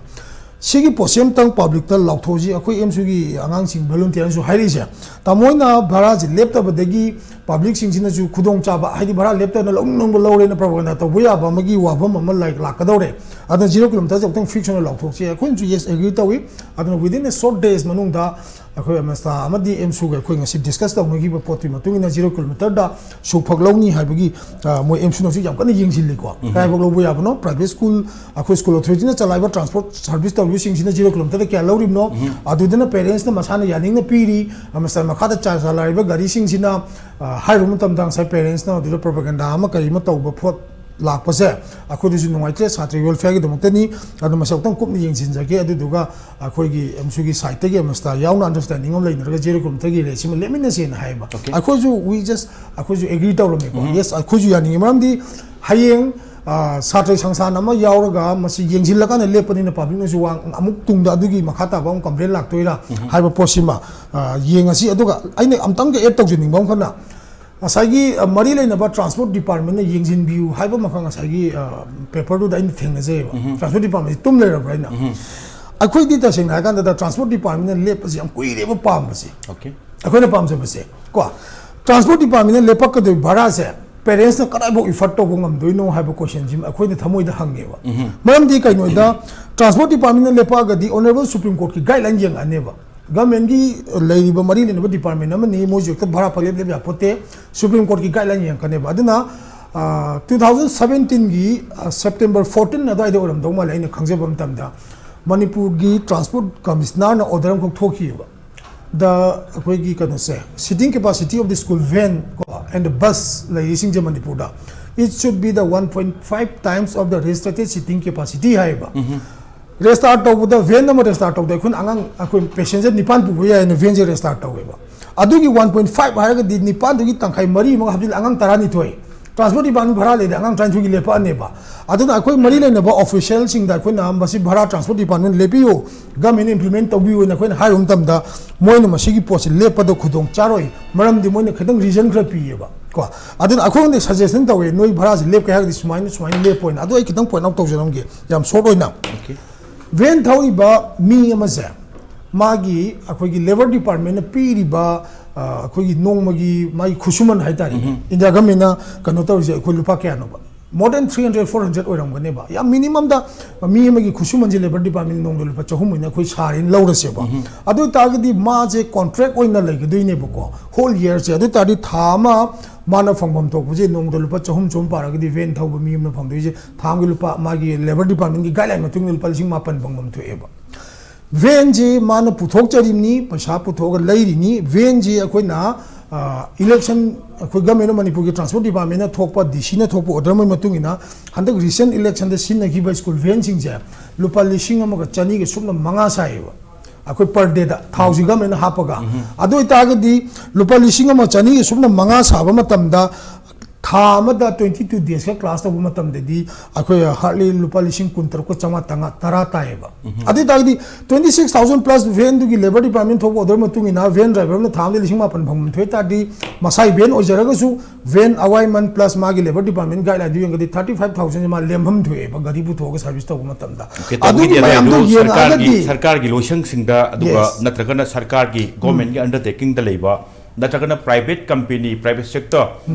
ꯁꯤꯒꯤ ꯄꯣꯠꯁꯦ ꯑꯝꯇꯪ ꯄꯕ꯭ꯂꯤꯛꯇ ꯂꯥꯎꯊꯣꯛꯁꯤ꯫ ꯑꯩꯈꯣꯏ ꯑꯦꯝꯁꯨꯒꯤ ꯑꯉꯥꯡꯁꯤꯡ ꯚꯣꯂꯨꯟꯇꯤꯌꯔꯁꯨ ꯍꯥꯏꯔꯛꯏꯁꯦ, ꯇꯥꯃꯣ ꯍꯣꯏꯅ ꯚꯔꯥꯁꯦ ꯂꯦꯞꯇꯕꯗꯒꯤ ꯄꯕ꯭ꯂꯤꯛꯁꯤꯡꯁꯤꯅꯁꯨ ꯈꯨꯗꯣꯡꯆꯥꯕ, ꯍꯥꯏꯗꯤ ꯚꯔꯥ ꯂꯦꯞꯇꯅ ꯂꯧꯅꯤꯡ ꯂꯧꯅꯤꯡꯕ ꯂꯧꯔꯦꯅ ꯄ꯭ꯔꯣꯄꯥꯒꯦꯟꯗꯥ ꯇꯧꯕ ꯌꯥꯕ ꯑꯃꯒꯤ ꯋꯥꯐꯝ ꯑꯃ ꯂꯩ, ꯂꯥꯛꯀꯗꯧꯔꯦ꯫ ꯑꯗꯨꯅ ꯖꯤꯔꯣ ꯀꯤꯂꯣꯃꯤꯇꯔꯁꯦ ꯑꯃꯨꯛꯇꯪ ꯐꯤꯛꯁ ꯑꯣꯏꯅ ꯂꯥꯎꯊꯣꯛꯁꯤ꯫ ꯑꯩꯈꯣꯏꯅꯁꯨ yes, agree ꯇꯧꯏ꯫ ꯑꯗꯨꯅ within a short days ꯃꯅꯨꯡꯗ ꯑꯩꯈꯣꯏ ꯑꯃꯁꯇꯥ ꯑꯃꯗꯤ ꯑꯦꯝꯁꯨꯒ ꯑꯩꯈꯣꯏ ꯉꯁꯤ ꯗꯤꯁꯀꯁ ꯇꯧꯅꯈꯤꯕ ꯄꯣꯠꯇꯨꯒꯤ ꯃꯇꯨꯡ ꯏꯟꯅ ꯖꯤꯔꯣ ꯀꯤꯂꯣꯃꯤꯇꯔꯗ ꯁꯨꯛꯐꯛ ꯂꯧꯅꯤ ꯍꯥꯏꯕꯒꯤ, ꯑ, ꯃꯣꯏ ꯑꯦꯝꯁꯨꯅꯁꯨ ꯌꯥꯝ ꯀꯟꯅ ꯌꯦꯡꯁꯤꯜꯂꯤꯀꯣ꯫ ꯀꯥꯏꯐꯥꯎ ꯂꯧꯕ ꯌꯥꯕꯅꯣ? ꯄ꯭ꯔꯥꯏꯚꯦꯠ ꯁ꯭ꯀꯨꯜ, ꯑꯩꯈꯣꯏ ꯁ꯭ꯀꯨꯜ ꯑꯣꯊꯣꯔꯤꯇꯤꯅ ꯆꯂꯥꯏꯕ ꯇ꯭ꯔꯥꯟꯁꯄꯣꯔꯠ ꯁꯥꯔꯚꯤꯁ ꯇꯧꯔꯤꯕꯁꯤꯡꯁꯤꯅ ꯖꯤꯔꯣ ꯀꯤꯂꯣꯃꯤꯇꯔꯗ ꯀꯌꯥ ꯂꯧꯔꯤꯕꯅꯣ? ꯑꯗꯨꯗꯨꯅ ꯄꯦꯔꯦꯟꯁꯅ ꯃꯁꯥꯅ ꯌꯥꯅꯤꯡꯅ ꯄꯤꯔꯤ꯫ ꯑꯃꯁꯨꯡ ꯃꯈꯥꯗ ꯆꯥ-, ꯆꯂꯥꯏꯔꯤꯕ ꯒꯥꯔꯤꯁꯤꯡꯁꯤꯅ, ꯑ, ꯍꯥꯏꯔꯨꯕ ꯃꯇꯝꯗ ꯉꯁꯥꯏ ꯄꯦꯔꯦꯟꯁꯅ ꯑꯗꯨꯗ ꯄ꯭ꯔꯣꯄꯥꯒꯦꯟꯗꯥ ꯑꯃ ꯀꯔꯤ ꯑꯃ ꯇꯧꯕ ꯄꯣꯠ ꯂꯥꯛꯄꯁꯦ ꯑꯩꯈꯣꯏꯗꯁꯨ ꯅꯨꯡꯉꯥꯏꯇ꯭ꯔꯦ, ꯁꯥꯇ꯭ꯔ ꯋꯦꯜꯐꯤꯌꯔꯒꯤꯗꯃꯛꯇꯅꯤ꯫ ꯑꯗꯨ ꯃꯁꯤ ꯑꯃꯨꯛꯇꯪ ꯀꯨꯞꯅ ꯌꯦꯡꯁꯤꯟꯖꯒꯦ꯫ ꯑꯗꯨꯗꯨꯒ ꯑꯩꯈꯣꯏꯒꯤ ꯑꯦꯝꯁꯨꯒꯤ ꯁꯥꯏꯠꯇꯒꯤ ꯑꯃꯁꯇꯥ ꯌꯥꯎꯅ ꯑꯟꯗꯔꯁ꯭ꯇꯦꯟꯗꯤꯡ ꯑꯃ ꯂꯩꯅꯔꯒ ꯖꯤꯔꯣ ꯀꯤꯂꯣꯃꯤꯇꯔꯒꯤ ꯔꯦꯠꯁꯤꯃ ꯂꯦꯞꯃꯤꯟꯅꯁꯦꯅ ꯍꯥꯏꯌꯦꯕ꯫ Okay. ꯑꯩꯈꯣꯏꯁꯨ we just, ꯑꯩꯈꯣꯏꯁꯨ ꯑꯦꯒ꯭ꯔꯤ ꯇꯧꯔꯝꯃꯦꯀꯣ꯫ Yes, ꯑꯩꯈꯣꯏꯁꯨ ꯌꯥꯅꯤꯡꯉꯤ꯫ ꯃꯔꯝꯗꯤ ꯍꯌꯦꯡ, ꯑ, ꯁꯥꯇ꯭ꯔ ꯁꯪꯁꯊꯥꯟ ꯑꯃ ꯌꯥꯎꯔꯒ ꯃꯁꯤ ꯌꯦꯡꯁꯤꯜꯂꯀꯥꯟꯗ ꯂꯦꯞꯄꯅꯤꯅ ꯄꯕ꯭ꯂꯤꯛꯅꯁꯨ ꯋꯥ ꯑꯃꯨꯛ ꯇꯨꯡꯗ ꯑꯗꯨꯒꯤ ꯃꯈꯥ ꯇꯥꯕ ꯑꯃꯨꯛ ꯀꯝꯄ꯭ꯂꯦꯟ ꯂꯥꯛꯇꯣꯏꯔꯥ ꯍꯥꯏꯕ ꯄꯣꯠꯁꯤꯃ, ꯑ, ꯌꯦꯡꯉꯁꯤ꯫ ꯑꯗꯨꯒ ꯑꯩꯅ ꯑꯃꯨꯛꯇꯪꯒ ꯑꯦꯗ ꯇꯧꯖꯅꯤꯡꯕ ꯑꯃꯈꯛꯅ, ꯉꯁꯥꯏꯒꯤ, ꯑ, ꯃꯔꯤ ꯂꯩꯅꯕ ꯇ꯭ꯔꯥꯟꯁꯄꯣꯔꯠ ꯗꯤꯄꯥꯔꯠꯃꯦꯟꯅ ꯌꯦꯡꯁꯤꯟꯕꯤꯌꯨ ꯍꯥꯏꯕ ꯑꯃꯈꯛ ꯉꯁꯥꯏꯒꯤ, ꯑ, ꯄꯦꯄꯔꯗꯨꯗ ꯑꯩꯅ ꯊꯦꯡꯅꯖꯩꯌꯦꯕ꯫ ꯇ꯭ꯔꯥꯟꯁꯄꯣꯔꯠ ꯗꯤꯄꯥꯔꯠꯃꯦꯟꯁꯤ ꯇꯨꯝ ꯂꯩꯔꯕ꯭ꯔꯥ ꯍꯥꯏꯅ꯫ ꯑꯩꯈꯣꯏꯗꯤ ꯇꯁꯦꯡꯅ ꯍꯥꯏꯔꯀꯥꯟꯗꯗ ꯇ꯭ꯔꯥꯟꯁꯄꯣꯔꯠ ꯗꯤꯄꯥꯔꯠꯃꯦꯟꯅ ꯂꯦꯞꯄꯁꯤ ꯌꯥꯝ ꯀꯨꯏꯔꯦꯕ ꯄꯥꯝꯕꯁꯦ꯫ Okay. ꯑꯩꯈꯣꯏꯅ ꯄꯥꯝꯖꯕꯁꯦ ꯀꯣ, ꯇ꯭ꯔꯥꯟꯁꯄꯣꯔꯠ ꯗꯤꯄꯥꯔꯠꯃꯦꯟꯅ ꯂꯦꯞꯄꯛꯀꯗꯣꯏ ꯚꯔꯥꯁꯦ ꯄꯦꯔꯦꯟꯁꯅ ꯀꯗꯥꯏꯐꯥꯎ effort ꯇꯧꯕ ꯉꯝꯗꯣꯏꯅꯣ ꯍꯥꯏꯕ ꯀꯣꯏꯁꯟꯁꯤ ꯑꯩꯈꯣꯏꯅ ꯊꯃꯣꯏꯗ ꯍꯪꯉꯦꯕ꯫ ꯃꯔꯝꯗꯤ ꯀꯩꯅꯣꯗ, ꯇ꯭ꯔꯥꯟꯁꯄꯣꯔꯠ ꯗꯤꯄꯥꯔꯠꯃꯦꯟꯅ ꯂꯦꯞꯄꯛꯑꯒꯗꯤ ꯑꯣꯅꯔꯦꯕꯜ ꯁꯨꯄ꯭ꯔꯤꯝ ꯀꯣꯔꯠꯀꯤ ꯒꯥꯏꯗꯂꯥꯏꯟ ꯌꯦꯡꯉꯛꯑꯅꯦꯕ꯫ ꯒꯚꯔꯟꯃꯦꯟꯒꯤ ꯂꯩꯔꯤꯕ ꯃꯔꯤ ꯂꯩꯅꯕ ꯗꯤꯄꯥꯔꯠꯃꯦꯟ ꯑꯃꯅꯤ, ꯃꯣꯏꯁꯨ ꯍꯦꯛꯇ ꯚꯔꯥ ꯄꯪꯂꯦꯞ ꯂꯦꯞ ꯌꯥꯄꯣꯠꯇꯦ, ꯁꯨꯄ꯭ꯔꯤꯝ ꯀꯣꯔꯠꯀꯤ ꯒꯥꯏꯗꯂꯥꯏꯟ ꯌꯦꯡꯉꯛꯀꯅꯦꯕ꯫ ꯑꯗꯨꯅ, ꯑ, two thousand seventeen ꯒꯤ, ꯑ, September fourteen ꯑꯗꯨꯋꯥꯏꯗ ꯑꯣꯏꯔꯝꯗꯧ ꯃꯥꯜꯂꯦ, ꯑꯩꯅ ꯈꯪꯖꯕ ꯃꯇꯝꯗ ꯃꯅꯤꯄꯨꯔꯒꯤ ꯇ꯭ꯔꯥꯟꯁꯄꯣꯔꯠ ꯀꯃꯤꯁꯅꯔꯅ ꯑꯣꯔꯗꯔ ꯑꯃꯈꯛ ꯊꯣꯛꯈꯤꯑꯕ꯫ The, ꯑꯩꯈꯣꯏꯒꯤ ꯀꯩꯅꯣꯁꯦ, seating capacity of the school van ꯀꯣ, and the bus ꯂꯩꯔꯤꯁꯤꯡꯁꯦ ꯃꯅꯤꯄꯨꯔꯗ, it should be the one point five times of the restricted seating capacity ꯍꯥꯏꯌꯦꯕ꯫ ꯔꯦꯁꯇꯥꯔ ꯇꯧꯕꯗ ꯚꯦꯟ ꯑꯃ ꯔꯦꯁꯇꯥꯔ ꯇꯧꯕꯗ ꯑꯩꯈꯣꯏꯅ ꯑꯉꯥꯡ, ꯑꯩꯈꯣꯏ ꯄꯦꯁꯦꯟꯖꯔ ꯅꯤꯄꯥꯟ ꯄꯨꯕ ꯌꯥꯏꯅ ꯚꯦꯟꯁꯦ ꯔꯦꯁꯇꯥꯔ ꯇꯧꯋꯦꯕ꯫ ꯑꯗꯨꯒꯤ ꯋꯥꯟ ꯄꯣꯏꯟ ꯐꯥꯏꯚ ꯍꯥꯏꯔꯒꯗꯤ ꯅꯤꯄꯥꯟꯗꯨꯒꯤ ꯇꯪꯈꯥꯏ ꯃꯔꯤ ꯑꯃꯒ ꯍꯥꯞꯆꯤꯜꯂ ꯑꯉꯥꯡ ꯇꯔꯥꯅꯤꯊꯣꯏ꯫ ꯇ꯭ꯔꯥꯟꯁꯄꯣꯔꯠ ꯗꯤꯄꯥꯔꯠꯃꯦꯟ ꯚꯔꯥ ꯂꯩꯔꯗꯤ ꯑꯉꯥꯡ ꯇꯔꯥꯅꯤꯊꯣꯏꯒꯤ ꯂꯦꯞꯄꯛꯑꯅꯦꯕ꯫ ꯑꯗꯨꯅ ꯑꯩꯈꯣꯏ ꯃꯔꯤ ꯂꯩꯅꯕ ꯑꯣꯐꯤꯁꯤꯌꯦꯜꯁꯤꯡꯗ ꯑꯩꯈꯣꯏꯅ ꯃꯁꯤ ꯚꯔꯥ ꯇ꯭ꯔꯥꯟꯁꯄꯣꯔꯠ ꯗꯤꯄꯥꯔꯠꯃꯦꯟ ꯂꯦꯞꯄꯤꯌꯨ, ꯒꯃꯦꯟꯅ ꯏꯝꯄ꯭ꯂꯤꯃꯦꯟ ꯇꯧꯕꯤꯌꯨ ꯍꯥꯏꯅ ꯑꯩꯈꯣꯏꯅ ꯍꯥꯏꯕ ꯃꯇꯝꯗ, ꯃꯣꯏꯅ ꯃꯁꯤꯒꯤ ꯄꯣꯠꯁꯤ ꯂꯦꯞꯄꯗ ꯈꯨꯗꯣꯡ ꯆꯥꯔꯣꯏ꯫ ꯃꯔꯝꯗꯤ ꯃꯣꯏꯅ ꯈꯤꯇꯪ ꯔꯤꯖꯟ ꯈꯔ ꯄꯤꯌꯦꯕ ꯀꯣ꯫ ꯑꯗꯨꯅ ꯑꯩꯈꯣꯏꯉꯣꯟꯗ ꯁꯖꯦꯁꯟ ꯇꯧꯋꯦ, "ꯅꯣꯏ ꯚꯔꯥꯁꯦ ꯂꯦꯞꯀꯦ ꯍꯥꯏꯔꯒꯗꯤ ꯁꯨꯃꯥꯏꯅ, ꯁꯨꯃꯥꯏꯅ ꯂꯦꯞꯄꯣ" ꯍꯥꯏꯅ꯫ ꯑꯗꯣ ꯑꯩ ꯈꯤꯇꯪ ꯄꯣꯏꯟꯠ ꯑꯥꯎꯠ ꯇꯧꯖꯔꯝꯒꯦ, ꯌꯥꯝ ꯁꯣꯔꯠ ꯑꯣꯏꯅ꯫ ꯚꯦꯟ ꯊꯧꯔꯤꯕ ꯃꯤ ꯑꯃꯁꯦ ꯃꯥꯒꯤ, ꯑꯩꯈꯣꯏꯒꯤ ꯂꯦꯕꯔ ꯗꯤꯄꯥꯔꯠꯃꯦꯟꯅ ꯄꯤꯔꯤꯕ, ꯑ, ꯑꯩꯈꯣꯏꯒꯤ ꯅꯣꯡꯃꯒꯤ ꯃꯥꯒꯤ ꯈꯨꯠꯁꯨꯃꯟ ꯍꯥꯏꯇꯥꯔꯦ, ꯏꯟꯗꯤꯌꯥ ꯒꯃꯦꯟꯅ ꯀꯩꯅꯣ ꯇꯧꯔꯤꯁꯦ, ꯑꯩꯈꯣꯏ ꯂꯨꯄꯥ ꯀꯌꯥꯅꯣꯕ? More than three hundred, four hundred ꯑꯣꯏꯔꯝꯒꯅꯦꯕ꯫ ꯌꯥꯝ ꯃꯤꯅꯤꯃꯝꯗ ꯃꯤ ꯑꯃꯒꯤ ꯈꯨꯠꯁꯨꯃꯟꯁꯦ ꯂꯦꯕꯔ ꯗꯤꯄꯥꯔꯠꯃꯦꯟ ꯅꯣꯡꯃꯗ ꯂꯨꯄꯥ ꯆꯍꯨꯝ ꯑꯣꯏꯅ ꯑꯩꯈꯣꯏ ꯁꯥꯔꯦꯅ ꯂꯧꯔꯁꯦꯕ꯫ ꯑꯗꯨ ꯑꯣꯏꯇꯥꯔꯒꯗꯤ ꯃꯥꯁꯦ ꯀꯣꯟꯇ꯭ꯔꯦꯛ ꯑꯣꯏꯅ ꯂꯩꯒꯗꯣꯏꯅꯦꯕꯀꯣ, ꯍꯣꯜ ꯌꯔꯁꯦ꯫ ꯑꯗꯨ ꯑꯣꯏꯇꯥꯔꯗꯤ ꯊꯥ ꯑꯃ ꯃꯥꯅ ꯐꯪꯐꯝ ꯊꯣꯛꯄꯁꯦ ꯅꯣꯡꯃꯗ ꯂꯨꯄꯥ ꯆꯍꯨꯝ, ꯆꯍꯨꯝ ꯄꯥꯔꯒꯗꯤ ꯚꯦꯟ ꯊꯧꯕ ꯃꯤ ꯑꯃꯅ ꯐꯪꯗꯣꯏꯁꯦ ꯊꯥ ꯑꯃꯒꯤ ꯂꯨꯄꯥ, ꯃꯥꯒꯤ ꯂꯦꯕꯔ ꯗꯤꯄꯥꯔꯠꯃꯦꯟꯒꯤ ꯒꯥꯏꯗꯂꯥꯏꯟ ꯃꯇꯨꯡ ꯏꯟꯅ ꯂꯨꯄꯥ ꯂꯤꯁꯤꯡ ꯃꯥꯄꯟ ꯐꯪꯐꯝ ꯊꯣꯛꯑꯦꯕ꯫ ꯚꯦꯟꯁꯤ ꯃꯥꯅ ꯄꯨꯊꯣꯛꯆꯔꯤꯕꯅꯤ, ꯄꯩꯁꯥ ꯄꯨꯊꯣꯛꯑꯒ ꯂꯩꯔꯤꯅꯤ꯫ ꯚꯦꯟꯁꯤ ꯑꯩꯈꯣꯏꯅ, ꯑ, ꯏꯂꯦꯛꯁꯟ, ꯑꯩꯈꯣꯏ ꯒꯃꯦꯟ ꯑꯣꯐ ꯃꯅꯤꯄꯨꯔꯒꯤ ꯇ꯭ꯔꯥꯟꯁꯄꯣꯔꯠ ꯗꯤꯄꯥꯔꯠꯃꯦꯟꯅ ꯊꯣꯛꯄ, ꯗꯤ ꯁꯤꯅ ꯊꯣꯛꯄ ꯑꯣꯔꯗꯔ ꯑꯃꯒꯤ ꯃꯇꯨꯡ ꯏꯟꯅ ꯍꯟꯗꯛ ꯔꯤꯁꯦꯟ ꯏꯂꯦꯛꯁꯟꯗ ꯁꯤꯖꯤꯟꯅꯈꯤꯕ ꯁ꯭ꯀꯨꯜ ꯚꯦꯟꯁꯤꯡꯁꯦ ꯂꯨꯄꯥ ꯂꯤꯁꯤꯡ ꯑꯃꯒ ꯆꯅꯤꯒ ꯁꯨꯞꯅ ꯃꯉꯥ ꯁꯥꯏꯌꯦꯕ, ꯑꯩꯈꯣꯏ ꯄꯔ ꯗꯦꯗ, ꯊꯥꯎꯁꯤ ꯒꯃꯦꯟꯅ ꯍꯥꯞꯄꯒ꯫ ꯑꯗꯨ ꯑꯣꯏꯇꯥꯔꯒꯗꯤ ꯂꯨꯄꯥ ꯂꯤꯁꯤꯡ ꯑꯃ ꯆꯅꯤꯒ ꯁꯨꯞꯅ ꯃꯉꯥ ꯁꯥꯕ ꯃꯇꯝꯗ ꯊꯥ ꯑꯃꯗ twenty two days ꯈꯛ ꯀ꯭ꯂꯥꯁ ꯇꯧꯕ ꯃꯇꯝꯗꯗꯤ ꯑꯩꯈꯣꯏ ꯍꯥꯔꯗꯂꯤ ꯂꯨꯄꯥ ꯂꯤꯁꯤꯡ ꯀꯨꯟ ꯇꯔꯨꯛꯀ ꯆꯥꯝꯃꯉꯥ ꯇꯉꯥ-, ꯇꯔꯥ ꯇꯥꯏꯌꯦꯕ꯫ ꯑꯗꯨ ꯑꯣꯏꯇꯥꯔꯒꯗꯤ twenty six thousand plus ꯚꯦꯟꯗꯨꯒꯤ ꯂꯦꯕꯔ ꯗꯤꯄꯥꯔꯠꯃꯦꯟ ꯊꯣꯛꯄ ꯑꯣꯔꯗꯔ ꯃꯇꯨꯡ ꯏꯟꯅ ꯚꯦꯟ ꯗ꯭ꯔꯥꯏꯚꯔ ꯑꯃꯅ ꯊꯥ ꯑꯃꯗ ꯂꯤꯁꯤꯡ ꯃꯥꯄꯟ ꯐꯪꯐꯝ ꯊꯣꯛ ꯇꯥꯔꯗꯤ, ꯃꯁꯥꯒꯤ ꯚꯦꯟ ꯑꯣꯏꯖꯔꯒꯁꯨ ꯚꯦꯟ ꯑꯋꯥꯏꯃꯟ ꯄ꯭ꯂꯁ ꯃꯥꯒꯤ ꯂꯦꯕꯔ ꯗꯤꯄꯥꯔꯠꯃꯦꯟ ꯒꯥꯏꯗꯂꯥꯏꯟꯗꯨ ꯌꯦꯡꯒꯗꯤ thirty five thousand ꯃꯥ ꯂꯦꯝꯐꯝ ꯊꯣꯛꯑꯦꯕ, ꯒꯥꯔꯤ ꯄꯨꯊꯣꯛꯑꯒ ꯁꯥꯔꯚꯤꯁ ꯇꯧꯕ ꯃꯇꯝꯗ꯫ Okay, ꯑꯗꯨꯒꯤ ꯇꯧꯕꯒꯤꯗꯤ ꯑꯗꯨ ꯃꯌꯥꯝꯗꯣ ꯑꯗꯨ ꯁꯔꯀꯥꯔꯒꯤ, ꯌꯦꯡꯉꯛꯑꯒꯗꯤ ꯁꯔꯀꯥꯔꯒꯤ ꯂꯣꯏꯁꯪꯁꯤꯡꯗ, ꯑꯗꯨꯒ Yes. ꯅꯠꯇ꯭ꯔꯒꯅ ꯁꯔꯀꯥꯔꯒꯤ ꯒꯣꯔꯃꯦꯟꯒꯤ ꯑꯟꯗꯔꯇꯦꯀꯤꯡꯗ ꯂꯩꯕ, ꯅꯠꯇ꯭ꯔꯒꯅ ꯄ꯭ꯔꯥꯏꯚꯦꯠ ꯀꯝꯄꯦꯅꯤ, ꯄ꯭ꯔꯥꯏꯚꯦꯠ ꯁꯦꯛꯇꯔ,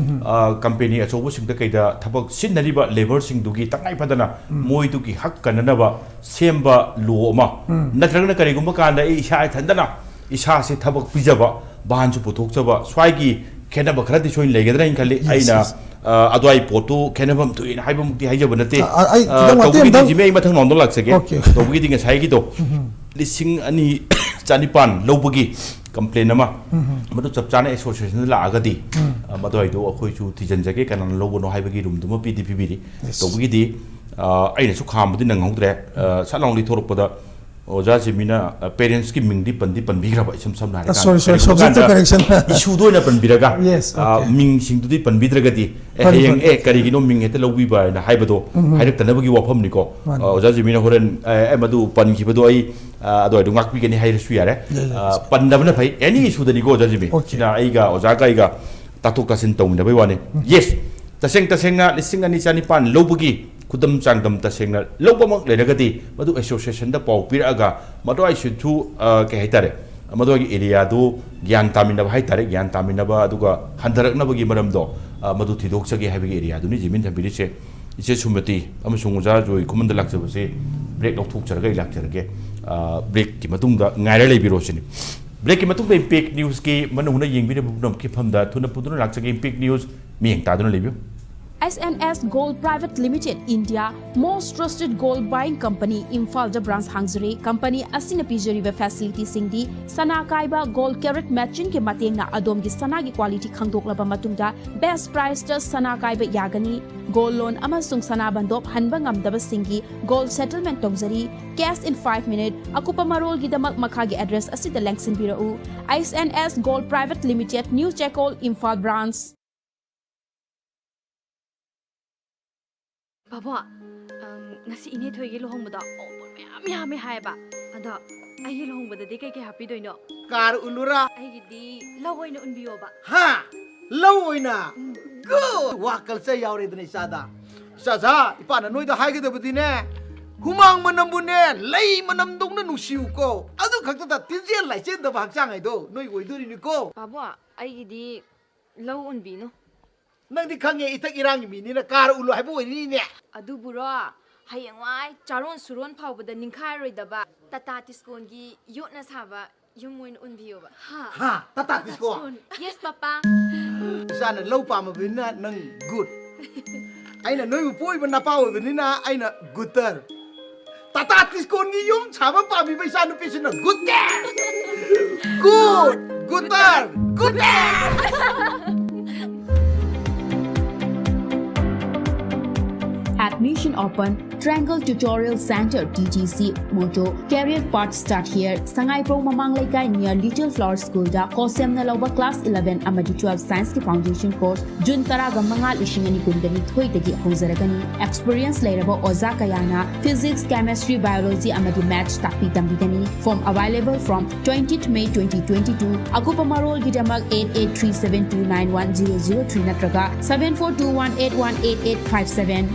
ꯑ, ꯀꯝꯄꯦꯅꯤ ꯑꯆꯧꯕꯁꯤꯡꯗ ꯀꯩꯗ ꯊꯕꯛ ꯁꯤꯖꯤꯟꯅꯔꯤꯕ ꯂꯦꯕꯔꯁꯤꯡꯗꯨꯒꯤ ꯇꯉꯥꯏ ꯐꯗꯅ ꯃꯣꯏꯗꯨꯒꯤ ꯍꯛ ꯀꯟꯅꯅꯕ ꯁꯦꯝꯕ ꯂꯣ ꯑꯃ, ꯅꯠꯇ꯭ꯔꯒꯅ ꯀꯔꯤꯒꯨꯝꯕ ꯀꯥꯟꯗ ꯑꯩ ꯏꯁꯥ ꯏꯊꯟꯗꯅ ꯏꯁꯥꯁꯦ ꯊꯕꯛ ꯄꯤꯖꯕ, ꯚꯥꯟꯁꯨ ꯄꯨꯊꯣꯛꯆꯕ, ꯁ꯭ꯋꯥꯏꯒꯤ ꯈꯦꯠꯅꯕ ꯈꯔꯗꯤ ꯁꯣꯏꯅ ꯂꯩꯒꯗ꯭ꯔꯥ ꯍꯥꯏꯅ ꯈꯜꯂꯤ꯫ Yes, ꯑꯩꯅ, yes. ꯑ, ꯑꯗꯨꯋꯥꯏ ꯄꯣꯠꯇꯨ ꯈꯦꯠꯅꯐꯝ ꯊꯣꯛꯏꯅ ꯍꯥꯏꯕꯃꯛꯇꯤ ꯍꯥꯏꯖꯕ ꯅꯠꯇꯦ꯫ ꯑ, ꯑ, ꯑꯩ ꯑ, ꯈꯤꯇꯪ ꯃꯇꯦꯡ ꯇꯧꯕꯒꯤꯗꯤ ꯑꯝꯇꯪ ꯖꯤꯃꯤ ꯑꯩ ꯃꯊꯪ ꯔꯥꯎꯟꯗ ꯂꯥꯛꯆꯒꯦ꯫ Okay. ꯇꯧꯕꯒꯤꯗꯤ ꯉꯁꯥꯏꯒꯤꯗꯣ ꯂꯤꯁꯤꯡ ꯑꯅꯤ ꯆꯅꯤꯄꯥꯟ ꯂꯧꯕꯒꯤ ꯀꯝꯄ꯭ꯂꯦꯟ ꯑꯃ, ꯃꯗꯨ ꯆꯞ ꯆꯥꯅ ꯑꯦꯁꯣꯁꯤꯌꯦꯁꯟꯗ ꯂꯥꯛꯑꯒꯗꯤ, ꯑ, ꯃꯗꯨꯋꯥꯏꯗꯣ ꯑꯩꯈꯣꯏꯁꯨ ꯊꯤꯖꯤꯟꯖꯒꯦ, ꯀꯅꯥꯅ ꯂꯧꯕꯅꯣ ꯍꯥꯏꯕꯒꯤ ꯔꯨꯝꯗꯨꯃ ꯄꯤꯗꯤ ꯄꯤꯕꯤꯔꯤ꯫ Yes. ꯇꯧꯕꯒꯤꯗꯤ ꯑ, ꯑꯩꯅꯁꯨ ꯈꯥꯝꯕꯗꯤ ꯅꯪꯍꯧꯗ꯭ꯔꯦ꯫ ꯑ, ꯁꯠ ꯂꯥꯎꯅ ꯊꯣꯛꯂꯛꯄꯗ ꯑꯣꯖꯥ ꯖꯤꯃꯤꯅ, ꯑ, parents ꯀꯤ ꯃꯤꯡꯗꯤ ꯄꯟꯗꯤ ꯄꯟꯕꯤꯈ꯭ꯔꯕ, ꯏꯁꯝ ꯁꯝꯅ ꯍꯥꯏꯔ ꯑ, sorry, sorry, subject ꯇ correction. Issue ꯗ ꯑꯣꯏꯅ ꯄꯟꯕꯤꯔꯒ, Yes, ꯑ, okay. ꯃꯤꯡꯁꯤꯡꯗꯨꯗꯤ ꯄꯟꯕꯤꯗ꯭ꯔꯒꯗꯤ, "ꯑꯦ, ꯐꯅꯤ, ꯍꯌꯦꯡ, ꯐꯅꯤ. ꯑꯦ, ꯀꯔꯤꯒꯤꯅꯣ ꯃꯤꯡ ꯍꯦꯛꯇ ꯂꯧꯕꯤꯕ?" ꯍꯥꯏꯅ ꯍꯥꯏꯕꯗꯣ ꯃꯥꯅꯤ. ꯍꯥꯏꯔꯛꯇꯅꯕꯒꯤ ꯋꯥꯐꯝꯅꯤꯀꯣ꯫ ꯃꯥꯅꯤ. ꯑ, ꯑꯣꯖꯥ ꯖꯤꯃꯤꯅ ꯍꯣꯔꯦꯟ, "ꯑꯦ, ꯑꯦ, ꯃꯗꯨ ꯄꯟꯈꯤꯕꯗꯣ ꯑꯩ, ꯑ, ꯑꯗꯨꯋꯥꯏꯗꯣ ꯉꯥꯛꯄꯤꯒꯅꯤ" ꯍꯥꯏꯔꯁꯨ ꯌꯥꯔꯦ꯫ ꯌꯥꯏ, ꯌꯥꯏ, ꯑ, ꯌꯥꯏ. ꯄꯟꯗꯕꯅ ꯐꯩ, any issue ꯗꯅꯤꯀꯣ ꯑꯣꯖꯥ ꯖꯤꯃꯤ꯫ Okay. ꯁꯤꯅ ꯑꯩꯒ ꯑꯣꯖꯥꯒ ꯑꯩꯒ ꯇꯥꯊꯣꯛ ꯇꯥꯁꯤꯟ ꯇꯧꯃꯤꯟꯅꯕꯩ ꯋꯥꯅꯤ꯫ Yes, ꯇꯁꯦꯡ ꯇꯁꯦꯡꯅ ꯂꯤꯁꯤꯡ ꯑꯅꯤ ꯆꯅꯤꯄꯥꯟ ꯂꯧꯕꯒꯤ ꯈꯨꯗꯝ ꯆꯥꯡꯗꯝ ꯇꯁꯦꯡꯅ ꯂꯧꯕꯃꯛ ꯂꯩꯔꯒꯗꯤ, ꯃꯗꯨ association ꯗ ꯄꯥꯎ ꯄꯤꯔꯛꯑꯒ, ꯃꯗꯨ ꯑꯩꯁꯨ ꯊꯨ, ꯑ, ꯀꯩ ꯍꯥꯏꯇꯥꯔꯦ, ꯃꯗꯨꯒꯤ area ꯗꯨ ꯒ꯭ꯌꯥꯟ ꯇꯥꯃꯤꯟꯅꯕ ꯍꯥꯏꯇꯥꯔꯦ, ꯒ꯭ꯌꯥꯟ ꯇꯥꯃꯤꯟꯅꯕ, ꯑꯗꯨꯒ ꯍꯟꯊꯔꯛꯅꯕꯒꯤ ꯃꯔꯝꯗꯣ, ꯑ, ꯃꯗꯨ ꯊꯤꯗꯣꯛꯆꯒꯦ ꯍꯥꯏꯕꯒꯤ area ꯗꯨꯅꯤ ꯖꯤꯃꯤꯟ ꯊꯝꯕꯤꯔꯤꯁꯦ꯫ ꯏꯆꯦ ꯁꯨꯃꯇꯤ ꯑꯃꯁꯨꯡ ꯑꯣꯖꯥ ꯖꯣꯏ ꯈꯨꯃꯟꯗ ꯂꯥꯛꯆꯕꯁꯦ break ꯂꯧꯊꯣꯛꯆꯔꯒ ꯑꯩ ꯂꯥꯛꯆꯔꯒꯦ꯫ ꯑ, break ꯀꯤ ꯃꯇꯨꯡꯗ ꯉꯥꯏꯔ ꯂꯩꯕꯤꯔꯣ ꯁꯤꯅꯤ꯫ Break ꯀꯤ ꯃꯇꯨꯡꯗ Impact News ꯀꯤ ꯃꯅꯨꯡ ꯍꯨꯠꯅ ꯌꯦꯡꯕꯤꯔꯤꯕ ꯄꯨꯝꯅꯃꯛꯀꯤ ꯃꯐꯝꯗ ꯊꯨꯅ ꯄꯨꯗꯨꯅ ꯂꯥꯛꯆꯒꯦ꯫ Impact News ꯃꯤꯠꯌꯦꯡ ꯇꯥꯗꯨꯅ ꯂꯩꯕꯤꯌꯨ꯫ S N S Gold Private Limited, India most trusted gold buying company, ꯏꯝꯐꯥꯜꯗ branch ꯍꯥꯡꯖꯔꯦ꯫ Company ꯑꯁꯤꯅ ꯄꯤꯖꯔꯤꯕ facility ꯁꯤꯡꯗꯤ: ꯁꯅꯥ ꯀꯥꯏꯕ gold carat matching ꯒꯤ ꯃꯇꯦꯡꯅ ꯑꯗꯣꯝꯒꯤ ꯁꯅꯥꯒꯤ quality ꯈꯪꯗꯣꯛꯂꯕ ꯃꯇꯨꯡꯗ best price ꯇ ꯁꯅꯥ ꯀꯥꯏꯕ ꯌꯥꯒꯅꯤ꯫ Gold loan ꯑꯃꯁꯨꯡ ꯁꯅꯥ ꯕꯟꯗꯣꯞ ꯍꯟꯕ ꯉꯝꯗꯕꯁꯤꯡꯒꯤ gold settlement ꯇꯧꯖꯔꯤ꯫ Cash in five minute꯫ ꯑꯀꯨꯞꯄ ꯃꯔꯣꯜꯒꯤꯗꯃꯛ ꯃꯈꯥꯒꯤ address ꯑꯁꯤꯗ ꯂꯦꯡꯁꯤꯟꯕꯤꯔꯛꯎ: S N S Gold Private Limited, New ꯆꯦꯀꯣꯜ, Imphal branch꯫ ꯕꯥꯕꯣ, ꯑꯝ, ꯉꯁꯤ ꯏꯅꯦ ꯊꯣꯏꯒꯤ ꯂꯨꯍꯣꯡꯕꯗꯣ ꯑꯋꯣꯟꯄꯣꯠ ꯃꯌꯥꯝ ꯌꯥꯝꯃꯦ ꯍꯥꯏꯌꯦꯕ꯫ ꯑꯗꯣ ꯑꯩꯒꯤ ꯂꯨꯍꯣꯡꯕꯗꯗꯤ ꯀꯩꯀꯩ ꯍꯥꯞꯄꯤꯗꯣꯏꯅꯣ? ꯀꯥꯔ ꯎꯜꯂꯨꯔꯥ? ꯑꯩꯒꯤꯗꯤ ꯂꯧ ꯑꯣꯏꯅ ꯎꯟꯕꯤꯌꯣꯕ꯫ ꯍꯥ? ꯂꯧ ꯑꯣꯏꯅ? Good! ꯋꯥ culture ꯌꯥꯎꯔꯦꯗꯅ ꯏꯆꯥꯗ꯫ ꯏꯆꯥꯖꯥ, ꯏꯄꯥꯅ ꯅꯣꯏꯗ ꯍꯥꯏꯒꯗꯕꯗꯤꯅꯦ, ꯍꯨꯃꯥꯡ ꯃꯅꯝꯕꯨꯅꯦ, ꯂꯩ ꯃꯅꯝꯗꯧꯅ ꯅꯨꯡꯁꯤꯌꯨꯀꯣ꯫ ꯑꯗꯨ ꯈꯛꯇꯗ ꯇꯤꯟꯖꯦꯜ ꯂꯥꯏꯆꯦꯟꯗꯕ ꯍꯛꯆꯥꯡ ꯍꯥꯏꯗꯣ ꯅꯣꯏ ꯑꯣꯏꯗꯣꯔꯤꯅꯤꯀꯣ꯫ ꯕꯥꯕꯣ, ꯑꯩꯒꯤꯗꯤ ꯂꯧ ꯎꯟꯕꯤꯅꯨ꯫ ꯅꯪꯗꯤ ꯈꯪꯉꯦ, ꯏꯊꯛ ꯏꯔꯥꯡꯒꯤ ꯃꯤꯅꯤꯅ ꯀꯥꯔ ꯎꯜꯂꯨ ꯍꯥꯏꯕ ꯑꯣꯏꯔꯤꯅꯤꯅꯦ꯫ ꯑꯗꯨꯕꯨꯔꯣ, ꯍꯌꯦꯡꯋꯥꯏ ꯆꯥꯔꯣꯟ ꯁꯨꯔꯣꯟ ꯐꯥꯎꯕꯗ ꯅꯤꯡꯈꯥꯏꯔꯣꯏꯗꯕ ꯇꯥꯇꯥ ꯇꯤꯁꯀꯣꯟꯒꯤ ꯌꯣꯠꯅ ꯁꯥꯕ ꯌꯨꯝ ꯑꯣꯏꯅ ꯎꯟꯕꯤꯌꯣꯕ꯫ ꯍꯥ, ꯇꯥꯇꯥ ꯇꯤꯁꯀꯣꯟ? Yes, ꯄꯥꯄꯥ꯫ ꯏꯆꯥꯅ ꯂꯧ ꯄꯥꯝꯃꯕꯅꯤꯅ ꯅꯪ good꯫ ꯑꯩꯅ ꯅꯣꯏꯕꯨ ꯄꯣꯛꯏꯕ ꯅꯄꯥ ꯑꯣꯏꯕꯅꯤꯅ ꯑꯩꯅ ꯒꯨꯇꯔ꯫ ꯇꯥꯇꯥ ꯇꯤꯁꯀꯣꯟꯒꯤ ꯌꯨꯝ ꯁꯥꯕ ꯄꯥꯝꯃꯤꯕ ꯏꯆꯥ ꯅꯨꯄꯤꯁꯤꯅ ꯒꯨꯇꯔ꯫ Good! ꯒꯨꯇꯔ! ꯒꯨꯇꯔ! At Mission Open, Triangle Tutorial Center, T T C, Mojo, Career Path Start Here, ꯁꯉꯥꯏꯄ꯭ꯔꯧ ꯃꯃꯥꯡ ꯂꯩꯀꯥꯏ near Little Flower School ꯗ ꯀꯣꯁꯦꯝꯅ ꯂꯧꯕ class eleven ꯑꯃꯗꯤ twelve science ꯀꯤ foundation course June ꯇꯔꯥꯃꯉꯥ, ꯂꯤꯁꯤꯡ ꯑꯅꯤ ꯀꯨꯟꯅꯤꯊꯣꯏꯗꯒꯤ ꯍꯧꯖꯔꯒꯅꯤ꯫ Experience ꯂꯩꯔꯕ ꯑꯣꯖꯥ ꯀꯌꯥꯅ Physics, Chemistry, Biology ꯑꯃꯗꯤ Maths ꯇꯥꯛꯄꯤ ꯇꯝꯕꯤꯒꯅꯤ꯫ Form available from twentieth May twenty twenty-two꯫ ꯑꯀꯨꯞꯄ ꯃꯔꯣꯜꯒꯤꯗꯃꯛ eight eight three seven two nine one zero zero three ꯅꯠꯇ꯭ꯔꯒ seven four two one eight one eight eight five seven꯫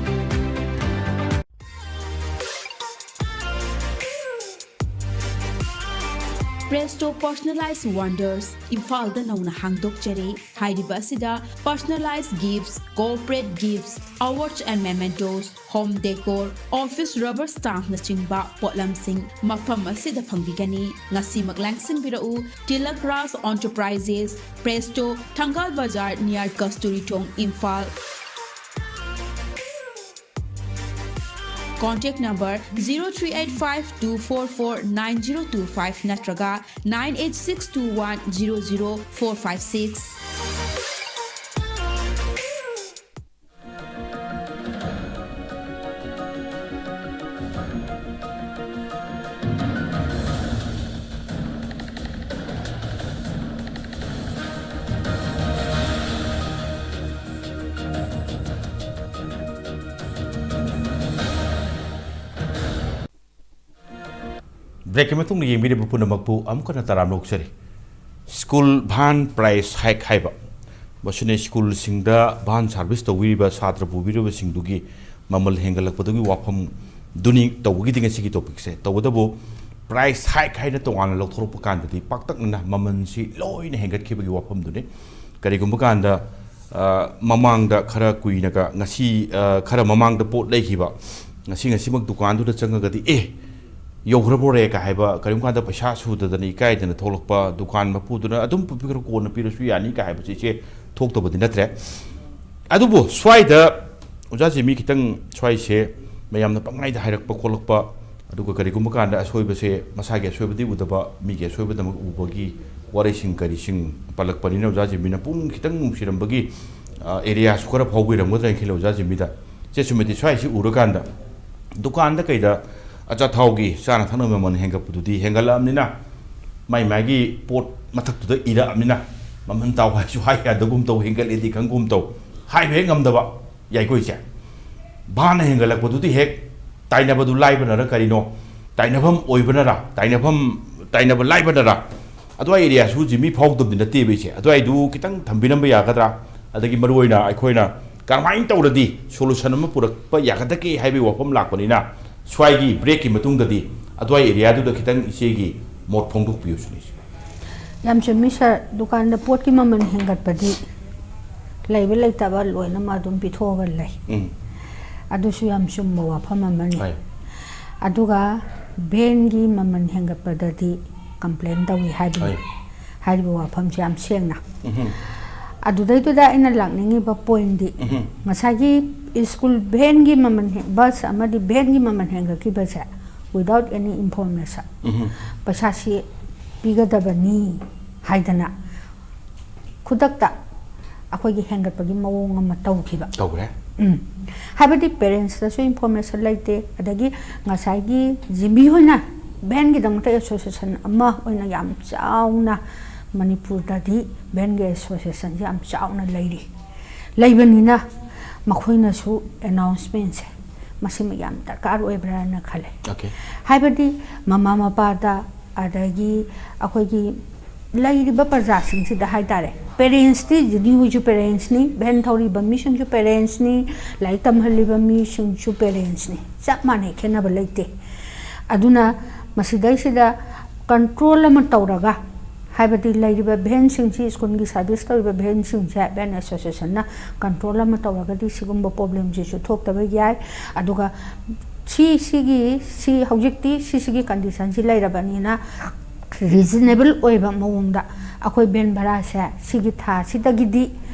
Presto Personalized Wonders, ꯏꯝꯐꯥꯜꯗ ꯅꯧꯅ ꯍꯥꯡꯗꯣꯛꯆꯔꯦ꯫ ꯍꯥꯏꯔꯤꯕ ꯑꯁꯤꯗ personalized gifts, corporate gifts, awards and mementos, home decor, office rubber stamp ꯅꯆꯤꯡꯕ ꯄꯣꯠꯂꯝꯁꯤꯡ ꯃꯐꯝ ꯑꯁꯤꯗ ꯐꯪꯕꯤꯒꯅꯤ꯫ ꯉꯁꯤꯃꯛ ꯂꯥꯡꯁꯤꯟꯕꯤꯔꯛꯎ꯫ Tilak Raj Enterprises, Presto, ꯊꯪꯒꯥꯜ ꯕꯖꯥꯔ, near ꯀꯁꯇꯨꯔꯤ ꯊꯣꯡ, Imphal. Contact number zero three eight five two four four nine zero two five ꯅꯠꯇ꯭ꯔꯒ nine eight six two one zero zero four five six꯫ Break ꯀꯤ ꯃꯇꯨꯡꯗ ꯌꯦꯡꯕꯤꯔꯤꯕ ꯄꯨꯝꯅꯃꯛꯄꯨ ꯑꯃꯨꯛ ꯍꯟꯅ ꯇꯔꯥꯝꯅ ꯑꯣꯛꯆꯔꯤ꯫ School van price hike ꯍꯥꯏꯕ, ꯃꯁꯤꯅ ꯁ꯭ꯀꯨꯜꯁꯤꯡꯗ van service ꯇꯧꯕꯤꯔꯤꯕ ꯁꯥꯇ꯭ꯔ ꯄꯨꯕꯤꯔꯤꯕꯁꯤꯡꯗꯨꯒꯤ ꯃꯃꯜ ꯍꯦꯟꯒꯠꯂꯛꯄꯗꯨꯒꯤ ꯋꯥꯐꯝꯗꯨꯅꯤ ꯇꯧꯕꯒꯤꯗꯤ ꯉꯁꯤꯒꯤ topic ꯁꯦ꯫ ꯇꯧꯕꯇꯕꯨ price hike ꯍꯥꯏꯅ ꯇꯣꯉꯥꯟꯅ ꯂꯧꯊꯣꯔꯛꯄ ꯀꯥꯟꯗꯗꯤ ꯄꯥꯛꯇꯛꯅꯅ ꯃꯃꯜꯁꯤ ꯂꯣꯏꯅ ꯍꯦꯟꯒꯠꯈꯤꯕꯒꯤ ꯋꯥꯐꯝꯗꯨꯅꯤ꯫ ꯀꯔꯤꯒꯨꯝꯕ ꯀꯥꯟꯗ, ꯑ, ꯃꯃꯥꯡꯗ ꯈꯔ ꯀꯨꯏꯅꯒ ꯉꯁꯤ, ꯑ, ꯈꯔ ꯃꯃꯥꯡꯗ ꯄꯣꯠ ꯂꯩꯈꯤꯕ, ꯉꯁꯤ ꯉꯁꯤꯃꯛ ꯗꯨꯀꯥꯟꯗꯨꯗ ꯆꯪꯉꯒꯗꯤ, "ꯑꯦ, ꯌꯧꯈ꯭ꯔꯕꯣꯔꯦ?" ꯀ ꯍꯥꯏꯕ, ꯀꯔꯤꯒꯨꯝꯕ ꯀꯥꯟꯗ ꯄꯩꯁꯥ ꯁꯨꯗꯗꯅ ꯏꯀꯥꯏꯗꯅ ꯊꯣꯛꯂꯛꯄ, ꯗꯨꯀꯥꯟ ꯃꯄꯨꯗꯨꯅ "ꯑꯗꯨꯝ ꯄꯤꯕꯤꯔꯣ, ꯀꯣꯟꯅ ꯄꯤꯔꯁꯨ ꯌꯥꯅꯤ" ꯀ ꯍꯥꯏꯕꯁꯦ ꯏꯆꯦ ꯊꯣꯛꯇꯕꯗꯤ ꯅꯠꯇ꯭ꯔꯦ꯫ ꯑꯗꯨꯕꯨ ꯁ꯭ꯋꯥꯏꯗ ꯑꯣꯖꯥ ꯖꯤꯃꯤ ꯈꯤꯇꯪ ꯁ꯭ꯋꯥꯏꯁꯦ ꯃꯌꯥꯝꯅ ꯄꯪꯍꯥꯏꯗ ꯍꯥꯏꯔꯛꯄ ꯈꯣꯠꯂꯛꯄ, ꯑꯗꯨꯒ ꯀꯔꯤꯒꯨꯝꯕ ꯀꯥꯟꯗ ꯑꯁꯣꯏꯕꯁꯦ ꯃꯁꯥꯒꯤ ꯑꯁꯣꯏꯕꯗꯤ ꯎꯗꯕ, ꯃꯤꯒꯤ ꯑꯁꯣꯏꯕꯗꯃꯛ ꯎꯕꯒꯤ ꯋꯥꯔꯩꯁꯤꯡ ꯀꯔꯤꯁꯤꯡ ꯄꯜꯂꯛꯄꯅꯤꯅ ꯑꯣꯖꯥ ꯖꯤꯃꯤꯅ ꯄꯨꯛꯅꯤꯡ ꯈꯤꯇꯪ ꯅꯨꯡꯁꯤꯔꯝꯕꯒꯤ, ꯑ, area ꯁꯨ ꯈꯔ ꯐꯥꯎꯕꯤꯔꯝꯒꯗ꯭ꯔꯥ ꯍꯥꯏꯅ ꯈꯜꯂꯤ ꯑꯣꯖꯥ ꯖꯤꯃꯤꯗ꯫ ꯁꯨꯃꯤꯇꯤ, ꯁ꯭ꯋꯥꯏꯁꯤ ꯎꯔꯀꯥꯟꯗ ꯗꯨꯀꯥꯟꯗ ꯀꯩꯗ ꯑꯆꯥꯊꯥꯎꯒꯤ, ꯆꯥꯅ ꯊꯛꯅꯕ ꯃꯃꯜ ꯍꯦꯟꯒꯠꯄꯗꯨꯗꯤ ꯍꯦꯟꯒꯠꯂꯛꯑꯕꯅꯤꯅ, ꯃꯥꯏ ꯃꯥꯒꯤ ꯄꯣꯠ ꯃꯊꯛꯇꯨꯗ ꯏꯔꯛꯑꯕꯅꯤꯅ, ꯃꯃꯜ ꯇꯥꯎ ꯍꯥꯏꯁꯨ ꯍꯥꯏ ꯌꯥꯗꯒꯨꯝ ꯇꯧ, ꯍꯦꯟꯒꯠꯂꯦꯗꯤ ꯈꯪꯒꯨꯝ ꯇꯧ, ꯍꯥꯏꯕ ꯍꯦꯛ ꯉꯝꯗꯕ ꯌꯥꯏꯀꯣꯏꯁꯦ꯫ ꯚꯥꯅ ꯍꯦꯟꯒꯠꯂꯛꯄꯗꯨꯗꯤ ꯍꯦꯛ ꯇꯥꯏꯅꯐꯝꯗꯨ ꯂꯥꯏꯕꯅꯔ ꯀꯔꯤꯅꯣ, ꯇꯥꯏꯅꯐꯝ ꯑꯣꯏꯕꯅꯔ, ꯇꯥꯏꯅꯐꯝ, ꯇꯥꯏꯅꯕ ꯂꯥꯏꯕꯅꯔ, ꯑꯗꯨꯋꯥꯏ ꯑꯦꯔꯤꯌꯥꯁꯨ ꯖꯤꯃꯤ ꯐꯥꯎꯗꯕꯗꯤ ꯅꯠꯇꯦꯕ ꯑꯩꯁꯦ꯫ ꯑꯗꯨꯋꯥꯏꯗꯨ ꯈꯤꯇꯪ ꯊꯝꯕꯤꯔꯝꯕ ꯌꯥꯒꯗ꯭ꯔꯥ? ꯑꯗꯒꯤ ꯃꯔꯨ ꯑꯣꯏꯅ ꯑꯩꯈꯣꯏꯅ ꯀꯔꯝꯍꯥꯏꯅ ꯇꯧꯔꯗꯤ ꯁꯣꯂꯨꯁꯟ ꯑꯃ ꯄꯨꯔꯛꯄ ꯌꯥꯒꯗꯒꯦ ꯍꯥꯏꯕꯒꯤ ꯋꯥꯐꯝ ꯂꯥꯛꯄꯅꯤꯅ, ꯁ꯭ꯋꯥꯏꯒꯤ ꯕ꯭ꯔꯦꯛꯀꯤ ꯃꯇꯨꯡꯗꯗꯤ ꯑꯗꯨꯋꯥꯏ ꯑꯦꯔꯤꯌꯥꯗꯨꯗ ꯈꯤꯇꯪ ꯏꯆꯦꯒꯤ ꯃꯣꯠ ꯐꯣꯡꯗꯣꯛꯄꯤꯌꯨ ꯁꯤꯅꯤ꯫ ꯌꯥꯝ ꯆꯨꯝꯃꯤ ꯁꯥꯔ, ꯗꯨꯀꯥꯟꯗ ꯄꯣꯠꯀꯤ ꯃꯃꯜ ꯍꯦꯟꯒꯠꯄꯗꯤ ꯂꯩꯕ ꯂꯩꯇꯕ ꯂꯣꯏꯅꯃꯛ ꯑꯗꯨꯝ ꯄꯤꯊꯣꯛꯑꯒ ꯂꯩ꯫ ꯎꯝ꯫ ꯑꯗꯨꯁꯨ ꯌꯥꯝ ꯆꯨꯝꯕ ꯋꯥꯐꯝ ꯑꯃꯅꯤ꯫ ꯍꯣꯏ꯫ ꯑꯗꯨꯒ ꯚꯦꯟꯒꯤ ꯃꯃꯜ ꯍꯦꯟꯒꯠꯄꯗꯗꯤ ꯀꯝꯄ꯭ꯂꯦꯟ ꯇꯧꯏ ꯍꯥꯏꯕꯅꯤ꯫ ꯍꯣꯏ꯫ ꯍꯥꯏꯔꯤꯕ ꯋꯥꯐꯝꯁꯦ ꯌꯥꯝ ꯁꯦꯡꯅ꯫ ꯎꯝꯍꯨꯝ꯫ ꯑꯗꯨꯗꯩꯗꯨꯗ ꯑꯩꯅ ꯂꯥꯛꯅꯤꯡꯉꯤꯕ ꯄꯣꯏꯟꯗꯤ, ꯎꯝꯍꯨꯝ꯫ ꯉꯁꯥꯏꯒꯤ ꯁ꯭ꯀꯨꯜ ꯚꯦꯟꯒꯤ ꯃꯃꯜ ꯍꯦ-, ꯕꯁ ꯑꯃꯗꯤ ꯚꯦꯟꯒꯤ ꯃꯃꯜ ꯍꯦꯟꯒꯠꯈꯤꯕꯁꯦ without any information, ꯎꯝꯍꯨꯝ꯫ ꯄꯩꯁꯥꯁꯤ ꯄꯤꯒꯗꯕꯅꯤ ꯍꯥꯏꯗꯅ ꯈꯨꯗꯛꯇ ꯑꯩꯈꯣꯏꯒꯤ ꯍꯦꯟꯒꯠꯄꯒꯤ ꯃꯑꯣꯡ ꯑꯃ ꯇꯧꯈꯤꯕ꯫ ꯇꯧꯈ꯭ꯔꯦ꯫ ꯎꯝ꯫ ꯍꯥꯏꯕꯗꯤ ꯄꯦꯔꯦꯟꯁꯇꯁꯨ ꯏꯟꯐꯣꯔꯃꯦꯁꯟ ꯂꯩꯇꯦ, ꯑꯗꯒꯤ ꯉꯁꯥꯏꯒꯤ ꯖꯤꯝꯕꯤ ꯍꯣꯏꯅ ꯚꯦꯟꯒꯤꯗꯃꯛꯇ ꯑꯦꯁꯣꯁꯤꯌꯦꯁꯟ ꯑꯃ ꯑꯣꯏꯅ ꯌꯥꯝ ꯆꯥꯎꯅ, ꯃꯅꯤꯄꯨꯔꯗꯗꯤ ꯚꯦꯟꯒꯤ ꯑꯦꯁꯣꯁꯤꯌꯦꯁꯟꯁꯤ ꯌꯥꯝ ꯆꯥꯎꯅ ꯂꯩꯔꯤ, ꯂꯩꯕꯅꯤꯅ ꯃꯈꯣꯏꯅꯁꯨ ꯑꯦꯅꯥꯎꯟꯁꯃꯦꯟꯁꯦ ꯃꯁꯤꯃ ꯌꯥꯝ ꯗꯔꯀꯥꯔ ꯑꯣꯏꯕ꯭ꯔꯥꯅ ꯈꯜꯂꯦ꯫ ꯑꯣꯀꯦ꯫ ꯍꯥꯏꯕꯗꯤ ꯃꯃꯥ ꯃꯄꯥꯗ, ꯑꯗꯒꯤ ꯑꯩꯈꯣꯏꯒꯤ ꯂꯩꯔꯤꯕ ꯄ꯭ꯔꯖꯥꯁꯤꯡꯁꯤꯗ ꯍꯥꯏꯇꯥꯔꯦ, ꯄꯦꯔꯦꯟꯁꯇꯤ, ꯖꯤꯅꯤ ꯍꯣꯏꯁꯨ ꯄꯦꯔꯦꯟꯁꯅꯤ, ꯚꯦꯟ ꯊꯧꯔꯤꯕ ꯃꯤꯁꯤꯡꯁꯨ ꯄꯦꯔꯦꯟꯁꯅꯤ, ꯂꯥꯏꯔꯤꯛ ꯇꯝꯍꯜꯂꯤꯕ ꯃꯤꯁꯤꯡꯁꯨ ꯄꯦꯔꯦꯟꯁꯅꯤ, ꯆꯞ ꯃꯥꯟꯅꯩ, ꯈꯦꯠꯅꯕ ꯂꯩꯇꯦ꯫ ꯑꯗꯨꯅ ꯃꯁꯤꯗꯩꯁꯤꯗ ꯀꯟꯇ꯭ꯔꯣꯜ ꯑꯃ ꯇꯧꯔꯒ, ꯍꯥꯏꯕꯗꯤ ꯂꯩꯔꯤꯕ ꯚꯦꯟꯁꯤꯡꯁꯤ, ꯁ꯭ꯀꯨꯜꯒꯤ ꯁꯥꯔꯚꯤꯁ ꯇꯧꯔꯤꯕ ꯚꯦꯟꯁꯤꯡꯁꯦ ꯚꯦꯟ ꯑꯦꯁꯣꯁꯤꯌꯦꯁꯟꯅ ꯀꯟꯇ꯭ꯔꯣꯜ ꯑꯃ ꯇꯧꯔꯒꯗꯤ ꯁꯤꯒꯨꯝꯕ ꯄ꯭ꯔꯣꯕ꯭ꯂꯦꯝꯁꯤꯁꯨ ꯊꯣꯛꯇꯕ ꯌꯥꯏ꯫ ꯑꯗꯨꯒ ꯁꯤ, ꯁꯤꯒꯤ, ꯁꯤ ꯍꯧꯖꯤꯛꯇꯤ ꯁꯤꯁꯤꯒꯤ ꯀꯟꯗꯤꯁꯟꯁꯤ ꯂꯩꯔꯕꯅꯤꯅ, ꯔꯤꯖꯅꯦꯕꯜ ꯑꯣꯏꯕ ꯃꯑꯣꯡꯗ ꯑꯩꯈꯣꯏ ꯚꯦꯟ ꯚꯔꯥꯁꯦ ꯁꯤꯒꯤ ꯊꯥꯁꯤꯗꯒꯤꯗꯤ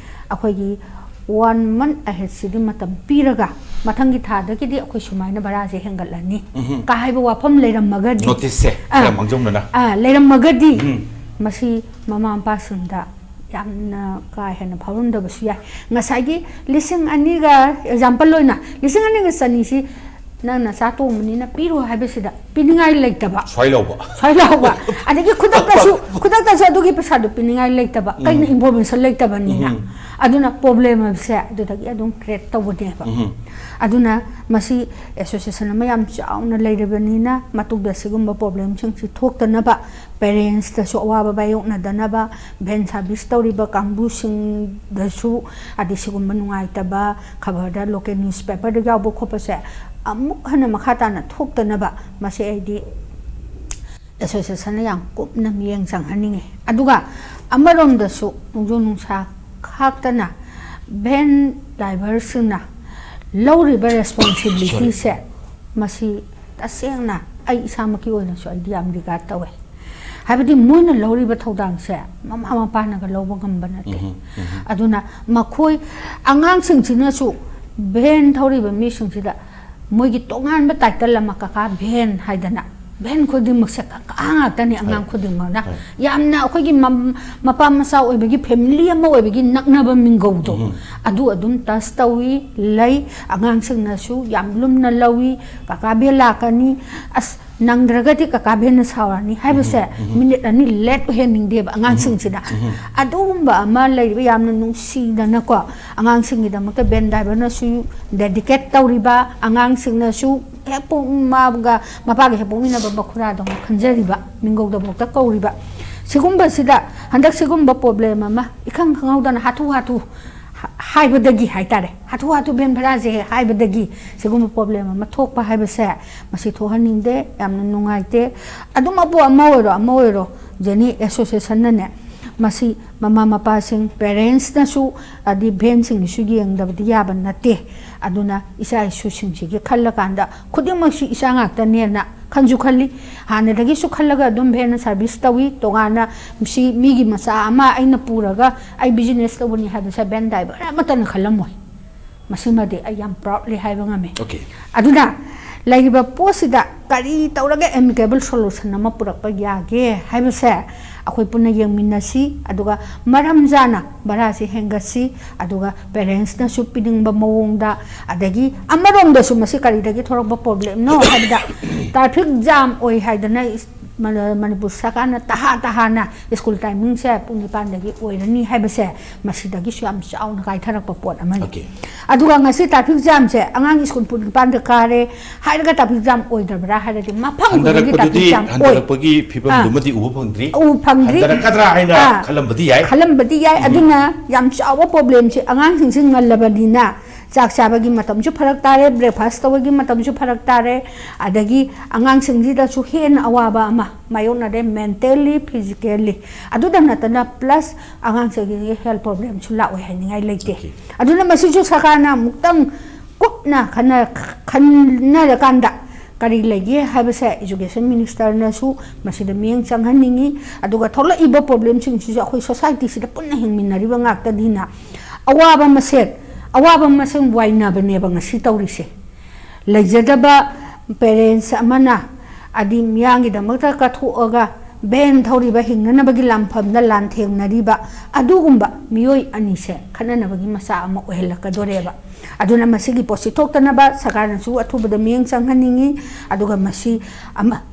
ꯑꯩꯈꯣꯏꯒꯤ ꯋꯥꯟ ꯃꯟꯊ ꯑꯍꯦꯗꯁꯤꯗꯤ ꯃꯇꯝ ꯄꯤꯔꯒ, ꯃꯊꯪꯒꯤ ꯊꯥꯗꯒꯤꯗꯤ ꯑꯩꯈꯣꯏ ꯁꯨꯃꯥꯏꯅ ꯚꯔꯥꯁꯦ ꯍꯦꯟꯒꯠꯂꯅꯤ ꯎꯝꯍꯨꯝ꯫ ꯀ ꯍꯥꯏꯕ ꯋꯥꯐꯝ ꯂꯩꯔꯝꯃꯒꯗꯤ, ꯅꯣꯇꯤꯁꯁꯦ ꯑꯥ, ꯈꯔ ꯃꯥꯡꯖꯧꯅꯅ꯫ ꯑꯥ, ꯂꯩꯔꯝꯃꯒꯗꯤ ꯎꯝ꯫ ꯃꯁꯤ ꯃꯃꯥ ꯃꯄꯥꯁꯤꯡꯗ ꯌꯥꯝꯅ ꯀꯥ ꯍꯦꯟꯅ ꯐꯥꯎꯔꯝꯗꯕꯁꯨ ꯌꯥꯏ꯫ ꯉꯁꯥꯏꯒꯤ ꯂꯤꯁꯤꯡ ꯑꯅꯤꯒ, ꯑꯦꯛꯖꯥꯝꯄꯜ ꯑꯣꯏꯅ, ꯂꯤꯁꯤꯡ ꯑꯅꯤꯒ ꯆꯅꯤꯁꯤ ꯅꯪ ꯅꯆꯥ ꯇꯣꯝꯕꯅꯤꯅ ꯄꯤꯔꯣ ꯍꯥꯏꯕꯁꯤꯗ ꯄꯤꯅꯤꯡꯉꯥꯏ ꯂꯩꯇꯕ꯫ ꯁ꯭ꯋꯥꯏ ꯂꯧꯕ꯫ ꯁ꯭ꯋꯥꯏ ꯂꯧꯕ꯫ ꯑꯗꯒꯤ ꯈꯨꯗꯛꯇꯁꯨ, ꯈꯨꯗꯛꯇꯁꯨ ꯑꯗꯨꯒꯤ ꯄꯩꯁꯥꯗꯣ ꯄꯤꯅꯤꯡꯉꯥꯏ ꯂꯩꯇꯕ꯫ ꯀꯩꯅꯣ, ꯏꯟꯐꯣꯔꯃꯦꯁꯟ ꯂꯩꯇꯕꯅꯤꯅ꯫ ꯑꯗꯨꯅ ꯄ꯭ꯔꯣꯕ꯭ꯂꯦꯝ ꯍꯥꯏꯕꯁꯦ ꯑꯗꯨꯗꯒꯤ ꯑꯗꯨꯝ ꯀ꯭ꯔꯤꯌꯦꯠ ꯇꯧꯕꯅꯦꯕ꯫ ꯑꯗꯨꯅ ꯃꯁꯤ ꯑꯦꯁꯣꯁꯤꯌꯦꯁꯟ ꯑꯃ ꯌꯥꯝ ꯆꯥꯎꯅ ꯂꯩꯔꯕꯅꯤꯅ ꯃꯇꯨꯡꯗ ꯁꯤꯒꯨꯝꯕ ꯄ꯭ꯔꯣꯕ꯭ꯂꯦꯝꯁꯤꯡꯁꯤ ꯊꯣꯛꯇꯅꯕ, ꯄꯦꯔꯦꯟꯁꯇꯁꯨ ꯑꯋꯥꯕ ꯃꯥꯌꯣꯛꯅꯗꯅꯕ, ꯚꯦꯟ ꯁꯥꯔꯚꯤꯁ ꯇꯧꯔꯤꯕ ꯀꯥꯡꯕꯨꯁꯤꯡꯗꯁꯨ, ꯑꯗꯩ ꯁꯤꯒꯨꯝꯕ ꯅꯨꯡꯉꯥꯏꯇꯕ ꯈꯕꯔꯗ, ꯂꯣꯀꯦꯜ ꯅ꯭ꯌꯨꯁꯄꯦꯄꯔꯗ ꯌꯥꯎꯕ ꯈꯣꯠꯄꯁꯦ ꯑꯃꯨꯛ ꯍꯟꯅ ꯃꯈꯥ ꯇꯥꯅ ꯊꯣꯛꯇꯅꯕ ꯃꯁꯤ ꯑꯩꯗꯤ ꯑꯦꯁꯣꯁꯤꯌꯦꯁꯟꯅ ꯌꯥꯝ ꯀꯨꯞꯅ ꯃꯤꯠꯌꯦꯡ ꯆꯪꯍꯟꯅꯤꯡꯉꯤ꯫ ꯑꯗꯨꯒ ꯑꯃꯔꯣꯝꯗꯁꯨ ꯅꯣꯡꯖꯨ ꯅꯨꯡꯁꯥ ꯈꯥꯛꯇꯅ ꯚꯦꯟ ꯗ꯭ꯔꯥꯏꯚꯔꯁꯤꯡꯅ ꯂꯧꯔꯤꯕ ꯔꯦꯁꯄꯣꯟꯁꯤꯕꯤꯂꯤꯇꯤꯁꯦ, ꯃꯁꯤ ꯇꯁꯦꯡꯅ ꯑꯩ ꯏꯁꯥꯃꯛꯀꯤ ꯑꯣꯏꯅꯁꯨ ꯑꯩꯗꯤ ꯌꯥꯝ ꯔꯤꯒꯥꯔꯗ ꯇꯧꯋꯦ꯫ ꯍꯥꯏꯕꯗꯤ ꯃꯣꯏꯅ ꯂꯧꯔꯤꯕ ꯊꯧꯗꯥꯡꯁꯦ ꯃꯃꯥ ꯃꯄꯥꯅꯒ ꯂꯧꯕ ꯉꯝꯕ ꯅꯠꯇꯦ꯫ ꯑꯗꯨꯅ ꯃꯈꯣꯏ, ꯑꯉꯥꯡꯁꯤꯡꯁꯤꯅꯁꯨ ꯚꯦꯟ ꯊꯧꯔꯤꯕ ꯃꯤꯁꯤꯡꯁꯤꯗ ꯃꯣꯏꯒꯤ ꯇꯣꯉꯥꯟꯕ ꯇꯥꯏꯇꯜ ꯑꯃ, ꯀꯀꯥ ꯚꯦꯟ ꯍꯥꯏꯗꯅ, ꯚꯦꯟ ꯈꯨꯗꯤꯡꯃꯛꯁꯦ ꯀꯀꯥ ꯉꯥꯛꯇꯅꯤ, ꯑꯉꯥꯡ ꯈꯨꯗꯤꯡꯃꯛꯅ꯫ ꯌꯥꯝꯅ ꯑꯩꯈꯣꯏꯒꯤ ꯃꯝ-, ꯃꯄꯥ ꯃꯆꯥ ꯑꯣꯏꯕꯒꯤ, ꯐꯦꯃꯤꯂꯤ ꯑꯃ ꯑꯣꯏꯕꯒꯤ ꯅꯛꯅꯕ ꯃꯤꯡꯒꯧꯗꯣ, ꯑꯗꯨ ꯑꯗꯨꯝ ꯇꯁ ꯇꯧꯏ, ꯂꯩ꯫ ꯑꯉꯥꯡꯁꯤꯡꯅꯁꯨ ꯌꯥꯝ ꯂꯨꯝꯅ ꯂꯧꯏ꯫ "ꯀꯀꯥ ꯚꯦꯟ ꯂꯥꯛꯀꯅꯤ, ꯑꯁ, ꯅꯪꯗ꯭ꯔꯒꯗꯤ ꯀꯀꯥ ꯚꯦꯟꯅ ꯁꯥꯎꯔꯅꯤ" ꯍꯥꯏꯕꯁꯦ, ꯃꯤꯅꯤꯠ ꯑꯅꯤ ꯂꯦꯠ ꯑꯣꯏꯍꯟꯅꯤꯡꯗꯦꯕ ꯑꯉꯥꯡꯁꯤꯡꯁꯤꯗ꯫ ꯑꯗꯨꯒꯨꯝꯕ ꯑꯃ ꯂꯩꯔꯤꯕ, ꯌꯥꯝꯅ ꯅꯨꯡꯁꯤꯗꯅꯀꯣ, ꯑꯉꯥꯡꯁꯤꯡꯒꯤꯗꯃꯛꯇ ꯚꯦꯟ ꯗ꯭ꯔꯥꯏꯚꯔꯅꯁꯨ ꯗꯦꯗꯤꯀꯦꯠ ꯇꯧꯔꯤꯕ, ꯑꯉꯥꯡꯁꯤꯡꯅꯁꯨ ꯍꯦꯛ ꯄꯣꯛ-, ꯃꯥꯒ ꯃꯄꯥꯒ ꯍꯦꯛ ꯄꯣꯛꯃꯤꯟꯅꯕ ꯃꯈꯨꯔꯥꯗꯧꯅ ꯈꯟꯖꯔꯤꯕ, ꯃꯤꯡꯒꯧꯗꯐꯥꯎꯗ ꯀꯧꯔꯤꯕ꯫ ꯁꯤꯒꯨꯝꯕꯁꯤꯗ ꯍꯟꯗꯛ ꯁꯤꯒꯨꯝꯕ ꯄ꯭ꯔꯣꯕ꯭ꯂꯦꯝ ꯑꯃ ꯏꯈꯪ ꯈꯪꯍꯧꯗꯅ ꯍꯥꯊꯨ ꯍꯥꯊꯨ ꯍꯥ-, ꯍꯥꯏꯕꯗꯒꯤ ꯍꯥꯏꯇꯥꯔꯦ, ꯍꯥꯊꯨ ꯍꯥꯊꯨ ꯚꯦꯟ ꯚꯔꯥꯁꯦ ꯍꯦꯛ ꯍꯥꯏꯕꯗꯒꯤ ꯁꯤꯒꯨꯝꯕ ꯄ꯭ꯔꯣꯕ꯭ꯂꯦꯝ ꯑꯃ ꯊꯣꯛꯄ ꯍꯥꯏꯕꯁꯦ, ꯃꯁꯤ ꯊꯣꯛꯍꯟꯅꯤꯡꯗꯦ, ꯌꯥꯝꯅ ꯅꯨꯡꯉꯥꯏꯇꯦ꯫ ꯑꯗꯨꯃꯛꯄꯨ ꯑꯃ ꯑꯣꯏꯔꯣ, ꯑꯃ ꯑꯣꯏꯔꯣ, ꯖꯦꯅꯤ, ꯑꯦꯁꯣꯁꯤꯌꯦꯁꯟꯅꯅꯦ, ꯃꯁꯤ ꯃꯃꯥ ꯃꯄꯥꯁꯤꯡ, ꯄꯦꯔꯦꯟꯁꯅꯁꯨ, ꯑꯗꯤ ꯚꯦꯟꯁꯤꯡꯒꯤꯁꯨ ꯌꯦꯡꯗꯕꯗꯤ ꯌꯥꯕ ꯅꯠꯇꯦ꯫ ꯑꯗꯨꯅ ꯏꯆꯥ ꯏꯁꯨꯁꯤꯡꯁꯤꯒꯤ ꯈꯜꯂꯀꯥꯟꯗ ꯈꯨꯗꯤꯡꯃꯛꯁꯤ ꯏꯆꯥ ꯉꯥꯛꯇꯅꯦꯅ ꯈꯟꯁꯨ ꯈꯜꯂꯤ꯫ ꯍꯥꯟꯅꯗꯒꯤꯁꯨ ꯈꯜꯂꯒ ꯑꯗꯨꯝ ꯚꯦꯟ ꯁꯥꯔꯚꯤꯁ ꯇꯧꯏ꯫ ꯇꯣꯉꯥꯟꯅ ꯁꯤ ꯃꯤꯒꯤ ꯃꯆꯥ ꯑꯃ ꯑꯩꯅ ꯄꯨꯔꯒ ꯑꯩ ꯕꯤꯖꯤꯅꯦꯁ ꯇꯧꯕꯅꯤ ꯍꯥꯏꯕꯁꯦ ꯚꯦꯟ ꯗ꯭ꯔꯥꯏꯚꯔ ꯑꯃꯠꯇꯅ ꯈꯜꯂꯝꯃꯣꯏ꯫ ꯃꯁꯤꯃꯗꯤ ꯑꯩ ꯌꯥꯝ ꯄ꯭ꯔꯥꯎꯗꯂꯤ ꯍꯥꯏꯕ ꯉꯝꯃꯤ꯫ Okay. ꯑꯗꯨꯅ ꯂꯩꯔꯤꯕ ꯄꯣꯠꯁꯤꯗ ꯀꯔꯤ ꯇꯧꯔꯒ ꯑꯦꯃꯤꯀꯦꯕꯜ ꯁꯣꯂꯨꯁꯟ ꯑꯃ ꯄꯨꯔꯛꯄ ꯌꯥꯒꯦ ꯍꯥꯏꯕꯁꯦ, ꯑꯩꯈꯣꯏ ꯄꯨꯟꯅ ꯌꯦꯡꯃꯤꯟꯅꯁꯤ, ꯑꯗꯨꯒ ꯃꯔꯝ ꯆꯥꯅ ꯚꯔꯥꯁꯤ ꯍꯦꯟꯒꯠꯁꯤ, ꯑꯗꯨꯒ ꯄꯦꯔꯦꯟꯁꯅꯁꯨ ꯄꯤꯅꯤꯡꯕ ꯃꯑꯣꯡꯗ, ꯑꯗꯒꯤ ꯑꯃꯔꯣꯝꯗꯁꯨ ꯃꯁꯤ ꯀꯔꯤꯗꯒꯤ ꯊꯣꯔꯛꯄ ꯄ꯭ꯔꯣꯕ꯭ꯂꯦꯝꯅꯣ ꯍꯥꯏꯕꯗ, ꯇ꯭ꯔꯥꯐꯤꯛ ꯖꯥꯝ ꯑꯣꯏ ꯍꯥꯏꯗꯅ ꯏꯁ-, ꯃ-, ꯃꯅꯤꯄꯨꯔ ꯁꯔꯀꯥꯔꯅ ꯇꯍꯥ ꯇꯍꯥꯅ ꯁ꯭ꯀꯨꯜ ꯇꯥꯏꯃꯤꯡꯁꯦ ꯄꯨꯡ ꯅꯤꯄꯥꯟꯗꯒꯤ ꯑꯣꯏꯔꯅꯤ ꯍꯥꯏꯕꯁꯦ, ꯃꯁꯤꯗꯒꯤꯁꯨ ꯌꯥꯝ ꯆꯥꯎꯅ ꯀꯥꯏꯊꯔꯛꯄ ꯄꯣꯠ ꯑꯃꯅꯤ꯫ ꯑꯣꯀꯦ꯫ ꯑꯗꯨꯒ ꯉꯁꯤ ꯇ꯭ꯔꯥꯐꯤꯛ ꯖꯥꯝꯁꯦ, ꯑꯉꯥꯡ ꯁ꯭ꯀꯨꯜ ꯄꯨꯡ ꯅꯤꯄꯥꯟꯗ ꯀꯥꯔꯦ ꯍꯥꯏꯔꯒ ꯇ꯭ꯔꯥꯐꯤꯛ ꯖꯥꯝ ꯑꯣꯏꯗ꯭ꯔꯕ꯭ꯔꯥ ꯍꯥꯏꯔꯗꯤ, ꯃꯐꯝ ꯈꯨꯗꯤꯡꯒꯤ ꯍꯟꯊꯔꯛꯄꯗꯨꯗꯤ, ꯇ꯭ꯔꯥꯐꯤꯛ ꯖꯥꯝ ꯑꯣꯏ꯫ ꯍꯟꯊꯔꯛꯄꯒꯤ ꯐꯤꯕꯝꯗꯨꯃꯗꯤ ꯑꯥ꯫ ꯎꯕ ꯐꯪꯗ꯭ꯔꯤ꯫ ꯎꯕ ꯐꯪꯗ꯭ꯔꯤ꯫ ꯍꯟꯊꯔꯛꯀꯗ꯭ꯔꯥ ꯍꯥꯏꯅ ꯑꯥ꯫ ꯈꯜꯂꯝꯕꯗꯤ ꯌꯥꯏ꯫ ꯈꯜꯂꯝꯕꯗꯤ ꯌꯥꯏ꯫ ꯎꯝ꯫ ꯑꯗꯨꯅ ꯌꯥꯝ ꯆꯥꯎꯕ ꯄ꯭ꯔꯣꯕ꯭ꯂꯦꯝꯁꯦ, ꯑꯉꯥꯡꯁꯤꯡꯁꯤ ꯉꯜꯂꯕꯅꯤꯅ ꯆꯥꯛ ꯆꯥꯕꯒꯤ ꯃꯇꯝꯁꯨ ꯐꯔꯛ ꯇꯥꯔꯦ, ꯕ꯭ꯔꯦꯛꯐꯥꯁ ꯇꯧꯕꯒꯤ ꯃꯇꯝꯁꯨ ꯐꯔꯛ ꯇꯥꯔꯦ, ꯑꯗꯒꯤ ꯑꯉꯥꯡꯁꯤꯡꯁꯤꯗꯁꯨ ꯍꯦꯟꯅ ꯑꯋꯥꯕ ꯑꯃ ꯃꯥꯌꯣꯛꯅꯔꯦ, ꯃꯦꯟꯇꯦꯜꯂꯤ, ꯐꯤꯖꯤꯀꯦꯜꯂꯤ꯫ ꯑꯗꯨꯗ ꯅꯠꯇꯅ ꯄ꯭ꯂꯁ ꯑꯉꯥꯡꯁꯤꯡꯒꯤ ꯍꯦꯜꯊ ꯄ꯭ꯔꯣꯕ꯭ꯂꯦꯝꯁꯨ ꯂꯥꯛꯑꯣꯏ ꯍꯥꯏꯅꯤꯡꯉꯥꯏ ꯂꯩꯇꯦ꯫ ꯑꯣꯀꯦ꯫ ꯑꯗꯨꯅ ꯃꯁꯤꯁꯨ ꯁꯔꯀꯥꯔꯅ ꯑꯃꯨꯛꯇꯪ ꯀꯨꯞꯅ ꯈꯟꯅ-, ꯈꯟꯅꯔꯀꯥꯟꯗ ꯀꯔꯤ ꯂꯩꯒꯦ ꯍꯥꯏꯕꯁꯦ ꯏꯖꯨꯀꯦꯁꯟ ꯃꯤꯅꯤꯁꯇꯔꯅꯁꯨ ꯃꯁꯤꯗ ꯃꯤꯠꯌꯦꯡ ꯆꯪꯍꯟꯅꯤꯡꯉꯤ꯫ ꯑꯗꯨꯒ ꯊꯣꯛꯂꯛꯏꯕ ꯄ꯭ꯔꯣꯕ꯭ꯂꯦꯝꯁꯤꯡꯁꯤꯁꯨ ꯑꯩꯈꯣꯏ ꯁꯣꯁꯥꯏꯇꯤꯁꯤꯗ ꯄꯨꯟꯅ ꯍꯤꯡꯃꯤꯟꯅꯔꯤꯕ ꯉꯥꯛꯇꯅꯤꯅ, ꯑꯋꯥꯕ ꯃꯁꯦꯟ, ꯑꯋꯥꯕ ꯃꯁꯦꯟ ꯋꯥꯏꯅꯕꯅꯦꯕ ꯉꯁꯤ ꯇꯧꯔꯤꯁꯦ꯫ ꯂꯩꯖꯗꯕ ꯄꯦꯔꯦꯟꯁ ꯑꯃꯅ ꯑꯗꯤ ꯃꯤꯌꯥꯝꯒꯤꯗꯃꯛꯇ ꯀꯠꯊꯣꯛꯑꯒ ꯚꯦꯟ ꯊꯧꯔꯤꯕ, ꯍꯤꯡꯅꯅꯕꯒꯤ ꯂꯥꯟꯐꯝꯗ ꯂꯥꯟꯊꯦꯡꯅꯔꯤꯕ ꯑꯗꯨꯒꯨꯝꯕ ꯃꯤꯑꯣꯏ ꯑꯅꯤꯁꯦ ꯈꯠꯅꯅꯕꯒꯤ ꯃꯆꯥꯛ ꯑꯃ ꯑꯣꯏꯍꯜꯂꯛꯀꯗꯣꯔꯦꯕ꯫ ꯑꯗꯨꯅ ꯃꯁꯤꯒꯤ ꯄꯣꯠꯁꯤ ꯊꯣꯛꯇꯅꯕ ꯁꯔꯀꯥꯔꯅꯁꯨ ꯑꯊꯨꯕꯗ ꯃꯤꯠꯌꯦꯡ ꯆꯪꯍꯟꯅꯤꯡꯉꯤ꯫ ꯑꯗꯨꯒ ꯃꯁꯤ ꯑꯃ-,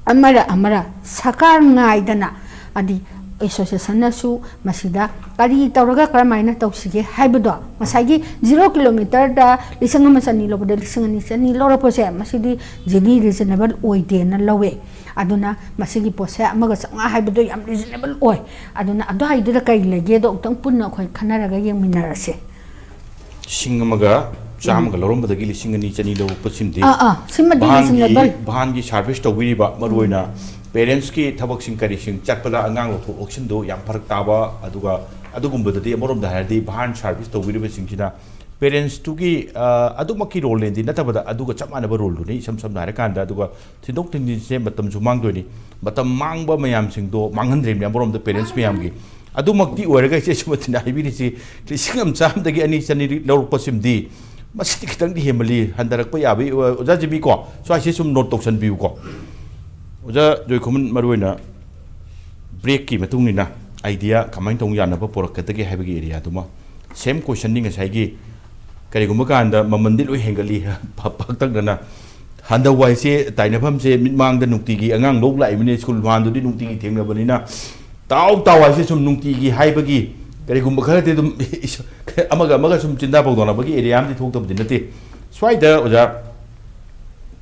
ꯑꯃꯔ ꯑꯃꯔ ꯁꯔꯀꯥꯔ ꯉꯥꯏꯗꯅ, ꯍꯥꯏꯗꯤ ꯑꯦꯁꯣꯁꯤꯌꯦꯁꯟꯅꯁꯨ ꯃꯁꯤꯗ ꯀꯔꯤ ꯇꯧꯔꯒ ꯀꯔꯝꯍꯥꯏꯅ ꯇꯧꯁꯤꯒꯦ ꯍꯥꯏꯕꯗꯣ, ꯉꯁꯥꯏꯒꯤ ꯖꯤꯔꯣ ꯀꯤꯂꯣꯃꯤꯇꯔꯗ ꯂꯤꯁꯤꯡ ꯑꯃ ꯆꯅꯤ ꯂꯧꯕꯗ ꯂꯤꯁꯤꯡ ꯑꯅꯤ ꯆꯅꯤ ꯂꯧꯔꯛꯄꯁꯦ, ꯃꯁꯤꯗꯤ ꯖꯦꯅꯤ ꯔꯤꯖꯅꯦꯕꯜ ꯑꯣꯏꯗꯦꯅ ꯂꯧꯋꯦ꯫ ꯑꯗꯨꯅ ꯃꯁꯤꯒꯤ ꯄꯣꯠꯁꯦ ꯑꯃꯒ ꯆꯥꯝꯃꯉꯥ ꯍꯥꯏꯕꯗꯣ ꯌꯥꯝ ꯔꯤꯖꯅꯦꯕꯜ ꯑꯣꯏ꯫ ꯑꯗꯨꯅ ꯑꯗꯨꯋꯥꯏꯗꯨꯗ ꯀꯔꯤ ꯂꯩꯒꯦꯗꯣ ꯑꯃꯨꯛꯇꯪ ꯄꯨꯟꯅ ꯑꯩꯈꯣꯏ ꯈꯟꯅꯔꯒ ꯌꯦꯡꯃꯤꯟꯅꯔꯁꯦ꯫ ꯂꯤꯁꯤꯡ ꯑꯃꯒ ꯆꯥꯝꯃꯒ ꯂꯧꯔꯝꯕꯗꯒꯤ ꯂꯤꯁꯤꯡ ꯑꯅꯤ ꯆꯅꯤ ꯂꯧꯔꯛꯄꯁꯤꯃꯗꯤ ꯑꯥ, ꯑꯥ, ꯁꯤꯃꯗꯤ ꯚꯥꯟꯒꯤ, reasonable꯫ ꯚꯥꯟꯒꯤ ꯁꯥꯔꯚꯤꯁ ꯇꯧꯕꯤꯔꯤꯕ, ꯃꯔꯨꯑꯣꯏꯅ ꯄꯦꯔꯦꯟꯁꯀꯤ ꯊꯕꯛꯁꯤꯡ ꯀꯔꯤꯁꯤꯡ ꯆꯠꯄꯗ ꯑꯉꯥꯡ ꯂꯧꯊꯣꯛ ꯂꯧꯁꯤꯟꯗꯣ ꯌꯥꯝ ꯐꯔꯛ ꯇꯥꯕ, ꯑꯗꯨꯒ ꯑꯗꯨꯒꯨꯝꯕꯗꯗꯤ ꯑꯃꯔꯣꯝꯗ ꯍꯥꯏꯔꯗꯤ ꯚꯥꯟ ꯁꯥꯔꯚꯤꯁ ꯇꯧꯕꯤꯔꯤꯕꯁꯤꯡꯁꯤꯅ ꯄꯦꯔꯦꯟꯁꯇꯨꯒꯤ, ꯑ, ꯑꯗꯨꯃꯛꯀꯤ ꯔꯣꯜꯅꯦꯗꯤ ꯅꯠꯇꯕꯗ ꯑꯗꯨꯒ ꯆꯞ ꯃꯥꯟꯅꯕ ꯔꯣꯜꯗꯨꯅꯤ, ꯏꯁꯝ ꯁꯝꯅ ꯍꯥꯏꯔꯀꯥꯟꯗ꯫ ꯑꯗꯨꯒ ꯊꯤꯟꯗꯣꯛ ꯊꯤꯟꯖꯤꯟꯁꯦ ꯃꯇꯝꯁꯨ ꯃꯥꯡꯗꯣꯏꯅꯤ, ꯃꯇꯝ ꯃꯥꯡꯕ ꯃꯌꯥꯝꯁꯤꯡꯗꯣ ꯃꯥꯡꯍꯟꯗ꯭ꯔꯤꯕꯅꯤ ꯑꯃꯔꯣꯝꯗ ꯄꯦꯔꯦꯟꯁ ꯃꯌꯥꯝꯒꯤ꯫ ꯑꯗꯨꯃꯛꯇꯤ ꯑꯣꯏꯔꯒ ꯏꯆꯦ ꯁꯨꯃꯇꯤꯅ ꯍꯥꯏꯕꯤꯔꯤꯁꯤ ꯂꯤꯁꯤꯡ ꯑꯃ ꯆꯥꯝꯗꯒꯤ ꯑꯅꯤ ꯆꯅꯤ ꯂꯧꯔꯛꯄꯁꯤꯃꯗꯤ ꯃꯁꯤꯗꯤ ꯈꯤꯇꯪꯗꯤ ꯍꯦꯟꯃꯜꯂꯤ, ꯍꯟꯊꯔꯛꯄ ꯌꯥꯕꯒꯤ, ꯑꯣꯖꯥ ꯖꯤꯕꯤ ꯀꯣ, ꯁ꯭ꯋꯥꯏꯁꯦ ꯁꯨꯝ ꯅꯣꯠ ꯇꯧꯁꯟꯕꯤꯌꯨꯀꯣ꯫ ꯑꯣꯖꯥ ꯖꯣꯏꯈꯨꯃꯟ, ꯃꯔꯨꯑꯣꯏꯅ ꯕ꯭ꯔꯦꯛꯀꯤ ꯃꯇꯨꯡ ꯏꯟꯅ ꯑꯥꯏꯗꯤꯌꯥ ꯀꯃꯥꯏꯅ ꯇꯧꯅ ꯌꯥꯅꯕ ꯄꯨꯔꯛꯀꯗꯒꯦ ꯍꯥꯏꯕꯒꯤ ꯑꯦꯔꯤꯌꯥꯗꯨꯃ, ꯁꯦꯝ ꯀꯣꯏꯁꯟꯗꯤ ꯉꯁꯥꯏꯒꯤ ꯀꯔꯤꯒꯨꯝꯕ ꯀꯥꯟꯗ ꯃꯃꯟꯗꯤ ꯂꯣꯏ ꯍꯦꯟꯒꯠꯂꯤ ꯄꯥꯛꯇꯛꯅꯅ, ꯍꯟꯗꯛ ꯋꯥꯏꯁꯦ ꯇꯥꯏꯅꯐꯝꯁꯦ ꯃꯤꯠꯃꯥꯡꯗ ꯅꯨꯡꯇꯤꯒꯤ ꯑꯉꯥꯡ ꯂꯧ ꯂꯥꯛꯏꯕꯅꯤ, ꯁ꯭ꯀꯨꯜ ꯋꯥꯟꯗꯨꯗꯤ ꯅꯨꯡꯇꯤꯒꯤ ꯊꯦꯡꯅꯕꯅꯤꯅ, ꯇꯥꯎ ꯇꯥꯎ ꯍꯥꯏꯁꯦ ꯁꯨꯝ ꯅꯨꯡꯇꯤꯒꯤ ꯍꯥꯏꯕꯒꯤ ꯀꯔꯤꯒꯨꯝꯕ ꯈꯔꯗꯤ ꯑꯗꯨꯝ ꯑꯃꯒ ꯑꯃꯒ ꯁꯨꯝ ꯆꯤꯟꯗꯥ ꯄꯥꯎꯗꯥꯅꯕꯒꯤ ꯑꯦꯔꯤꯌꯥ ꯑꯃꯗꯤ ꯊꯣꯛꯇꯕꯗꯤ ꯅꯠꯇꯦ꯫ ꯁ꯭ꯋꯥꯏꯗ ꯑꯣꯖꯥ,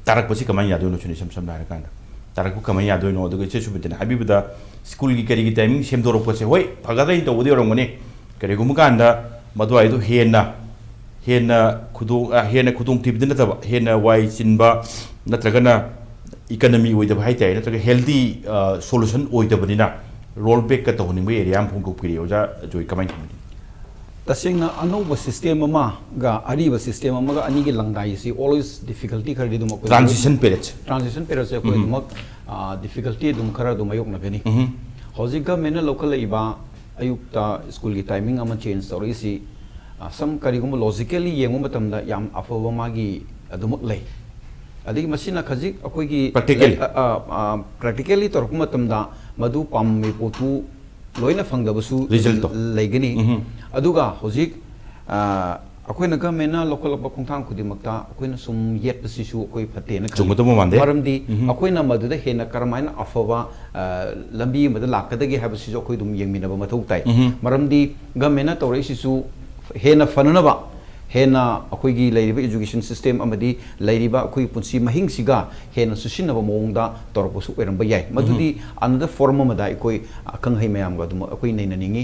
ꯇꯥꯔꯛꯄꯁꯤ ꯀꯃꯥꯏꯅ ꯌꯥꯗꯣꯏꯅꯣ ꯁꯤꯅꯤ ꯏꯁꯝ ꯁꯝꯅ ꯍꯥꯏꯔꯀꯥꯟꯗ꯫ ꯇꯥꯔꯛꯄ ꯀꯃꯥꯏꯅ ꯌꯥꯗꯣꯏꯅꯣ? ꯑꯗꯨꯒ ꯏꯆꯦ ꯁꯨꯃꯤꯇꯅ ꯍꯥꯏꯕꯤꯕꯗ, ꯁ꯭ꯀꯨꯜꯒꯤ ꯀꯔꯤꯒꯤ ꯇꯥꯏꯃꯤꯡ ꯁꯦꯝꯗꯣꯔꯛꯄꯁꯦ, ꯍꯣꯏ, ꯐꯒꯗ꯭ꯔꯅ ꯇꯧꯕꯗꯤ ꯑꯣꯏꯔꯝꯒꯅꯤ꯫ ꯀꯔꯤꯒꯨꯝꯕ ꯀꯥꯟꯗ ꯃꯗꯨꯋꯥꯏꯗꯣ ꯍꯦꯟꯅ, ꯍꯦꯟꯅ ꯈꯨꯗꯣꯡ, ꯑ, ꯍꯦꯟꯅ ꯈꯨꯗꯣꯡꯊꯤꯕꯗꯤ ꯅꯠꯇꯕ, ꯍꯦꯟꯅ ꯋꯥꯏ ꯆꯤꯟꯕ ꯅꯠꯇ꯭ꯔꯒꯅ ꯏꯀꯅꯃꯤ ꯑꯣꯏꯗꯕ ꯍꯥꯏ ꯇꯥꯔꯦ, ꯅꯠꯇ꯭ꯔꯒ ꯍꯦꯜꯗꯤ, ꯑ, ꯁꯣꯂꯨꯁꯟ ꯑꯣꯏꯗꯕꯅꯤꯅ ꯔꯣꯜ ꯕꯦꯛꯀ ꯇꯧꯍꯟꯅꯤꯡꯕꯒꯤ ꯑꯦꯔꯤꯌꯥ ꯑꯃ ꯐꯣꯡꯗꯣꯛꯄꯤꯔꯛꯑꯦ꯫ ꯑꯣꯖꯥ ꯖꯣꯏ, ꯀꯃꯥꯏꯅ ꯈꯟꯕꯤꯒꯦ? ꯇꯁꯦꯡꯅ ꯑꯅꯧꯕ ꯁꯤꯁꯇꯦꯝ ꯑꯃꯒ ꯑꯔꯤꯕ ꯁꯤꯁꯇꯦꯝ ꯑꯃꯒ ꯑꯅꯤꯒꯤ ꯂꯪꯗꯥꯏꯁꯤ always difficulty ꯈꯔꯗꯤ ꯑꯗꯨꯝ ꯑꯩꯈꯣꯏ ꯇ꯭ꯔꯥꯟꯖꯤꯁꯟ ꯄꯦꯔꯤꯌꯗꯁꯦ꯫ ꯇ꯭ꯔꯥꯟꯖꯤꯁꯟ ꯄꯦꯔꯤꯌꯗꯁꯦ ꯑꯩꯈꯣꯏ ꯑꯗꯨꯃꯛ ꯗꯤꯐꯤꯀꯜꯇꯤ ꯑꯗꯨꯝ ꯈꯔ ꯑꯗꯨꯝ ꯃꯥꯌꯣꯛꯅꯒꯅꯤ꯫ ꯍꯧꯖꯤꯛ ꯒꯃꯦꯟꯅ ꯂꯧꯈꯠꯂꯛꯏꯕ ꯑꯌꯨꯛꯇ ꯁ꯭ꯀꯨꯜꯒꯤ ꯇꯥꯏꯃꯤꯡ ꯑꯃ ꯆꯦꯟꯖ ꯇꯧꯔꯛꯏꯁꯤ, ꯑ, ꯁꯝ ꯀꯔꯤꯒꯨꯝꯕ ꯂꯣꯖꯤꯀꯦꯜꯂꯤ ꯌꯦꯡꯕ ꯃꯇꯝꯗ ꯌꯥꯝ ꯑꯐꯕ ꯃꯥꯒꯤ ꯑꯗꯨꯃꯛ ꯂꯩ꯫ ꯑꯗꯒꯤ ꯃꯁꯤꯅ ꯈꯖꯤꯛ ꯑꯩꯈꯣꯏꯒꯤ Practically. ꯄ꯭ꯔꯦꯛꯇꯤꯀꯦꯜꯂꯤ ꯇꯧꯔꯛꯄ ꯃꯇꯝꯗ ꯃꯗꯨ ꯄꯥꯝꯃꯤ ꯄꯣꯠꯇꯨ ꯂꯣꯏꯅ ꯐꯪꯗꯕꯁꯨ Result ꯇꯣ꯫ ꯂꯩꯒꯅꯤ꯫ ꯎꯝꯍꯨꯝ꯫ ꯑꯗꯨꯒ ꯍꯧꯖꯤꯛ, ꯑ, ꯑꯩꯈꯣꯏꯅ ꯒꯃꯦꯟꯅ ꯂꯧꯈꯠꯂꯛꯄ ꯈꯣꯡꯊꯥꯡ ꯈꯨꯗꯤꯡꯃꯛꯇ ꯑꯩꯈꯣꯏꯅ ꯁꯨꯝ ꯌꯦꯠꯄꯁꯤꯁꯨ ꯑꯩꯈꯣꯏ ꯐꯠꯇꯦꯅ ꯈꯜꯂꯤ꯫ ꯆꯨꯝꯒꯗꯕ ꯃꯥꯟꯗꯦ꯫ ꯃꯔꯝꯗꯤ ꯎꯝꯍꯨꯝ꯫ ꯑꯩꯈꯣꯏꯅ ꯃꯗꯨꯗ ꯍꯦꯟꯅ ꯀꯔꯝꯍꯥꯏꯅ ꯑꯐꯕ, ꯑ, ꯂꯝꯕꯤ ꯑꯃꯗ ꯂꯥꯛꯀꯗꯒꯦ ꯍꯥꯏꯕꯁꯤꯁꯨ ꯑꯩꯈꯣꯏ ꯑꯗꯨꯝ ꯌꯦꯡꯃꯤꯟꯅꯕ ꯃꯊꯧ ꯇꯥꯏ꯫ ꯎꯝꯍꯨꯝ꯫ ꯃꯔꯝꯗꯤ ꯒꯃꯦꯟꯅ ꯇꯧꯔꯛꯏꯁꯤꯁꯨ ꯍꯦꯟꯅ ꯐꯅꯅꯕ, ꯍꯦꯟꯅ ꯑꯩꯈꯣꯏꯒꯤ ꯂꯩꯔꯤꯕ ꯏꯖꯨꯀꯦꯁꯟ ꯁꯤꯁꯇꯦꯝ ꯑꯃꯗꯤ ꯂꯩꯔꯤꯕ ꯑꯩꯈꯣꯏꯒꯤ ꯄꯨꯟꯁꯤ ꯃꯍꯤꯡꯁꯤꯒ ꯍꯦꯟꯅ ꯆꯨꯁꯤꯟꯅꯕ ꯃꯑꯣꯡꯗ ꯇꯧꯔꯛꯄꯁꯨ ꯑꯣꯏꯔꯝꯕ ꯌꯥꯏ꯫ ꯃꯗꯨꯗꯤ another forum ꯑꯃꯗ ꯑꯩꯈꯣꯏ ꯑꯈꯪ ꯑꯍꯩ ꯃꯌꯥꯝꯒ ꯑꯗꯨꯝ ꯑꯩꯈꯣꯏ ꯅꯩꯅꯅꯤꯡꯉꯤ꯫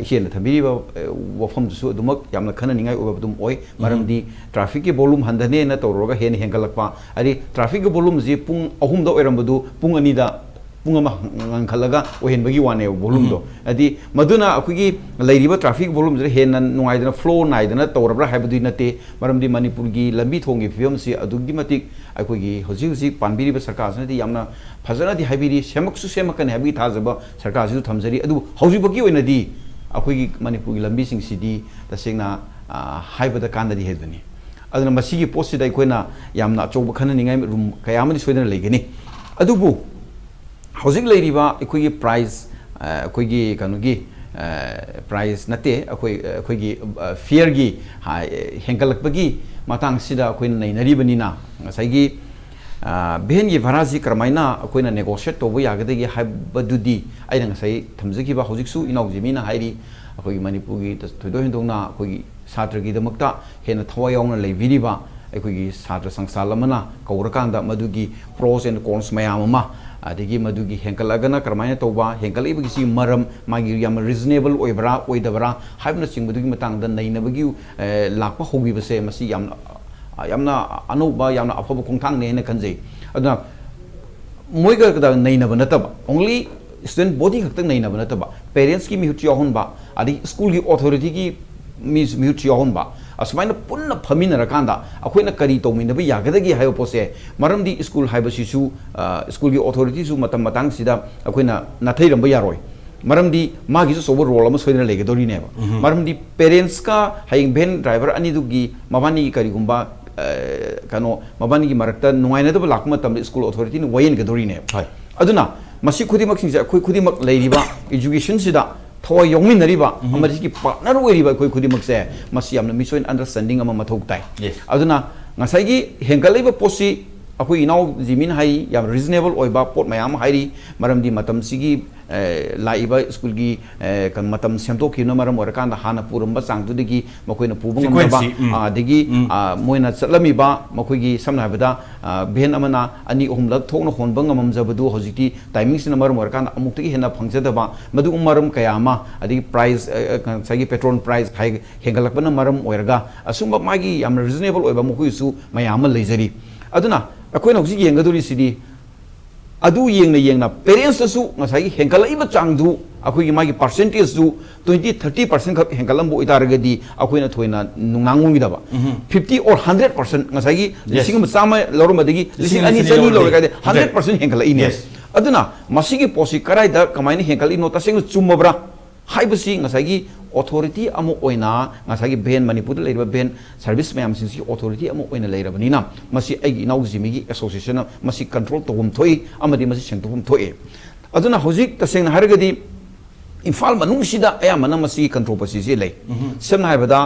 ꯏꯆꯦꯅ ꯊꯝꯕꯤꯔꯤꯕ, ꯑ, ꯋꯥꯐꯝꯗꯨꯁꯨ ꯑꯗꯨꯃꯛ ꯌꯥꯝꯅ ꯈꯟꯅꯅꯤꯡꯉꯥꯏ ꯑꯣꯏꯕ ꯑꯗꯨꯝ ꯑꯣꯏ꯫ ꯃꯔꯝꯗꯤ ꯇ꯭ꯔꯥꯐꯤꯛꯀꯤ ꯚꯣꯂꯨꯝ ꯍꯟꯊꯅꯦꯅ ꯇꯧꯔꯨꯔꯒ ꯍꯦꯟꯅ ꯍꯦꯟꯒꯠꯂꯛꯄ, ꯍꯥꯏꯗꯤ ꯇ꯭ꯔꯥꯐꯤꯛꯀꯤ ꯚꯣꯂꯨꯝꯁꯤ ꯄꯨꯡ ꯑꯍꯨꯝꯗ ꯑꯣꯏꯔꯝꯕꯗꯨ ꯄꯨꯡ ꯑꯅꯤꯗ, ꯄꯨꯡ ꯑꯃ ꯉꯟꯈꯠꯂꯒ ꯑꯣꯏꯍꯟꯕꯒꯤ ꯋꯥꯅꯦꯕ ꯚꯣꯂꯨꯝꯗꯣ꯫ ꯍꯥꯏꯗꯤ ꯃꯗꯨꯅ ꯑꯩꯈꯣꯏꯒꯤ ꯂꯩꯔꯤꯕ ꯇ꯭ꯔꯥꯐꯤꯛ ꯚꯣꯂꯨꯝꯁꯤꯗ ꯍꯦꯟꯅ ꯅꯨꯡꯉꯥꯏꯗꯅ, ꯐ꯭ꯂꯣ ꯅꯥꯏꯗꯅ ꯇꯧꯔꯕ꯭ꯔꯥ ꯍꯥꯏꯕꯗꯨꯗꯤ ꯅꯠꯇꯦ꯫ ꯃꯔꯝꯗꯤ ꯃꯅꯤꯄꯨꯔꯒꯤ ꯂꯝꯕꯤ ꯊꯣꯡꯒꯤ ꯐꯤꯕꯝꯁꯤ ꯑꯗꯨꯛꯀꯤ ꯃꯇꯤꯛ ꯑꯩꯈꯣꯏꯒꯤ ꯍꯧꯖꯤꯛ ꯍꯧꯖꯤꯛ ꯄꯥꯟꯕꯤꯔꯤꯕ ꯁꯔꯀꯥꯔꯁꯤꯅꯗꯤ ꯌꯥꯝꯅ ꯐꯖꯅꯗꯤ ꯍꯥꯏꯕꯤꯔꯤ, ꯁꯦꯝꯃꯛꯁꯨ ꯁꯦꯝꯃꯛꯀꯅꯤ ꯍꯥꯏꯕꯒꯤ ꯊꯥꯖꯕ ꯁꯔꯀꯥꯔꯁꯤꯁꯨ ꯊꯝꯖꯔꯤ꯫ ꯑꯗꯨꯕꯨ ꯍꯧꯖꯤꯛꯐꯥꯎꯒꯤ ꯑꯣꯏꯅꯗꯤ ꯑꯩꯈꯣꯏꯒꯤ ꯃꯅꯤꯄꯨꯔꯒꯤ ꯂꯝꯕꯤꯁꯤꯡꯁꯤꯗꯤ ꯇꯁꯦꯡꯅ, ꯑ, ꯍꯥꯏꯕꯗ ꯀꯥꯟꯅꯗꯦ ꯍꯥꯏꯕꯗꯨꯅꯤ꯫ ꯑꯗꯨꯅ ꯃꯁꯤꯒꯤ ꯄꯣꯠꯁꯤꯗ ꯑꯩꯈꯣꯏꯅ ꯌꯥꯝꯅ ꯑꯆꯧꯕ ꯈꯟꯅꯅꯤꯡꯉꯥꯏ ꯔꯨꯝ ꯀꯌꯥ ꯑꯃꯗꯤ ꯁꯣꯏꯗꯅ ꯂꯩꯒꯅꯤ꯫ ꯑꯗꯨꯕꯨ ꯍꯧꯖꯤꯛ ꯂꯩꯔꯤꯕ ꯑꯩꯈꯣꯏꯒꯤ ꯄ꯭ꯔꯥꯏꯁ ꯑꯩꯈꯣꯏꯒꯤ ꯀꯩꯅꯣꯒꯤ ꯄ꯭ꯔꯥꯏꯁ ꯅꯠꯇꯦ, ꯑꯩꯈꯣꯏ ꯑꯩꯈꯣꯏꯒꯤ ꯐꯤꯌꯔꯒꯤ ꯍꯦꯟꯒꯠꯂꯛꯄꯒꯤ ꯃꯇꯥꯡꯁꯤꯗ ꯑꯩꯈꯣꯏꯅ ꯅꯩꯅꯔꯤꯕꯅꯤꯅ, ꯉꯁꯥꯏꯒꯤ ꯚꯦꯟꯒꯤ ꯚꯔꯥꯁꯤ ꯀꯔꯝꯍꯥꯏꯅ ꯑꯩꯈꯣꯏꯅ ꯅꯦꯒꯣꯁꯤꯌꯦꯠ ꯇꯧꯕ ꯌꯥꯒꯗꯒꯦ ꯍꯥꯏꯕꯗꯨꯗꯤ ꯑꯩꯅ ꯉꯁꯥꯏ ꯊꯝꯖꯈꯤꯕ, ꯍꯧꯖꯤꯛꯁꯨ ꯏꯅꯥꯎ ꯖꯤꯃꯤꯅ ꯍꯥꯏꯔꯤ, ꯑꯩꯈꯣꯏꯒꯤ ꯃꯅꯤꯄꯨꯔꯒꯤ ꯊꯣꯏꯗꯣꯛ ꯍꯦꯟꯗꯣꯛꯅ ꯑꯩꯈꯣꯏꯒꯤ ꯁꯥꯇ꯭ꯔꯒꯤꯗꯃꯛꯇ ꯍꯦꯟꯅ ꯊꯋꯥꯏ ꯌꯥꯎꯅ ꯂꯩꯕꯤꯔꯤꯕ ꯑꯩꯈꯣꯏꯒꯤ ꯁꯥꯇ꯭ꯔ ꯁꯪꯁꯊꯥꯟ ꯑꯃꯅ ꯀꯧꯔꯀꯥꯟꯗ ꯃꯗꯨꯒꯤ ꯄ꯭ꯔꯣꯁ ꯑꯦꯟ ꯀꯣꯟꯁ ꯃꯌꯥꯝ ꯑꯃ, ꯑꯗꯒꯤ ꯃꯗꯨꯒꯤ ꯍꯦꯟꯒꯠꯂꯒꯅ ꯀꯔꯝꯍꯥꯏꯅ ꯇꯧꯕ, ꯍꯦꯟꯒꯠꯂꯛꯏꯕꯒꯤꯁꯤ ꯃꯔꯝ, ꯃꯥꯒꯤ ꯌꯥꯝꯅ ꯔꯤꯖꯅꯦꯕꯜ ꯑꯣꯏꯕ꯭ꯔꯥ ꯑꯣꯏꯗꯕ꯭ꯔꯥ ꯍꯥꯏꯕꯅꯆꯤꯡꯕꯗꯨꯒꯤ ꯃꯇꯥꯡꯗ ꯅꯩꯅꯕꯒꯤ ꯂꯥꯛꯄ ꯍꯧꯈꯤꯕꯁꯦ, ꯃꯁꯤ ꯌꯥꯝꯅ ꯌꯥꯝꯅ ꯑꯅꯧꯕ, ꯌꯥꯝꯅ ꯑꯐꯕ ꯈꯣꯡꯊꯥꯡꯅꯦ ꯍꯥꯏꯅ ꯈꯟꯖꯩ꯫ ꯑꯗꯨꯅ ꯃꯣꯏꯒ ꯈꯛꯇ ꯅꯩꯅꯕ ꯅꯠꯇꯕ, ꯑꯣꯡꯂꯤ ꯁ꯭ꯇꯨꯗꯦꯟ ꯕꯣꯗꯤ ꯈꯛꯇꯪ ꯅꯩꯅꯕ ꯅꯠꯇꯕ, ꯄꯦꯔꯦꯟꯁꯀꯤ ꯃꯤꯍꯨꯠꯁꯨ ꯌꯥꯎꯍꯟꯕ, ꯑꯗꯒꯤ ꯁ꯭ꯀꯨꯜꯒꯤ ꯑꯣꯊꯣꯔꯤꯇꯤꯒꯤ ꯃꯤ ꯃꯤꯍꯨꯠꯁꯨ ꯌꯥꯎꯍꯟꯕ, ꯑꯁꯨꯃꯥꯏꯅ ꯄꯨꯟꯅ ꯐꯝꯃꯤꯟꯅꯔꯀꯥꯟꯗ ꯑꯩꯈꯣꯏꯅ ꯀꯔꯤ ꯇꯧꯃꯤꯟꯅꯕ ꯌꯥꯒꯗꯒꯦ ꯍꯥꯏꯕ ꯄꯣꯠꯁꯦ, ꯃꯔꯝꯗꯤ ꯁ꯭ꯀꯨꯜ ꯍꯥꯏꯕꯁꯤꯁꯨ, ꯁ꯭ꯀꯨꯜꯒꯤ ꯑꯣꯊꯣꯔꯤꯇꯤꯁꯨ ꯃꯇꯝ ꯃꯇꯥꯡꯁꯤꯗ ꯑꯩꯈꯣꯏꯅ ꯅꯥꯊꯩꯔꯝꯕ ꯌꯥꯔꯣꯏ꯫ ꯃꯔꯝꯗꯤ ꯃꯥꯒꯤꯁꯨ ꯑꯆꯧꯕ ꯔꯣꯜ ꯑꯃ ꯁꯣꯏꯗꯅ ꯂꯩꯒꯗꯧꯔꯤꯅꯦꯕ꯫ ꯃꯔꯝꯗꯤ ꯄꯦꯔꯦꯟꯁꯀ ꯍꯌꯦꯡ ꯚꯦꯟ ꯗ꯭ꯔꯥꯏꯚꯔ ꯑꯅꯤꯗꯨꯒꯤ ꯃꯕꯥꯅꯤꯒꯤ ꯀꯔꯤꯒꯨꯝꯕ ꯀꯩꯅꯣ, ꯃꯕꯥꯅꯤꯒꯤ ꯃꯔꯛꯇ ꯅꯨꯡꯉꯥꯏꯅꯗꯕ ꯂꯥꯛꯄ ꯃꯇꯝꯗ ꯁ꯭ꯀꯨꯜ ꯑꯣꯊꯣꯔꯤꯇꯤꯅ ꯋꯥꯌꯦꯟꯒꯗꯧꯔꯤꯅꯦꯕ꯫ ꯑꯗꯨꯅ ꯃꯁꯤ ꯈꯨꯗꯤꯡꯃꯛꯁꯤꯡꯁꯦ ꯑꯩꯈꯣꯏ ꯈꯨꯗꯤꯡꯃꯛ ꯂꯩꯔꯤꯕ, ꯏꯖꯨꯀꯦꯁꯟꯁꯤꯗ ꯊꯋꯥꯏ ꯌꯥꯎꯃꯤꯟꯅꯔꯤꯕ ꯑꯃꯗꯤ ꯁꯤꯒꯤ ꯄꯥꯔꯠꯅꯔ ꯑꯣꯏꯔꯤꯕ ꯑꯩꯈꯣꯏ ꯈꯨꯗꯤꯡꯃꯛꯁꯦ ꯃꯁꯤ ꯌꯥꯝꯅ ꯃ꯭ꯌꯨꯆꯨꯋꯦꯜ ꯑꯟꯗꯔꯁ꯭ꯇꯦꯟꯗꯤꯡ ꯑꯃ ꯃꯊꯧ ꯇꯥꯏ꯫ ꯑꯗꯨꯅ ꯉꯁꯥꯏꯒꯤ ꯍꯦꯟꯒꯠꯂꯛꯏꯕ ꯄꯣꯠꯁꯤ ꯑꯩꯈꯣꯏ ꯏꯅꯥꯎ ꯖꯤꯃꯤꯅ ꯍꯥꯏ, ꯌꯥꯝ ꯔꯤꯖꯅꯦꯕꯜ ꯑꯣꯏꯕ ꯄꯣꯠ ꯃꯌꯥꯝ ꯑꯃ ꯍꯥꯏꯔꯤ꯫ ꯃꯔꯝꯗꯤ ꯃꯇꯝꯁꯤꯒꯤ ꯂꯥꯛꯏꯕ ꯁ꯭ꯀꯨꯜꯒꯤ ꯃꯇꯝ ꯁꯦꯝꯗꯣꯛꯈꯤꯕꯅ ꯃꯔꯝ ꯑꯣꯏꯔꯀꯥꯟꯗ ꯍꯥꯟꯅ ꯄꯨꯔꯝꯕ ꯆꯥꯡꯗꯨꯗꯒꯤ ꯃꯈꯣꯏꯅ ꯄꯨꯕ ꯉꯝꯗꯕ, ꯑꯗꯒꯤ ꯃꯣꯏꯅ ꯆꯠꯂꯝꯃꯤꯕ ꯃꯈꯣꯏꯒꯤ ꯁꯝꯅ ꯍꯥꯏꯔꯕꯗ ꯚꯦꯟ ꯑꯃꯅ ꯑꯅꯤ ꯑꯍꯨꯝꯂꯛ ꯊꯣꯛꯅ ꯍꯣꯟꯕ ꯉꯝꯃꯝꯖꯕꯗꯨ ꯍꯧꯖꯤꯛꯇꯤ ꯇꯥꯏꯃꯤꯡꯁꯤꯅ ꯃꯔꯝ ꯑꯣꯏꯔꯀꯥꯟꯗ ꯑꯃꯨꯛꯇꯒꯤ ꯍꯦꯟꯅ ꯐꯪꯖꯗꯕ, ꯃꯗꯨꯒꯨꯝꯕ ꯃꯔꯝ ꯀꯌꯥ ꯑꯃ, ꯑꯗꯒꯤ ꯄ꯭ꯔꯥꯏꯁ, ꯉꯁꯥꯏꯒꯤ ꯄꯦꯇ꯭ꯔꯣꯜ ꯄ꯭ꯔꯥꯏꯁ ꯍꯦꯟꯒꯠꯂꯛꯄꯅ ꯃꯔꯝ ꯑꯣꯏꯔꯒ ꯑꯁꯨꯝꯕ ꯃꯥꯒꯤ ꯌꯥꯝꯅ ꯔꯤꯖꯅꯦꯕꯜ ꯑꯣꯏꯕ ꯃꯈꯣꯏꯒꯤꯁꯨ ꯃꯌꯥꯝ ꯑꯃ ꯂꯩꯖꯔꯤ꯫ ꯑꯗꯨꯅ ꯑꯩꯈꯣꯏꯅ ꯍꯧꯖꯤꯛ ꯌꯦꯡꯒꯗꯧꯔꯤꯁꯤꯗꯤ ꯑꯗꯨ ꯌꯦꯡꯅ ꯌꯦꯡꯅ ꯄꯦꯔꯦꯟꯁꯇꯁꯨ ꯉꯁꯥꯏꯒꯤ ꯍꯦꯟꯒꯠꯂꯛꯏꯕ ꯆꯥꯡꯗꯨ, ꯑꯩꯈꯣꯏꯒꯤ ꯃꯥꯒꯤ ꯄꯥꯔꯁꯦꯟꯇꯦꯖꯇꯨ twenty thirty percent ꯈꯛ ꯍꯦꯟꯒꯠꯂꯝꯕ ꯑꯣꯏꯇꯥꯔꯒꯗꯤ ꯑꯩꯈꯣꯏꯅ ꯊꯣꯏꯅ ꯅꯨꯡꯅꯥꯡ ꯑꯣꯏꯒꯗꯕ꯫ Fifty or hundred percent, ꯉꯁꯥꯏꯒꯤ ꯂꯤꯁꯤꯡ ꯑꯃ ꯆꯥꯝꯃ ꯂꯧꯔꯝꯕꯗꯒꯤ ꯂꯤꯁꯤꯡ ꯑꯅꯤ ꯆꯅꯤ ꯂꯧꯔꯦ ꯀꯥꯏꯗꯤ hundred percent ꯍꯦꯟꯒꯠꯂꯛꯏꯅꯦ꯫ ꯑꯗꯨꯅ ꯃꯁꯤꯒꯤ ꯄꯣꯠꯁꯤ ꯀꯗꯥꯏꯗ ꯀꯃꯥꯏꯅ ꯍꯦꯟꯒꯠꯂꯛꯏꯅꯣ, ꯇꯁꯦꯡꯅ ꯆꯨꯝꯃꯕ꯭ꯔꯥ ꯍꯥꯏꯕꯁꯤ ꯉꯁꯥꯏꯒꯤ ꯑꯣꯊꯣꯔꯤꯇꯤ ꯑꯃ ꯑꯣꯏꯅ, ꯉꯁꯥꯏꯒꯤ ꯚꯦꯟ, ꯃꯅꯤꯄꯨꯔꯗ ꯂꯩꯔꯤꯕ ꯚꯦꯟ ꯁꯔꯚꯤꯁ ꯃꯌꯥꯝꯁꯤꯡꯁꯤ ꯑꯣꯊꯣꯔꯤꯇꯤ ꯑꯃ ꯑꯣꯏꯅ ꯂꯩꯔꯕꯅꯤꯅ, ꯃꯁꯤ ꯑꯩꯒꯤ ꯏꯅꯥꯎ ꯖꯤꯃꯤꯒꯤ ꯑꯦꯁꯣꯁꯤꯌꯦꯁꯟꯅ ꯃꯁꯤ ꯀꯟꯇ꯭ꯔꯣꯜ ꯇꯧꯐꯝ ꯊꯣꯛꯏ ꯑꯃꯗꯤ ꯃꯁꯤ ꯁꯦꯡꯗꯣꯛꯐꯝ ꯊꯣꯛꯏ꯫ ꯑꯗꯨꯅ ꯍꯧꯖꯤꯛ ꯇꯁꯦꯡꯅ ꯍꯥꯏꯔꯒꯗꯤ ꯏꯝꯐꯥꯜ ꯃꯅꯨꯡꯁꯤꯗ ꯑꯌꯥꯝꯕꯅ ꯃꯁꯤꯒꯤ ꯀꯟꯇ꯭ꯔꯣꯚꯔꯁꯤꯁꯦ ꯂꯩ꯫ ꯁꯝꯅ ꯍꯥꯏꯔꯕꯗ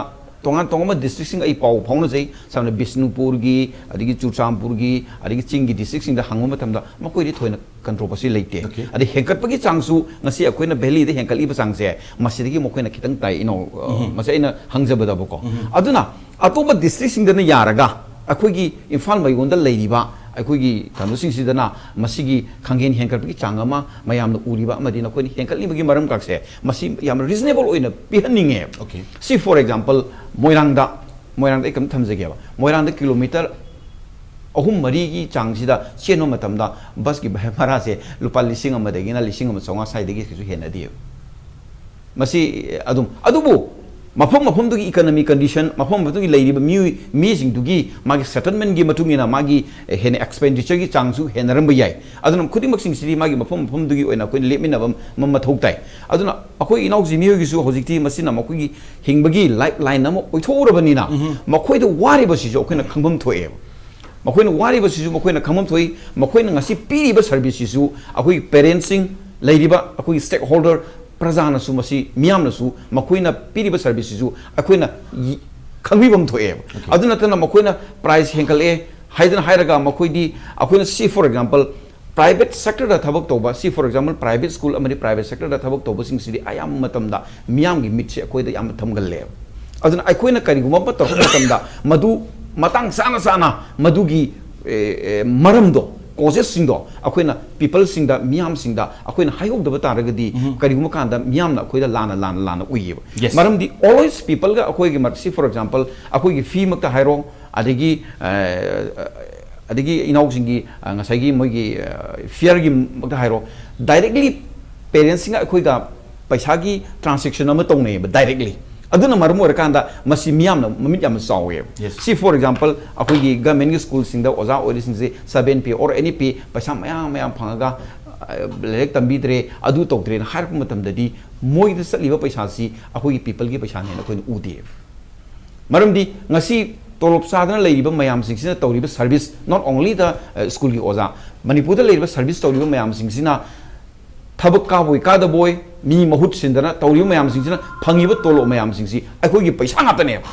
ꯇꯣꯉꯥꯟ ꯇꯣꯉꯥꯟꯕ ꯗꯤꯁꯇ꯭ꯔꯤꯛꯁꯤꯡ ꯑꯩ ꯄꯥꯎ ꯐꯥꯎꯅꯖꯩ, ꯁꯝꯅ ꯕꯤꯁꯅꯨꯄꯨꯔꯒꯤ, ꯑꯗꯒꯤ ꯆꯨꯔꯆꯥꯟꯄꯨꯔꯒꯤ, ꯑꯗꯒꯤ ꯆꯤꯡꯒꯤ ꯗꯤꯁꯇ꯭ꯔꯤꯛꯁꯤꯡꯗ ꯍꯪꯕ ꯃꯇꯝꯗ ꯃꯈꯣꯏꯗꯤ ꯊꯣꯏꯅ ꯀꯟꯇ꯭ꯔꯣꯚꯔꯁꯤ ꯂꯩꯇꯦ꯫ Okay. ꯑꯗꯩ ꯍꯦꯟꯀꯠꯄꯒꯤ ꯆꯥꯡꯁꯨ ꯉꯁꯤ ꯑꯩꯈꯣꯏꯅ ꯚꯦꯂꯤꯗ ꯍꯦꯟꯀꯠꯂꯤꯕ ꯆꯥꯡꯁꯦ ꯃꯁꯤꯗꯒꯤ ꯃꯈꯣꯏꯅ ꯈꯤꯇꯪ ꯇꯥꯏ, ꯏꯅꯥꯎ, ꯑ, ꯃꯁꯤ ꯑꯩꯅ ꯍꯪꯖꯕꯗꯕꯀꯣ꯫ ꯑꯗꯨꯅ ꯑꯇꯣꯞꯄ ꯗꯤꯁꯇ꯭ꯔꯤꯛꯁꯤꯡꯗꯅ ꯌꯥꯔꯒ ꯑꯩꯈꯣꯏꯒꯤ ꯏꯝꯐꯥꯜ ꯃꯌꯣꯟꯗ ꯂꯩꯔꯤꯕ ꯑꯩꯈꯣꯏꯒꯤ ꯀꯩꯅꯣꯁꯤꯡꯁꯤꯗꯅ ꯃꯁꯤꯒꯤ ꯈꯪꯍꯦꯟ ꯍꯦꯟꯒꯠꯄꯒꯤ ꯆꯥꯡ ꯑꯃ ꯃꯌꯥꯝꯅ ꯎꯔꯤꯕ ꯑꯃꯗꯤ ꯅꯈꯣꯏꯅ ꯍꯦꯟꯒꯠꯂꯤꯕꯒꯤ ꯃꯔꯝ ꯀꯥꯛꯁꯦ ꯃꯁꯤ ꯌꯥꯝꯅ ꯔꯤꯖꯅꯦꯕꯜ ꯑꯣꯏꯅ ꯄꯤꯍꯟꯅꯤꯡꯉꯦꯕ꯫ Okay. ꯁꯤ, for example, ꯃꯣꯏꯔꯥꯡꯗ, ꯃꯣꯏꯔꯥꯡꯗ ꯑꯩ ꯀꯩꯅꯣꯝ ꯊꯝꯖꯒꯦꯕ, ꯃꯣꯏꯔꯥꯡꯗ ꯀꯤꯂꯣꯃꯤꯇꯔ ꯑꯍꯨꯝ ꯃꯔꯤꯒꯤ ꯆꯥꯡꯁꯤꯗ ꯆꯦꯟꯕ ꯃꯇꯝꯗ ꯕꯁꯀꯤ ꯚꯥꯔꯥꯁꯦ ꯂꯨꯄꯥ ꯂꯤꯁꯤꯡ ꯑꯃꯗꯒꯤꯅ ꯂꯤꯁꯤꯡ ꯑꯃ ꯆꯥꯝꯃꯉꯥ ꯁ꯭ꯋꯥꯏꯗꯒꯤ ꯀꯩꯁꯨ ꯍꯦꯟꯅꯗꯦꯕ꯫ ꯃꯁꯤ ꯑꯗꯨꯝ, ꯑꯗꯨꯕꯨ ꯃꯐꯝ ꯃꯐꯝꯗꯨꯒꯤ economic condition, ꯃꯐꯝ ꯃꯐꯝꯗꯨꯒꯤ ꯂꯩꯔꯤꯕ ꯃꯤꯑꯣꯏ, ꯃꯤꯁꯤꯡꯗꯨꯒꯤ ꯃꯥꯒꯤ settlement ꯒꯤ ꯃꯇꯨꯡ ꯏꯟꯅ ꯃꯥꯒꯤ ꯍꯦꯟꯅ expenditure ꯒꯤ ꯆꯥꯡꯁꯨ ꯍꯦꯟꯅꯔꯝꯕ ꯌꯥꯏ꯫ ꯑꯗꯨꯅ ꯈꯨꯗꯤꯡꯃꯛꯁꯤꯡꯁꯤꯗꯤ ꯃꯥꯒꯤ ꯃꯐꯝ ꯃꯐꯝꯗꯨꯒꯤ ꯑꯣꯏꯅ ꯑꯩꯈꯣꯏꯅ ꯂꯦꯞꯃꯤꯟꯅꯕ ꯑꯃ ꯃꯊꯧ ꯇꯥꯏ꯫ ꯑꯗꯨꯅ ꯑꯩꯈꯣꯏ ꯏꯅꯥꯎꯁꯤ ꯃꯤꯑꯣꯏꯒꯤꯁꯨ ꯍꯧꯖꯤꯛꯇꯤ ꯃꯁꯤꯅ ꯃꯈꯣꯏꯒꯤ ꯍꯤꯡꯕꯒꯤ lifeline ꯑꯃ ꯑꯣꯏꯊꯣꯛꯎꯔꯕꯅꯤꯅ ꯃꯈꯣꯏꯗ ꯋꯥꯔꯤꯕꯁꯤꯁꯨ ꯑꯩꯈꯣꯏꯅ ꯈꯪꯐꯝ ꯊꯣꯛꯑꯦꯕ꯫ ꯃꯈꯣꯏꯅ ꯋꯥꯔꯤꯕꯁꯤꯁꯨ ꯃꯈꯣꯏꯅ ꯈꯪꯐꯝ ꯊꯣꯛꯏ꯫ ꯃꯈꯣꯏꯅ ꯉꯁꯤ ꯄꯤꯔꯤꯕ service ꯁꯤꯁꯨ ꯑꯩꯈꯣꯏꯒꯤ parent ꯁꯤꯡ, ꯂꯩꯔꯤꯕ ꯑꯩꯈꯣꯏꯒꯤ stakeholder ꯄ꯭ꯔꯖꯥꯅꯁꯨ, ꯃꯁꯤ ꯃꯤꯌꯥꯝꯅꯁꯨ ꯃꯈꯣꯏꯅ ꯄꯤꯔꯤꯕ service ꯁꯤꯁꯨ ꯑꯩꯈꯣꯏꯅ ꯌꯤ-, ꯈꯪꯕꯤꯕ ꯑꯃ ꯊꯣꯛꯑꯦꯕ꯫ ꯑꯗꯨ ꯅꯠꯇꯅ ꯃꯈꯣꯏꯅ price ꯍꯦꯟꯒꯠꯂꯛꯑꯦ ꯍꯥꯏꯗꯅ ꯍꯥꯏꯔꯒ ꯃꯈꯣꯏꯗꯤ, ꯑꯩꯈꯣꯏꯅ ꯁꯤ, for example, private sector ꯗ ꯊꯕꯛ ꯇꯧꯕ, ꯁꯤ, for example, private school ꯑꯃꯗꯤ private sector ꯗ ꯊꯕꯛ ꯇꯧꯕꯁꯤꯡꯁꯤꯗꯤ ꯑꯌꯥꯝꯕ ꯃꯇꯝꯗ ꯃꯤꯌꯥꯝꯒꯤ ꯃꯤꯠꯁꯦ ꯑꯩꯈꯣꯏꯗ ꯌꯥꯝꯅ ꯊꯝꯒꯜꯂꯦꯕ꯫ ꯑꯗꯨꯅ ꯑꯩꯈꯣꯏꯅ ꯀꯔꯤꯒꯨꯝꯕ ꯑꯃ ꯇꯧꯔꯛꯄ ꯃꯇꯝꯗ ꯃꯗꯨ ꯃꯇꯥꯡ ꯆꯥꯅ ꯆꯥꯅ ꯃꯗꯨꯒꯤ, ꯑꯦ, ꯑꯦ, ꯃꯔꯝꯗꯣ, causes ꯁꯤꯡꯗꯣ ꯑꯩꯈꯣꯏꯅ people ꯁꯤꯡꯗ, ꯃꯤꯌꯥꯝꯁꯤꯡꯗ ꯑꯩꯈꯣꯏꯅ ꯍꯥꯏꯍꯧꯗꯕ ꯇꯥꯔꯒꯗꯤ ꯀꯔꯤꯒꯨꯝꯕ ꯀꯥꯟꯗ ꯃꯤꯌꯥꯝꯅ ꯑꯩꯈꯣꯏꯗ ꯂꯥꯟꯅ, ꯂꯥꯟꯅ, ꯂꯥꯟꯅ ꯎꯏꯌꯦꯕ꯫ Yes. ꯃꯔꯝꯗꯤ always people ꯒ ꯑꯩꯈꯣꯏꯒꯤ ꯃꯔꯛꯁꯤ, for example, ꯑꯩꯈꯣꯏꯒꯤ fee ꯃꯛꯇ ꯍꯥꯏꯔꯣ, ꯑꯗꯒꯤ, ꯑ, ꯑꯗꯒꯤ ꯏꯅꯥꯎꯁꯤꯡꯒꯤ, ꯑ, ꯉꯁꯥꯏꯒꯤ ꯃꯣꯏꯒꯤ, ꯑ, fare ꯒꯤ ꯃꯛꯇ ꯍꯥꯏꯔꯣ, directly parent ꯁꯤꯡꯒ ꯑꯩꯈꯣꯏꯒ ꯄꯩꯁꯥꯒꯤ transaction ꯑꯃ ꯇꯧꯅꯩꯌꯦꯕ directly꯫ ꯑꯗꯨꯅ ꯃꯔꯝ ꯑꯣꯏꯔꯀꯥꯟꯗ ꯃꯁꯤ ꯃꯤꯌꯥꯝꯅ ꯃꯃꯤꯠ ꯌꯥꯝꯅ ꯆꯥꯎꯋꯦꯕ꯫ Yes. ꯁꯤ, for example, ꯑꯩꯈꯣꯏꯒꯤ government ꯒꯤ school ꯁꯤꯡꯗ ꯑꯣꯖꯥ ꯑꯣꯏꯔꯤꯁꯤꯡꯁꯦ seven pay or any pay ꯄꯩꯁꯥ ꯃꯌꯥꯝ ꯃꯌꯥꯝ ꯐꯪꯉꯒ, ꯑ, ꯂꯥꯏꯔꯤꯛ ꯇꯝꯕꯤꯗ꯭ꯔꯦ, ꯑꯗꯨ ꯇꯧꯗ꯭ꯔꯦꯅ ꯍꯥꯏꯔꯛꯄ ꯃꯇꯝꯗꯗꯤ ꯃꯣꯏꯗ ꯆꯠꯂꯤꯕ ꯄꯩꯁꯥꯁꯤ ꯑꯩꯈꯣꯏꯒꯤ people ꯒꯤ ꯄꯩꯁꯥꯅꯦꯅ ꯑꯩꯈꯣꯏꯅ ꯎꯗꯦꯕ꯫ ꯃꯔꯝꯗꯤ ꯉꯁꯤ ꯇꯣꯂꯣꯞ ꯆꯥꯗꯅ ꯂꯩꯔꯤꯕ ꯃꯌꯥꯝꯁꯤꯡꯁꯤꯅ ꯇꯧꯔꯤꯕ service, not only the, ꯑ, school ꯒꯤ ꯑꯣꯖꯥ, ꯃꯅꯤꯄꯨꯔꯗ ꯂꯩꯔꯤꯕ service ꯇꯧꯔꯤꯕ ꯃꯌꯥꯝꯁꯤꯡꯁꯤꯅ ꯊꯕꯛ ꯀꯥꯕꯣꯏ ꯀꯥꯗꯕꯣꯏ, ꯃꯤ ꯃꯍꯨꯠ ꯁꯤꯟꯗꯅ ꯇꯧꯔꯤꯕ ꯃꯌꯥꯝꯁꯤꯡꯁꯤꯅ, ꯐꯪꯉꯤꯕ ꯇꯣꯂꯣꯞ ꯃꯌꯥꯝꯁꯤꯡꯁꯤ ꯑꯩꯈꯣꯏꯒꯤ ꯄꯩꯁꯥ ꯉꯥꯛꯇꯅꯦꯕ,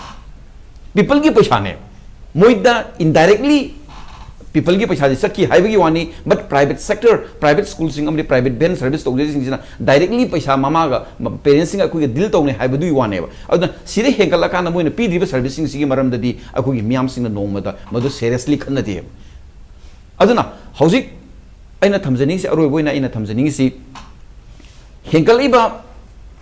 ꯄꯤꯄꯜꯒꯤ ꯄꯩꯁꯥꯅꯦꯕ꯫ ꯃꯣꯏꯗ ꯏꯟꯗꯥꯏꯔꯦꯛꯂꯤ ꯄꯤꯄꯜꯒꯤ ꯄꯩꯁꯥꯁꯤ ꯆꯠꯈꯤ ꯍꯥꯏꯕꯒꯤ ꯋꯥꯅꯤ, but private sector, private schoolꯁꯤꯡ ꯑꯃꯗꯤ private van service ꯇꯧꯖꯔꯤꯁꯤꯡꯁꯤꯅ directly ꯄꯩꯁꯥ ꯃꯃꯥꯒ, ꯄꯦꯔꯦꯟꯁꯁꯤꯡꯒ ꯑꯩꯈꯣꯏꯒ ꯗꯤꯜ ꯇꯧꯅꯩ ꯍꯥꯏꯕꯗꯨꯒꯤ ꯋꯥꯅꯦꯕ꯫ ꯑꯗꯨꯅ ꯁꯤꯗ ꯍꯦꯟꯒꯠꯂꯀꯥꯟꯗ ꯃꯣꯏꯅ ꯄꯤꯗ꯭ꯔꯤꯕ ꯁꯔꯚꯤꯁꯁꯤꯡꯁꯤꯒꯤ ꯃꯔꯝꯗꯗꯤ ꯑꯩꯈꯣꯏꯒꯤ ꯃꯤꯌꯥꯝꯁꯤꯡꯅ ꯅꯣꯡꯃꯗ ꯃꯗꯨ ꯁꯦꯔꯤꯌꯁꯂꯤ ꯈꯟꯅꯗꯦꯕ꯫ ꯑꯗꯨꯅ ꯍꯧꯖꯤꯛ ꯑꯩꯅ ꯊꯝꯖꯅꯤꯡꯉꯤꯁꯤ, ꯑꯔꯣꯏꯕ ꯑꯣꯏꯅ ꯑꯩꯅ ꯊꯝꯖꯅꯤꯡꯉꯤꯁꯤ, ꯍꯦꯟꯒꯠꯂꯛꯏꯕ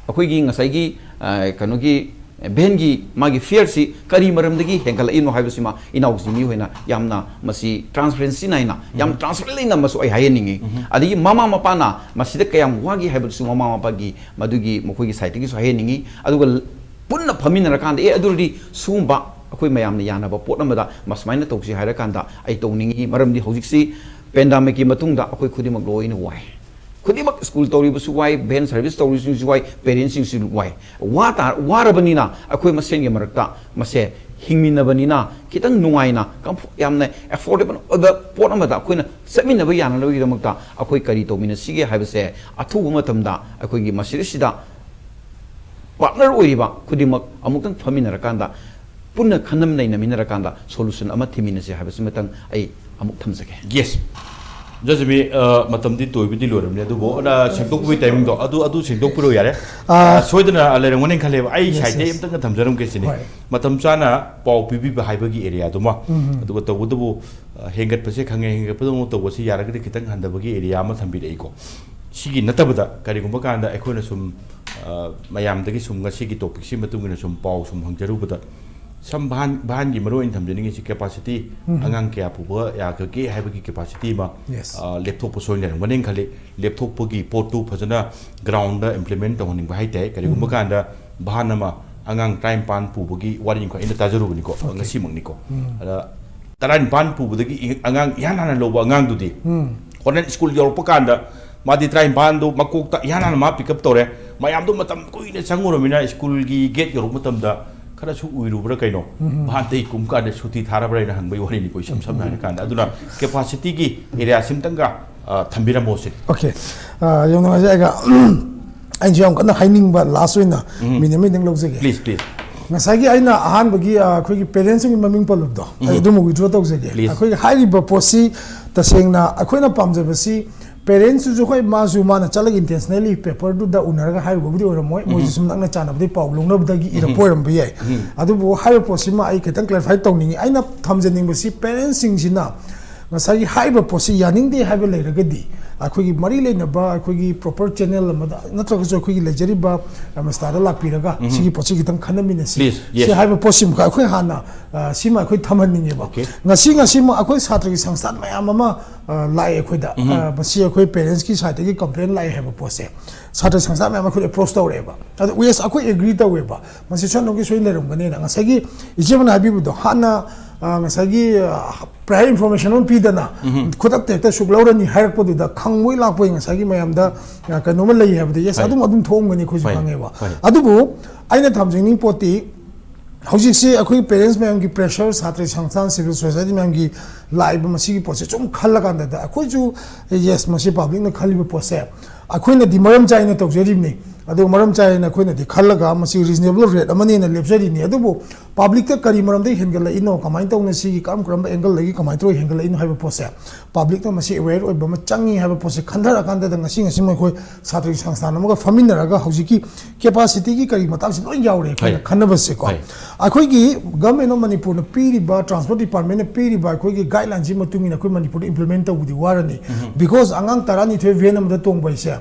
ꯑꯩꯈꯣꯏꯒꯤ ꯉꯁꯥꯏꯒꯤ, ꯑ, ꯀꯩꯅꯣꯒꯤ, ꯚꯦꯟꯒꯤ ꯃꯥꯒꯤ ꯐꯤꯌꯔꯁꯤ ꯀꯔꯤ ꯃꯔꯝꯗꯒꯤ ꯍꯦꯟꯒꯠꯂꯛꯏꯅꯣ ꯍꯥꯏꯕꯁꯤꯃ ꯏꯅꯥꯎꯁꯤ ꯃꯤꯑꯣꯏꯅ ꯌꯥꯝꯅ ꯃꯁꯤ ꯇ꯭ꯔꯥꯟꯁꯄꯔꯦꯟꯁꯤ ꯅꯥꯏꯅ, ꯌꯥꯝ ꯇ꯭ꯔꯥꯟꯁꯄꯔꯦꯟ ꯂꯩꯅ ꯃꯁꯨ ꯑꯩ ꯍꯥꯏꯍꯟꯅꯤꯡꯉꯤ꯫ ꯑꯗꯒꯤ ꯃꯃꯥ ꯃꯄꯥꯅ ꯃꯁꯤꯗ ꯀꯌꯥꯝ ꯋꯥꯒꯤ ꯍꯥꯏꯕꯗꯨꯁꯨ ꯃꯃꯥ ꯃꯄꯥꯒꯤ ꯃꯗꯨꯒꯤ ꯃꯈꯣꯏꯒꯤ ꯁꯥꯏꯠꯇꯒꯤꯁꯨ ꯍꯥꯏꯍꯟꯅꯤꯡꯉꯤ꯫ ꯑꯗꯨꯒ ꯄꯨꯟꯅ ꯐꯝꯃꯤꯟꯅꯔꯀꯥꯟꯗ, "ꯑꯦ, ꯑꯗꯨ ꯑꯣꯏꯔꯗꯤ ꯁꯤꯒꯨꯝꯕ ꯑꯩꯈꯣꯏ ꯃꯌꯥꯝꯅ ꯌꯥꯅꯕ ꯄꯣꯠ ꯑꯃꯗ ꯃꯁꯨꯃꯥꯏꯅ ꯇꯧꯁꯤ" ꯍꯥꯏꯔꯀꯥꯟꯗ ꯑꯩ ꯇꯧꯅꯤꯡꯉꯤ꯫ ꯃꯔꯝꯗꯤ ꯍꯧꯖꯤꯛꯁꯤ ꯄꯦꯟꯗꯥꯃꯤꯛꯀꯤ ꯃꯇꯨꯡꯗ ꯑꯩꯈꯣꯏ ꯈꯨꯗꯤꯡꯃꯛ ꯂꯣꯏꯅ ꯋꯥꯏ꯫ ꯈꯨꯗꯤꯡꯃꯛ, ꯁ꯭ꯀꯨꯜ ꯇꯧꯔꯤꯕꯁꯨ ꯋꯥꯏ, ꯚꯦꯟ ꯁꯔꯚꯤꯁ ꯇꯧꯔꯤꯕꯁꯤꯡꯁꯨ ꯋꯥꯏ, ꯄꯦꯔꯦꯟꯁꯁꯤꯡꯁꯨ ꯋꯥꯏ꯫ ꯋꯥ ꯇꯥ-, ꯋꯥꯔꯕꯅꯤꯅ ꯑꯩꯈꯣꯏ ꯃꯁꯦꯟꯒꯤ ꯃꯔꯛꯇ ꯃꯁꯦ ꯍꯤꯡꯃꯤꯟꯅꯕꯅꯤꯅ ꯈꯤꯇꯪ ꯅꯨꯡꯉꯥꯏꯅ, ꯀꯝꯐ-, ꯌꯥꯝꯅ ꯑꯦꯐꯣꯔꯗꯦꯕꯜ ꯑꯣꯏꯕ ꯄꯣꯠ ꯑꯃꯗ ꯑꯩꯈꯣꯏꯅ ꯆꯠꯃꯤꯟꯅꯕ ꯌꯥꯅꯅꯕꯒꯤꯗꯃꯛꯇ ꯑꯩꯈꯣꯏ ꯀꯔꯤ ꯇꯧꯃꯤꯟꯅꯁꯤꯒꯦ ꯍꯥꯏꯕꯁꯦ ꯑꯊꯨꯕ ꯃꯇꯝꯗ ꯑꯩꯈꯣꯏꯒꯤ ꯃꯁꯤꯗꯩꯁꯤꯗ ꯄꯥꯔꯠꯅꯔ ꯑꯣꯏꯔꯤꯕ ꯈꯨꯗꯤꯡꯃꯛ ꯑꯃꯨꯛꯇꯪ ꯐꯝꯃꯤꯟꯅꯔꯀꯥꯟꯗ, ꯄꯨꯟꯅ ꯈꯟꯅ ꯅꯩꯅꯃꯤꯟꯅꯔꯀꯥꯟꯗ ꯁꯣꯂꯨꯁꯟ ꯑꯃ ꯊꯤꯃꯤꯟꯅꯁꯦ ꯍꯥꯏꯕꯁꯤꯃꯇꯪ ꯑꯩ ꯑꯃꯨꯛ ꯊꯝꯖꯒꯦ꯫ ꯌꯦꯁ꯫ ꯖꯖꯃꯤ, ꯑ, ꯃꯇꯝꯗꯤ ꯇꯣꯏꯕꯗꯤ ꯂꯣꯏꯔꯕꯅꯤ, ꯑꯗꯨꯕꯨ ꯑ, ꯁꯦꯡꯗꯣꯛꯄꯒꯤ ꯇꯥꯏꯃꯤꯡꯗꯣ ꯑꯗꯨ, ꯑꯗꯨ ꯁꯦꯡꯗꯣꯛꯄꯤꯔꯣ ꯌꯥꯔꯦ꯫ ꯑ, ꯁꯣꯏꯗꯅ, ꯑ, ꯂꯩꯔꯝꯒꯅꯤ ꯈꯜꯂꯦꯕ꯫ ꯑꯩ ꯁꯥꯏꯠꯇꯒꯤ ꯑꯝꯇꯪꯒ ꯊꯝꯖꯔꯝꯒꯦ ꯁꯤꯅꯤ꯫ ꯍꯣꯏ꯫ ꯃꯇꯝ ꯆꯥꯅ ꯄꯥꯎ ꯄꯤꯕꯤꯕ ꯍꯥꯏꯕꯒꯤ ꯑꯦꯔꯤꯌꯥꯗꯨꯃ, ꯑꯗꯨꯒ ꯇꯧꯕꯇꯕꯨ, ꯑ, ꯍꯦꯟꯒꯠꯄꯁꯦ ꯈꯪꯉꯦ, ꯍꯦꯟꯒꯠꯄꯗꯧꯅ ꯇꯧꯕꯁꯤ ꯌꯥꯔꯒꯗꯤ ꯈꯤꯇꯪ ꯍꯟꯊꯕꯒꯤ ꯑꯦꯔꯤꯌꯥ ꯑꯃ ꯊꯝꯕꯤꯔꯛꯏꯀꯣ꯫ ꯁꯤꯒꯤ ꯅꯠꯇꯕꯗ ꯀꯔꯤꯒꯨꯝꯕ ꯀꯥꯟꯗ ꯑꯩꯈꯣꯏꯅ ꯁꯨꯝ, ꯑ, ꯃꯌꯥꯝꯗꯒꯤ ꯁꯨꯝ ꯉꯁꯤꯒꯤ ꯇꯣꯄꯤꯛꯁꯤ ꯃꯇꯨꯡ ꯏꯟꯅ ꯁꯨꯝ ꯄꯥꯎ ꯁꯨꯝ ꯍꯪꯖꯔꯨꯕꯗ, ꯁꯝ ꯚꯥꯟ, ꯚꯥꯟꯒꯤ ꯃꯔꯨ ꯑꯣꯏꯅ ꯊꯝꯖꯅꯤꯡꯉꯤꯁꯤ ꯀꯦꯄꯥꯁꯤꯇꯤ, ꯑꯉꯥꯡ ꯀꯌꯥ ꯄꯨꯕ ꯌꯥꯒꯒꯦ ꯍꯥꯏꯕꯒꯤ ꯀꯦꯄꯥꯁꯤꯇꯤ ꯑꯃ, Yes. ꯑ, ꯂꯦꯞꯊꯣꯛꯄ ꯁꯣꯏꯅ ꯂꯩꯔꯝꯒꯅꯤ ꯈꯜꯂꯤ꯫ ꯂꯦꯞꯊꯣꯛꯄꯒꯤ ꯄꯣꯠꯇꯨ ꯐꯖꯅ ꯒ꯭ꯔꯥꯎꯟꯗ ꯏꯝꯄ꯭ꯂꯤꯃꯦꯟ ꯇꯧꯍꯟꯅꯤꯡꯕ ꯍꯥꯏꯇꯥꯔꯦ꯫ ꯀꯔꯤꯒꯨꯝꯕ ꯀꯥꯟꯗ ꯚꯥꯟ ꯑꯃ ꯑꯉꯥꯡ ꯇꯔꯥꯅꯤꯄꯥꯟ ꯄꯨꯕꯒꯒꯤ ꯋꯥꯔꯤꯅꯤꯀꯣ ꯑꯩꯅ ꯇꯥꯖꯔꯨꯕꯅꯤꯀꯣ, ꯉꯁꯤꯃꯛꯅꯤꯀꯣ꯫ ꯑꯗ ꯇꯔꯥꯅꯤꯄꯥꯟ ꯄꯨꯕꯗꯒꯤ ꯏ-, ꯑꯉꯥꯡ ꯏꯍꯥꯟ ꯍꯥꯟꯅ ꯂꯧꯕ ꯑꯉꯥꯡꯗꯨꯗꯤ ꯍꯣꯔꯦꯟ ꯁ꯭ꯀꯨꯜ ꯌꯧꯔꯛꯄ ꯀꯥꯟꯗ ꯃꯥꯗꯤ ꯇꯔꯥꯅꯤꯄꯥꯟꯗꯣ ꯃꯀꯣꯛꯇ ꯏꯍꯥꯟ ꯍꯥꯟꯅ ꯃꯥ ꯄꯤꯛ ꯑꯞ ꯇꯧꯔꯦ꯫ ꯃꯌꯥꯝꯗꯣ ꯃꯇꯝ ꯀꯨꯏꯅ ꯆꯪꯉꯨꯔꯃꯤꯅ ꯁ꯭ꯀꯨꯜꯒꯤ ꯒꯦꯠ ꯌꯧꯔꯛꯄ ꯃꯇꯝꯗ ꯈꯔꯁꯨ ꯎꯏꯔꯨꯕ꯭ꯔꯥ ꯀꯩꯅꯣ, ꯚꯥꯟꯗꯩ ꯀꯨꯝ ꯀꯥꯟꯗ ꯁꯨꯇꯤ ꯊꯥꯔꯕ꯭ꯔꯥ ꯍꯥꯏꯅ ꯍꯪꯕꯒꯤ ꯋꯥꯔꯤꯅꯤꯀꯣ, ꯏꯁꯝ ꯁꯝꯅ ꯍꯥꯏꯔꯀꯥꯟꯗ꯫ ꯑꯗꯨꯅ ꯀꯦꯄꯥꯁꯤꯇꯤꯒꯤ ꯑꯦꯔꯤꯌꯥꯁꯤꯝꯇꯪꯒ, ꯑ, ꯊꯝꯕꯤꯔꯝꯃꯣ ꯁꯤꯅꯤ꯫ ꯑꯣꯀꯦ꯫ ꯑ, ꯌꯥꯝ ꯅꯨꯡꯉꯥꯏꯖꯩ꯫ ꯑꯩꯒ ꯑꯩꯅꯁꯨ ꯌꯥꯝ ꯀꯟꯅ ꯍꯥꯏꯅꯤꯡꯕ, ꯂꯥꯁ ꯑꯣꯏꯅ ꯃꯤꯅꯤꯠ ꯑꯃꯅꯤꯗꯪ ꯂꯧꯖꯒꯦ꯫ Please please. ꯉꯁꯥꯏꯒꯤ ꯑꯩꯅ ꯑꯍꯥꯟꯕꯒꯤ, ꯑ, ꯑꯩꯈꯣꯏꯒꯤ ꯄꯦꯔꯦꯟꯁꯁꯤꯡꯒꯤ ꯃꯃꯤꯡ ꯄꯜꯂꯨꯕꯗꯣ, ꯑꯩ ꯑꯗꯨꯃꯛ ꯋꯤꯗ꯭ꯔꯣ ꯇꯧꯖꯒꯦ꯫ ꯄ꯭ꯂꯤꯁ꯫ ꯑꯩꯈꯣꯏꯒꯤ ꯍꯥꯏꯔꯤꯕ ꯄꯣꯠꯁꯤ ꯇꯁꯦꯡꯅ ꯑꯩꯈꯣꯏꯅ ꯄꯥꯝꯖꯕꯁꯤ, ꯄꯦꯔꯦꯟꯁꯇꯨꯁꯨ ꯍꯣꯏ, ꯃꯥꯁꯨ ꯃꯥꯅ ꯆꯠꯂꯒ ꯏꯟꯇꯦꯟꯁꯅꯦꯂꯤ ꯄꯦꯄꯔꯗꯨꯗ ꯎꯅꯔꯒ ꯍꯥꯏꯔꯨꯕꯕꯨꯗꯤ ꯑꯣꯏꯔꯝꯃꯣꯏ, ꯃꯣꯏꯁꯨ ꯁꯨꯝ ꯅꯛꯅ ꯆꯥꯟꯅꯕꯗꯒꯤ ꯄꯥꯎ ꯂꯧꯅꯕꯗꯒꯤ ꯏꯔꯛꯄ ꯑꯣꯏꯔꯝꯕ ꯌꯥꯏ꯫ ꯑꯗꯨꯕꯨ ꯍꯥꯏꯔꯤꯕ ꯄꯣꯠꯁꯤꯃ ꯑꯩ ꯈꯤꯇꯪ ꯀ꯭ꯂꯦꯔꯤꯐꯥꯏ ꯇꯧꯅꯤꯡꯉꯤ꯫ ꯑꯩꯅ ꯊꯝꯖꯅꯤꯡꯕꯁꯤ, ꯄꯦꯔꯦꯟꯁꯁꯤꯡꯁꯤꯅ ꯉꯁꯥꯏꯒꯤ ꯍꯥꯏꯔꯤꯕ ꯄꯣꯠꯁꯤ ꯌꯥꯅꯤꯡꯗꯦ ꯍꯥꯏꯕ ꯂꯩꯔꯒꯗꯤ, ꯑꯩꯈꯣꯏꯒꯤ ꯃꯔꯤ ꯂꯩꯅꯕ ꯑꯩꯈꯣꯏꯒꯤ ꯄ꯭ꯔꯣꯄꯔ ꯆꯦꯅꯦꯜ ꯑꯃꯗ ꯅꯠꯇ꯭ꯔꯒꯁꯨ ꯑꯩꯈꯣꯏꯒꯤ ꯂꯩꯖꯔꯤꯕ ꯔꯥꯃꯦꯁꯇꯥꯗ ꯂꯥꯛꯄꯤꯔꯒ ꯁꯤꯒꯤ ꯄꯣꯠꯁꯤ ꯈꯤꯇꯪ ꯈꯟꯅꯃꯤꯟꯅꯁꯤ꯫ Please, yes. ꯁꯤ ꯍꯥꯏꯕ ꯄꯣꯠꯁꯤꯃꯈꯛ ꯑꯩꯈꯣꯏ ꯍꯥꯟꯅ, ꯑ, ꯁꯤꯃ ꯑꯩꯈꯣꯏ ꯊꯝꯍꯟꯅꯤꯡꯉꯦꯕ꯫ Okay. ꯉꯁꯤ, ꯉꯁꯤꯃꯛ ꯑꯩꯈꯣꯏ ꯁꯥꯇ꯭ꯔꯒꯤ ꯁꯪꯁꯊꯥꯟ ꯃꯌꯥꯝ ꯑꯃ, ꯑ, ꯂꯥꯛꯑꯦ ꯑꯩꯈꯣꯏꯗ꯫ ꯑ, ꯃꯁꯤ ꯑꯩꯈꯣꯏ ꯄꯦꯔꯦꯟꯁꯀꯤ ꯁꯥꯏꯠꯇꯒꯤ ꯀꯝꯄ꯭ꯂꯦꯟ ꯂꯥꯛꯑꯦ ꯍꯥꯏꯕ ꯄꯣꯠꯁꯦ ꯁꯥꯇ꯭ꯔ ꯁꯪꯁꯊꯥꯟ ꯃꯌꯥꯝ ꯑꯩꯈꯣꯏꯗ ꯑꯦꯄ꯭ꯔꯣꯁ ꯇꯧꯔꯛꯑꯦꯕ꯫ ꯑꯗꯣ ꯌꯦꯁ, ꯑꯩꯈꯣꯏ ꯑꯦꯒ꯭ꯔꯤ ꯇꯧꯋꯦꯕ, ꯃꯁꯤ ꯁꯣꯏꯗꯅꯃꯛꯀꯤ ꯁꯣꯏ ꯂꯩꯔꯝꯒꯅꯤꯅ꯫ ꯉꯁꯥꯏꯒꯤ ꯏꯆꯦ ꯑꯃꯅ ꯍꯥꯏꯕꯤꯕꯗꯣ, ꯍꯥꯟꯅ, ꯑ, ꯉꯁꯥꯏꯒꯤ, ꯑ, ꯄ꯭ꯔꯥꯏꯌꯔ ꯏꯟꯐꯣꯔꯃꯦꯁꯟ ꯑꯃ ꯄꯤꯗꯅ ꯈꯨꯗꯛꯇ ꯍꯦꯛꯇ ꯁꯨꯛ ꯂꯧꯔꯅꯤ ꯍꯥꯏꯔꯛꯄꯗꯨꯗ ꯈꯪꯕꯣꯏ ꯂꯥꯛꯄꯣꯏ ꯉꯁꯥꯏꯒꯤ ꯃꯌꯥꯝꯗ, ꯑ, ꯀꯩꯅꯣꯝꯃ ꯂꯩ ꯍꯥꯏꯕꯗ, ꯌꯦꯁ, ꯍꯣꯏ꯫ ꯑꯗꯨꯝ, ꯑꯗꯨꯝ ꯊꯣꯛꯑꯝꯒꯅꯤ, ꯑꯩꯈꯣꯏꯁꯨ ꯍꯣꯏ꯫ ꯈꯪꯉꯦꯕ꯫ ꯍꯣꯏ꯫ ꯑꯗꯨꯕꯨ ꯑꯩꯅ ꯊꯝꯖꯅꯤꯡꯉꯤ ꯄꯣꯠꯇꯤ, ꯍꯧꯖꯤꯛꯁꯤ ꯑꯩꯈꯣꯏ ꯄꯦꯔꯦꯟꯁ ꯃꯌꯥꯝꯒꯤ ꯄ꯭ꯔꯦꯁꯔ, ꯁꯥꯇ꯭ꯔ ꯁꯪꯁꯊꯥꯟ, ꯁꯤꯚꯤꯜ ꯁꯣꯁꯥꯏꯇꯤ ꯃꯌꯥꯝꯒꯤ ꯂꯥꯛꯏꯕ ꯃꯁꯤꯒꯤ ꯄꯣꯠꯁꯦ ꯁꯨꯝ ꯈꯜꯂꯀꯥꯟꯗꯗ, ꯑꯩꯈꯣꯏꯁꯨ, ꯌꯦꯁ, ꯃꯁꯤ ꯄꯕ꯭ꯂꯤꯛꯅ ꯈꯜꯂꯤꯕ ꯄꯣꯠꯁꯦ ꯑꯩꯈꯣꯏꯅꯗꯤ ꯃꯔꯝ ꯆꯥꯏꯅ ꯇꯧꯖꯔꯤꯕꯅꯤ꯫ ꯑꯗꯨꯒ ꯃꯔꯝ ꯆꯥꯏꯅ ꯑꯩꯈꯣꯏꯅꯗꯤ ꯈꯜꯂꯒ ꯃꯁꯤ ꯔꯤꯖꯅꯦꯕꯜ ꯔꯦꯠ ꯑꯃꯅꯦꯅ ꯂꯦꯞꯆꯔꯤꯅꯤ꯫ ꯑꯗꯨꯕꯨ ꯄꯕ꯭ꯂꯤꯛꯇ ꯀꯔꯤ ꯃꯔꯝꯗꯒꯤ ꯍꯦꯟꯒꯠꯂꯛꯏꯅꯣ, ꯀꯃꯥꯏꯅ ꯇꯧꯅ ꯁꯤꯒꯤ ꯀꯔꯝ ꯀꯔꯝꯕ ꯑꯦꯡꯒꯜꯗꯒꯤ ꯀꯃꯥꯏꯅ ꯇꯧꯔꯒ ꯍꯦꯟꯒꯠꯂꯛꯏꯅꯣ ꯍꯥꯏꯕ ꯄꯣꯠꯁꯦ ꯄꯕ꯭ꯂꯤꯛꯅ ꯃꯁꯤ ꯑꯦꯋꯦꯌꯔ ꯑꯣꯏꯕ ꯑꯃ ꯆꯪꯉꯤ ꯍꯥꯏꯕ ꯄꯣꯠꯁꯦ ꯈꯟꯊꯔꯀꯥꯟꯗꯗ ꯉꯁꯤ, ꯉꯁꯤ ꯃꯈꯣꯏ ꯁꯥꯇ꯭ꯔꯒꯤ ꯁꯪꯁꯊꯥꯟ ꯑꯃꯒ ꯐꯝꯃꯤꯟꯅꯔꯒ ꯍꯧꯖꯤꯛꯀꯤ ꯀꯦꯄꯥꯁꯤꯇꯤꯒꯤ ꯀꯔꯤ ꯃꯇꯥꯡꯁꯤ ꯂꯣꯏ ꯌꯥꯎꯔꯦ ꯑꯩꯈꯣꯏꯅ ꯍꯣꯏ꯫ ꯈꯟꯅꯕꯁꯦꯀꯣ꯫ ꯍꯣꯏ꯫ ꯑꯩꯈꯣꯏꯒꯤ Government of ꯃꯅꯤꯄꯨꯔꯅ ꯄꯤꯔꯤꯕ, ꯇ꯭ꯔꯥꯟꯁꯄꯣꯔꯠ ꯗꯤꯄꯥꯔꯠꯃꯦꯟꯅ ꯄꯤꯔꯤꯕ ꯑꯩꯈꯣꯏꯒꯤ ꯒꯥꯏꯗꯂꯥꯏꯟꯁꯤ ꯃꯇꯨꯡ ꯏꯟꯅ ꯑꯩꯈꯣꯏ ꯃꯅꯤꯄꯨꯔꯗ ꯏꯝꯄ꯭ꯂꯤꯃꯦꯟ ꯇꯧꯕꯗꯤ ꯋꯥꯔꯅꯤ꯫ ꯕꯤꯀꯣꯖ ꯑꯉꯥꯡ ꯇꯔꯥꯅꯤꯊꯣꯏ ꯚꯦꯟ ꯑꯃꯗ ꯇꯣꯡꯕ ꯍꯥꯏꯁꯦ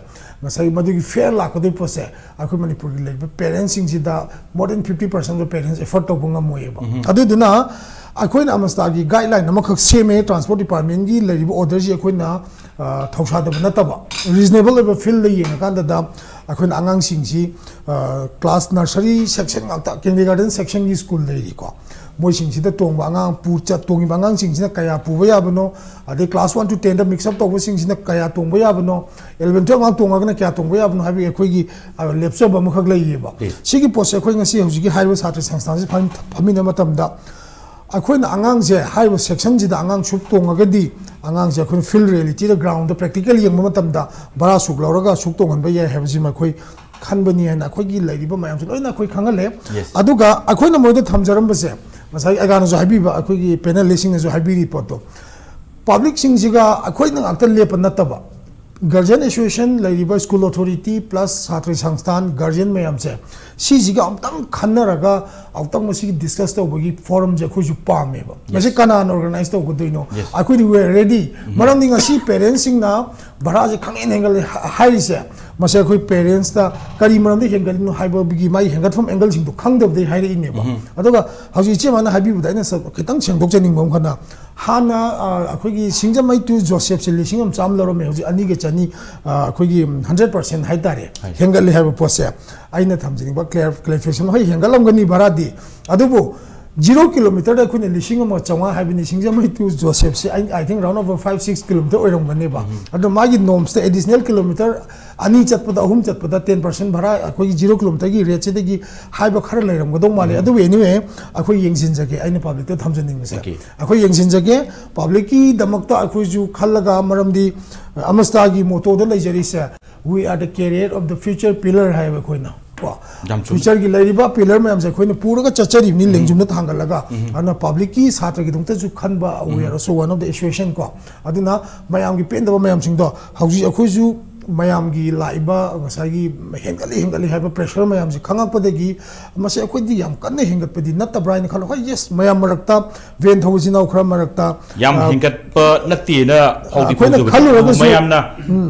ꯉꯁꯥꯏ ꯃꯗꯨꯒꯤ ꯐꯤꯌꯔ ꯂꯥꯛꯀꯗꯣꯏ ꯄꯣꯠꯁꯦ ꯑꯩꯈꯣꯏ ꯃꯅꯤꯄꯨꯔꯒꯤ ꯂꯩꯔꯤꯕ ꯄꯦꯔꯦꯟꯁꯁꯤꯡꯁꯤꯗ more than fifty percent of parents afford ꯇꯧꯕ ꯉꯝꯃꯣꯏꯑꯕ꯫ ꯑꯗꯨꯗꯨꯅ ꯑꯩꯈꯣꯏꯅ ꯑꯃꯁꯇꯥꯒꯤ ꯒꯥꯏꯗꯂꯥꯏꯟ ꯑꯃꯈꯛ ꯁꯦꯝꯃꯦ, ꯇ꯭ꯔꯥꯟꯁꯄꯣꯔꯠ ꯗꯤꯄꯥꯔꯠꯃꯦꯟꯒꯤ ꯂꯩꯔꯤꯕ ꯑꯣꯔꯗꯔꯁꯤ ꯑꯩꯈꯣꯏꯅ, ꯑ, ꯊꯧꯁꯥꯗꯕ ꯅꯠꯇꯕ, ꯔꯤꯖꯅꯦꯕꯜ ꯑꯣꯏꯕ ꯐꯤꯜꯗ ꯌꯦꯡꯉꯀꯥꯟꯗꯗ ꯑꯩꯈꯣꯏꯅ ꯑꯉꯥꯡꯁꯤꯡꯁꯤ, ꯑ, ꯀ꯭ꯂꯥꯁ ꯅꯔꯁꯔꯤ ꯁꯦꯛꯁꯟ ꯉꯥꯛꯇ, ꯀꯤꯟꯗꯔꯒꯥꯔꯗꯦꯟ ꯁꯦꯛꯁꯟꯒꯤ ꯁ꯭ꯀꯨꯜ ꯂꯩꯔꯤꯀꯣ, ꯃꯣꯏꯁꯤꯡꯁꯤꯗ ꯇꯣꯡꯕ ꯑꯉꯥꯡ ꯄꯨ-, ꯆꯠ-, ꯇꯣꯡꯉꯤꯕ ꯑꯉꯥꯡꯁꯤꯡꯁꯤꯅ ꯀꯌꯥ ꯄꯨꯕ ꯌꯥꯕꯅꯣ, ꯑꯗꯩ ꯀ꯭ꯂꯥꯁ one to ten ꯗ ꯃꯤꯛꯁ ꯑꯞ ꯇꯧꯕꯁꯤꯡꯁꯤꯅ ꯀꯌꯥ ꯇꯣꯡꯕ ꯌꯥꯕꯅꯣ, ꯏꯂꯚꯦꯟ ꯇꯨꯌꯦꯜꯞ ꯉꯥꯛ ꯇꯣꯡꯉꯒꯅ ꯀꯌꯥ ꯇꯣꯡꯕ ꯌꯥꯕꯅꯣ ꯍꯥꯏꯕꯒꯤ ꯑꯩꯈꯣꯏꯒꯤ, ꯑ, ꯂꯦꯞꯆꯕ ꯑꯃꯈꯛ ꯂꯩꯌꯦꯕ꯫ Yes. ꯁꯤꯒꯤ ꯄꯣꯠꯁꯦ ꯑꯩꯈꯣꯏ ꯉꯁꯤ ꯍꯧꯖꯤꯛꯀꯤ ꯍꯥꯏꯔꯤꯕ ꯁꯥꯇ꯭ꯔ ꯁꯪꯁꯊꯥꯟꯁꯤ ꯐꯝ-, ꯐꯝꯃꯤꯟꯅꯕ ꯃꯇꯝꯗ ꯑꯩꯈꯣꯏꯅ ꯑꯉꯥꯡꯁꯦ ꯍꯥꯏꯔꯤꯕ ꯁꯦꯛꯁꯟꯁꯤꯗ ꯑꯉꯥꯡ ꯁꯨꯛ ꯇꯣꯡꯉꯒꯗꯤ ꯑꯉꯥꯡꯁꯦ ꯑꯩꯈꯣꯏꯅ ꯐꯤꯜ ꯔꯤꯌꯦꯂꯤꯇꯤꯗ ꯒ꯭ꯔꯥꯎꯟꯗ ꯄ꯭ꯔꯦꯛꯇꯤꯀꯦꯜ ꯌꯦꯡꯕ ꯃꯇꯝꯗ ꯚꯔꯥ ꯁꯨꯛ ꯂꯧꯔꯒ ꯁꯨꯛ ꯇꯣꯡꯍꯟꯕ ꯌꯥꯏ ꯍꯥꯏꯕꯁꯤꯃ ꯑꯩꯈꯣꯏ ꯈꯟꯕꯅꯤ ꯍꯥꯏꯅ ꯑꯩꯈꯣꯏꯒꯤ ꯂꯩꯔꯤꯕ ꯃꯌꯥꯝꯁꯦ ꯂꯣꯏꯅ ꯑꯩꯈꯣꯏ ꯈꯪꯍꯜꯂꯦ꯫ Yes. ꯑꯗꯨꯒ ꯑꯩꯈꯣꯏꯅ ꯃꯣꯏꯗ ꯊꯝꯖꯔꯝꯕꯁꯦ ꯉꯁꯥꯏ ꯑꯩꯒꯥꯅꯁꯨ ꯍꯥꯏꯕꯤꯕ, ꯑꯩꯈꯣꯏꯒꯤ ꯄꯦꯅꯦꯂꯤꯁꯁꯤꯡꯅꯁꯨ ꯍꯥꯏꯕꯤꯔꯤ ꯄꯣꯠꯇꯣ, ꯄꯕ꯭ꯂꯤꯛꯁꯤꯡꯁꯤꯒ ꯑꯩꯈꯣꯏꯅ ꯉꯥꯛꯇ ꯂꯦꯞꯄ ꯅꯠꯇꯕ, ꯒꯥꯔꯖꯤꯌꯟ ꯑꯦꯁꯣꯁꯤꯌꯦꯁꯟ, ꯂꯩꯔꯤꯕ ꯁ꯭ꯀꯨꯜ ꯑꯣꯊꯣꯔꯤꯇꯤ ꯄ꯭ꯂꯁ ꯁꯥꯇ꯭ꯔ ꯁꯪꯁꯊꯥꯟ, ꯒꯥꯔꯖꯤꯌꯟ ꯃꯌꯥꯝꯁꯦ, ꯁꯤꯁꯤꯒ ꯑꯃꯨꯛꯇꯪ ꯈꯟꯅꯔꯒ ꯑꯃꯨꯛꯇꯪ ꯃꯁꯤꯒꯤ ꯗꯤꯁꯀꯁ ꯇꯧꯕꯒꯤ ꯐꯣꯔꯝꯁꯦ ꯑꯩꯈꯣꯏꯁꯨ ꯄꯥꯝꯃꯦꯕ꯫ ꯃꯁꯤ ꯀꯅꯥꯅ ꯑꯣꯔꯒꯅꯥꯏꯁ ꯇꯧꯒꯗꯣꯏꯅꯣ? Yes. ꯑꯩꯈꯣꯏꯗꯤ we are ready꯫ ꯃꯔꯝꯗꯤ ꯉꯁꯤ ꯄꯦꯔꯦꯟꯁꯁꯤꯡꯅ ꯚꯔꯥꯁꯦ ꯈꯪꯍꯦꯟ ꯍꯦꯟꯒꯠꯂꯦ ꯍꯥꯏꯔꯤꯁꯦ, ꯃꯁꯤ ꯑꯩꯈꯣꯏ ꯄꯦꯔꯦꯟꯁꯇ ꯀꯔꯤ ꯃꯔꯝꯗ ꯍꯦꯟꯒꯠꯂꯤꯅꯣ ꯍꯥꯏꯕꯒꯤ ꯃꯥꯒꯤ ꯍꯦꯟꯒꯠꯐꯝ ꯑꯦꯡꯒꯜꯁꯤꯡꯗꯣ ꯈꯪꯗꯕꯗꯒꯤ ꯍꯥꯏꯔꯛꯏꯅꯦꯕ꯫ ꯑꯗꯨꯒ ꯍꯧꯖꯤꯛ ꯏꯆꯦ ꯑꯃꯅ ꯍꯥꯏꯕꯤꯕꯗ ꯑꯩꯅ ꯁ-, ꯈꯤꯇꯪ ꯁꯦꯡꯗꯣꯛꯆꯅꯤꯡꯕ ꯑꯃꯈꯛꯅ, ꯍꯥꯟꯅ, ꯑ, ꯑꯩꯈꯣꯏꯒꯤ ꯁꯤꯡꯖꯃꯩ to ꯖꯣꯁꯦꯞꯁꯦ ꯂꯤꯁꯤꯡ ꯑꯃ ꯆꯥꯝꯃ ꯂꯧꯔꯝꯃꯦ, ꯍꯧꯖꯤꯛ ꯑꯅꯤꯒ ꯆꯅꯤ, ꯑ, ꯑꯩꯈꯣꯏꯒꯤ, ꯎꯝ, ꯍꯟꯗ꯭ꯔꯦꯠ ꯄꯥꯔꯁꯦꯟ ꯍꯥꯏꯇꯥꯔꯦ, ꯍꯦꯟꯒꯠꯂꯦ ꯍꯥꯏꯕ ꯄꯣꯠꯁꯦ ꯑꯩꯅ ꯊꯝꯖꯅꯤꯡꯕ ꯀ꯭ꯂꯦꯔꯤꯐꯤꯀꯦꯁꯟ꯫ ꯍꯣꯏ, ꯍꯦꯟꯒꯠꯂꯝꯒꯅꯤ ꯚꯔꯥꯗꯤ, ꯑꯗꯨꯕꯨ ꯖꯤꯔꯣ ꯀꯤꯂꯣꯃꯤꯇꯔꯗ ꯑꯩꯈꯣꯏꯅ ꯂꯤꯁꯤꯡ ꯑꯃ ꯆꯥꯝꯃꯉꯥ ꯍꯥꯏꯕꯅꯤ, ꯁꯤꯡꯖꯃꯩ to ꯖꯣꯁꯦꯞꯁꯦ, I, I think round about five six kilometer ꯑꯣꯏꯔꯝꯒꯅꯦꯕ꯫ ꯑꯗꯣ ꯃꯥꯒꯤ ꯅꯣꯝꯁꯇ ꯑꯦꯗꯤꯁꯅꯦꯜ ꯀꯤꯂꯣꯃꯤꯇꯔ ꯑꯅꯤ ꯆꯠꯄꯗ, ꯑꯍꯨꯝ ꯆꯠꯄꯗ ten percent ꯚꯔꯥ ꯑꯩꯈꯣꯏꯒꯤ ꯖꯤꯔꯣ ꯀꯤꯂꯣꯃꯤꯇꯔꯒꯤ ꯔꯦꯠꯁꯤꯗꯒꯤ ꯍꯥꯏꯕ ꯈꯔ ꯂꯩꯔꯝꯒꯗꯧ ꯃꯥꯜꯂꯦ꯫ ꯑꯗꯨꯕꯨ anyway, ꯑꯩꯈꯣꯏ ꯌꯦꯡꯁꯤꯟꯖꯒꯦ, ꯑꯩꯅ ꯄꯕ꯭ꯂꯤꯛꯇ ꯊꯝꯖꯅꯤꯡꯕꯁꯦ꯫ Okay. ꯑꯩꯈꯣꯏ ꯌꯦꯡꯁꯤꯟꯖꯒꯦ, ꯄꯕ꯭ꯂꯤꯛꯀꯤꯗꯃꯛꯇ ꯑꯩꯈꯣꯏꯁꯨ ꯈꯜꯂꯒ, ꯃꯔꯝꯗꯤ ꯑꯃꯁꯇꯥꯒꯤ ꯃꯣꯇꯣꯗ ꯂꯩꯖꯔꯤꯁꯦ, "We are the carrier of the future pillar" ꯍꯥꯏꯕ ꯑꯩꯈꯣꯏꯅ, ꯀꯣ꯫ ꯌꯥꯝ ꯆꯨꯝꯃꯤ꯫ ꯐ꯭ꯌꯨꯆꯔꯒꯤ ꯂꯩꯔꯤꯕ ꯄꯤꯂꯔ ꯃꯌꯥꯝꯁꯦ ꯑꯩꯈꯣꯏꯅ ꯄꯨꯔꯒ ꯆꯠꯆꯔꯤꯕꯅꯤ, ꯂꯦꯡꯖꯨꯝꯗ ꯊꯥꯡꯒꯠꯂꯒ꯫ ꯑꯗꯨꯅ ꯄꯕ꯭ꯂꯤꯛꯀꯤ, ꯁꯥꯇ꯭ꯔꯒꯤꯗꯃꯛꯇꯁꯨ ꯈꯟꯕ, we are also one of the association, ꯀꯣ꯫ ꯑꯗꯨꯅ ꯃꯌꯥꯝꯒꯤ ꯄꯦꯟꯗꯕ ꯃꯌꯥꯝꯁꯤꯡꯗꯣ ꯍꯧꯖꯤꯛ ꯑꯩꯈꯣꯏꯁꯨ ꯃꯌꯥꯝꯒꯤ ꯂꯥꯛꯏꯕ ꯉꯁꯥꯏꯒꯤ ꯍꯦꯟꯒꯠꯂꯤ ꯍꯦꯟꯒꯠꯂꯤ ꯍꯥꯏꯕ ꯄ꯭ꯔꯦꯁꯔ ꯃꯌꯥꯝꯁꯦ ꯈꯪꯉꯛꯄꯗꯒꯤ, ꯃꯁꯤ ꯑꯩꯈꯣꯏꯗꯤ ꯌꯥꯝ ꯀꯟꯅ ꯍꯦꯟꯒꯠꯄꯗꯤ ꯅꯠꯇꯕ꯭ꯔꯥ ꯍꯥꯏꯅ ꯈꯜꯂꯦ꯫ ꯍꯣꯏ, ꯌꯦꯁ, ꯃꯌꯥꯝ ꯃꯔꯛꯇ, ꯚꯦꯟ ꯊꯧꯕ ꯏꯆꯤꯟ ꯏꯅꯥꯎ ꯈꯔ ꯃꯔꯛꯇ, ꯌꯥꯝ ꯑ, ꯍꯦꯟꯒꯠꯄ ꯅꯠꯇꯦꯅ ꯐꯥꯎꯗꯤ ꯑꯩꯈꯣꯏꯅ ꯐꯥꯎꯖꯕꯗꯤ, ꯈꯜꯂꯨꯔꯒꯁꯨ ꯃꯌꯥꯝꯅ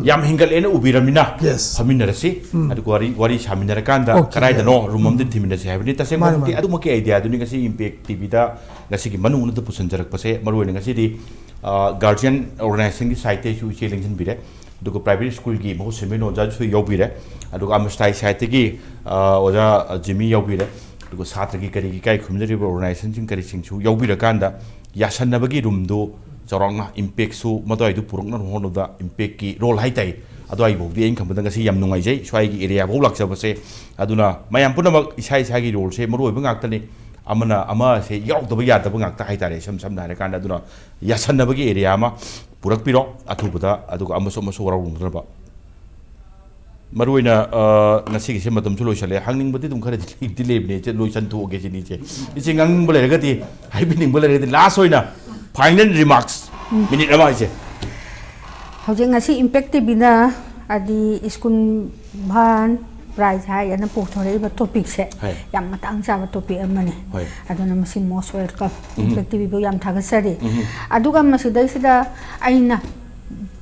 ꯌꯥꯝ ꯍꯦꯟꯒꯠꯂꯦꯅ ꯎꯕꯤꯔꯃꯤꯅ Yes. ꯐꯝꯃꯤꯟꯅꯔꯁꯤ, ꯑꯗꯨꯒ ꯋꯥꯔꯤ, ꯋꯥꯔꯤ ꯁꯥꯃꯤꯟꯅꯔꯀꯥꯟꯗ Okay. ꯀꯗꯥꯏꯗꯅꯣ ꯔꯨꯝ ꯑꯃꯗ ꯊꯤꯃꯤꯟꯅꯁꯤ ꯍꯥꯏꯕꯅꯤ꯫ ꯇꯁꯦꯡꯕ ꯃꯥꯅꯦ, ꯃꯛꯇꯤ ꯃꯥꯅꯦ꯫ ꯑꯗꯨꯃꯛꯀꯤ ꯑꯥꯏꯗꯤꯌꯥꯗꯨꯅꯤ ꯉꯁꯤ ꯏꯝꯄꯦꯛ ꯇꯤꯚꯤꯗ ꯉꯁꯤꯒꯤ ꯃꯅꯨꯡꯗ ꯄꯨꯁꯤꯟꯖꯔꯛꯄꯁꯦ꯫ ꯃꯔꯨꯑꯣꯏꯅ ꯉꯁꯤꯗꯤ, ꯑ, ꯒꯥꯔꯖꯤꯌꯟ ꯑꯣꯔꯒꯅꯥꯏꯖꯦꯁꯟꯒꯤ ꯁꯥꯏꯠꯇꯒꯤꯁꯨ ꯏꯆꯦ ꯂꯦꯡꯁꯤꯟꯕꯤꯔꯦ, ꯑꯗꯨꯒ ꯄ꯭ꯔꯥꯏꯚꯦꯠ ꯁ꯭ꯀꯨꯜꯒꯤ ꯃꯍꯨꯠ ꯁꯤꯟꯕ ꯑꯣꯖꯥꯁꯨ ꯌꯥꯎꯕꯤꯔꯦ, ꯑꯗꯨꯒ ꯑꯃꯁꯇꯥꯏ ꯁꯥꯏꯠꯇꯒꯤ, ꯑ, ꯑꯣꯖꯥ ꯖꯤꯃꯤ ꯌꯥꯎꯕꯤꯔꯦ, ꯑꯗꯨꯒ ꯁꯥꯇ꯭ꯔꯒꯤ ꯀꯔꯤꯒꯤ ꯏꯀꯥꯏ ꯈꯨꯝꯅꯔꯤꯕ ꯑꯣꯔꯒꯅꯥꯏꯖꯦꯁꯟꯁꯤꯡ ꯀꯔꯤꯁꯤꯡꯁꯨ ꯌꯥꯎꯕꯤꯔꯀꯥꯟꯗ ꯌꯥꯁꯟꯅꯕꯒꯤ ꯔꯨꯝꯗꯨ ꯆꯥꯎꯔꯥꯛꯅ ꯏꯝꯄꯦꯛꯁꯨ ꯃꯗꯨꯋꯥꯏꯗꯨ ꯄꯨꯔꯛꯅꯕ ꯍꯣꯠꯅꯕꯗ ꯏꯝꯄꯦꯛꯀꯤ ꯔꯣꯜ ꯍꯥꯏꯇꯥꯏ, ꯑꯗꯨꯋꯥꯏꯐꯥꯎꯗꯤ ꯑꯩꯅ ꯈꯟꯕꯗ ꯉꯁꯤ ꯌꯥꯝ ꯅꯨꯡꯉꯥꯏꯖꯩ꯫ ꯁ꯭ꯋꯥꯏꯒꯤ ꯑꯦꯔꯤꯌꯥꯐꯥꯎ ꯂꯥꯛꯆꯕꯁꯦ꯫ ꯑꯗꯨꯅ ꯃꯌꯥꯝ ꯄꯨꯝꯅꯃꯛ ꯏꯁꯥ ꯏꯁꯥꯒꯤ ꯔꯣꯜꯁꯦ ꯃꯔꯨ ꯑꯣꯏꯕ ꯉꯥꯛꯇꯅꯤ꯫ ꯑꯃꯅ ꯑꯃꯁꯦ ꯌꯥꯎꯗꯕ ꯌꯥꯗꯕ ꯉꯥꯛꯇ ꯍꯥꯏꯇꯥꯔꯦ, ꯏꯁꯝ ꯁꯝꯅ ꯍꯥꯏꯔꯀꯥꯟꯗ꯫ ꯑꯗꯨꯅ ꯌꯥꯁꯟꯅꯕꯒꯤ ꯑꯦꯔꯤꯌꯥ ꯑꯃ ꯄꯨꯔꯛꯄꯤꯔꯣ ꯑꯊꯨꯕꯗ, ꯑꯗꯨꯒ ꯑꯃꯁꯨ ꯑꯃꯁꯨ ꯋꯥꯔꯧꯅꯗꯅꯕ꯫ ꯃꯔꯨꯑꯣꯏꯅ, ꯑ, ꯉꯁꯤꯒꯤꯁꯦ ꯃꯇꯝꯁꯨ ꯂꯣꯏꯁꯜꯂꯦ꯫ ꯍꯪꯅꯤꯡꯕꯗꯤ ꯑꯗꯨꯝ ꯈꯔꯗꯤ ꯂꯩꯗꯤ ꯂꯩꯕꯅꯦ, ꯏꯆꯦ, ꯂꯣꯏꯁꯟꯊꯣꯛꯑꯒꯦ ꯁꯤꯅꯤ, ꯏꯆꯦ꯫ ꯏꯆꯦ, ꯉꯥꯡꯅꯤꯡꯕ ꯂꯩꯔꯒꯗꯤ, ꯍꯥꯏꯕꯤꯅꯤꯡꯕ ꯂꯩꯔꯒꯗꯤ, ꯂꯥꯁ ꯑꯣꯏꯅ ꯐꯥꯏꯅꯦꯜ ꯔꯤꯃꯥꯔꯛꯁ ꯃꯤꯅꯤꯠ ꯑꯃ, ꯏꯆꯦ꯫ ꯍꯧꯖꯤꯛ ꯉꯁꯤ ꯏꯝꯄꯦꯛ ꯇꯤꯚꯤꯅ ꯍꯥꯏꯗꯤ ꯁ꯭ꯀꯨꯜ ꯚꯥꯟ ꯄ꯭ꯔꯥꯏꯖ ꯍꯥꯏꯅ ꯄꯨꯊꯣꯔꯛꯏꯕ ꯇꯣꯄꯤꯛꯁꯦ ꯍꯣꯏ꯫ ꯌꯥꯝ ꯃꯇꯥꯡ ꯆꯥꯕ ꯇꯣꯄꯤꯛ ꯑꯃꯅꯤ꯫ ꯍꯣꯏ꯫ ꯑꯗꯨꯅ ꯃꯁꯤ most welcome꯫ ꯎꯝ꯫ ꯏꯝꯄꯦꯛ ꯇꯤꯚꯤꯕꯨ ꯌꯥꯝ ꯊꯥꯒꯠꯆꯔꯤ꯫ ꯎꯝ꯫ ꯑꯗꯨꯒ ꯃꯁꯤꯗꯩꯁꯤꯗ ꯑꯩꯅ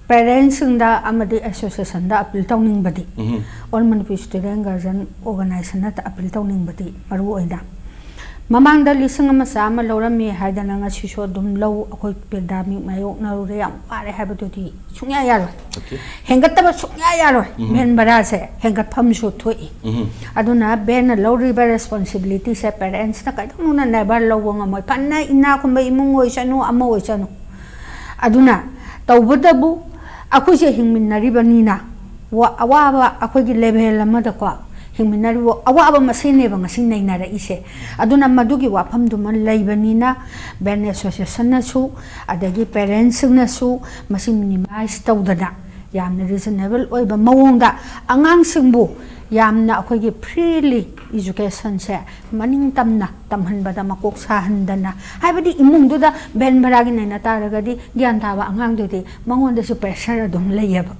ꯄꯦꯔꯦꯟꯁꯁꯤꯡꯗ ꯑꯃꯗꯤ ꯑꯦꯁꯣꯁꯤꯌꯦꯁꯟꯗ ꯑꯄꯤꯜ ꯇꯧꯅꯤꯡꯕꯗꯤ, ꯎꯝ꯫ All Manipur Student Guardian Organization-ꯅ ꯑꯄꯤꯜ ꯇꯧꯅꯤꯡꯕꯗꯤ ꯃꯔꯨ ꯑꯣꯏꯅ ꯃꯃꯥꯡꯗ ꯂꯤꯁꯤꯡ ꯑꯃ ꯆꯥꯝꯃ ꯂꯧꯔꯝꯃꯤ ꯍꯥꯏꯗꯅ ꯉꯁꯤꯁꯨ ꯑꯗꯨꯝ ꯂꯧ, ꯑꯩꯈꯣꯏ ꯄꯦꯟꯗꯥꯃꯤꯛ ꯃꯥꯌꯣꯛꯅꯔꯨꯔꯦ, ꯌꯥꯝ ꯋꯥꯔꯦ ꯍꯥꯏꯕꯗꯨꯗꯤ ꯁꯨꯡꯌꯥ ꯌꯥꯔꯣꯏ꯫ ꯑꯣꯀꯦ꯫ ꯍꯦꯟꯒꯠꯇꯕ ꯁꯨꯡꯌꯥ ꯌꯥꯔꯣꯏ꯫ ꯎꯝ꯫ ꯚꯦꯟ ꯚꯔꯥꯁꯦ ꯍꯦꯟꯒꯠꯐꯝꯁꯨ ꯊꯣꯛꯏ꯫ ꯎꯝ꯫ ꯑꯗꯨꯅ ꯚꯦꯟꯅ ꯂꯧꯔꯤꯕ ꯔꯦꯁꯄꯣꯟꯁꯤꯕꯤꯂꯤꯇꯤꯁꯦ ꯄꯦꯔꯦꯟꯁꯅ ꯀꯩꯗꯧꯅꯨꯡꯗ ꯅꯦꯚꯔ ꯂꯧꯕ ꯉꯝꯃꯣꯏ, ꯐꯅ ꯏꯅꯥꯛ ꯈꯨꯟꯕ ꯏꯃꯨꯡ ꯑꯣꯏꯁꯅꯨ, ꯑꯃ ꯑꯣꯏꯁꯅꯨ꯫ ꯑꯗꯨꯅ ꯇꯧꯕꯇꯕꯨ ꯑꯩꯈꯣꯏꯁꯦ ꯍꯤꯡꯃꯤꯟꯅꯔꯤꯕꯅꯤꯅ, ꯋꯥ-, ꯑꯋꯥꯕ ꯑꯩꯈꯣꯏꯒꯤ ꯂꯦꯚꯦꯜ ꯑꯃꯗꯀꯣ ꯍꯤꯡꯃꯤꯟꯅꯔꯤꯕ ꯑꯋꯥꯕ ꯃꯁꯦꯟꯅꯦꯕ ꯉꯁꯤ ꯅꯩꯅꯔꯛꯏꯁꯦ꯫ ꯑꯗꯨꯅ ꯃꯗꯨꯒꯤ ꯋꯥꯐꯝꯗꯨꯃ ꯂꯩꯕꯅꯤꯅ ꯚꯦꯟ ꯑꯦꯁꯣꯁꯤꯌꯦꯁꯟꯅꯁꯨ, ꯑꯗꯒꯤ ꯄꯦꯔꯦꯟꯁꯁꯤꯡꯅꯁꯨ ꯃꯁꯤ ꯃꯤꯅꯤꯃꯥꯏꯁ ꯇꯧꯗꯅ ꯌꯥꯝꯅ ꯔꯤꯖꯅꯦꯕꯜ ꯑꯣꯏꯕ ꯃꯑꯣꯡꯗ ꯑꯉꯥꯡꯁꯤꯡꯕꯨ ꯌꯥꯝꯅ ꯑꯩꯈꯣꯏꯒꯤ ꯐ꯭ꯔꯤꯂꯤ ꯏꯖꯨꯀꯦꯁꯟꯁꯦ ꯃꯅꯤꯡ ꯇꯝꯅ ꯇꯝꯍꯟꯕꯗ, ꯃꯀꯣꯛ ꯁꯥꯍꯟꯗꯅ, ꯍꯥꯏꯕꯗꯤ ꯏꯃꯨꯡꯗꯨꯗ ꯚꯦꯟ ꯚꯔꯥꯒꯤ ꯅꯩꯅ ꯇꯥꯔꯒꯗꯤ ꯒ꯭ꯌꯥꯟ ꯇꯥꯕ ꯑꯉꯥꯡꯗꯨꯗꯤ ꯃꯉꯣꯟꯗꯁꯨ ꯄ꯭ꯔꯦꯁꯔ ꯑꯗꯨꯝ ꯂꯩꯌꯦꯕ꯫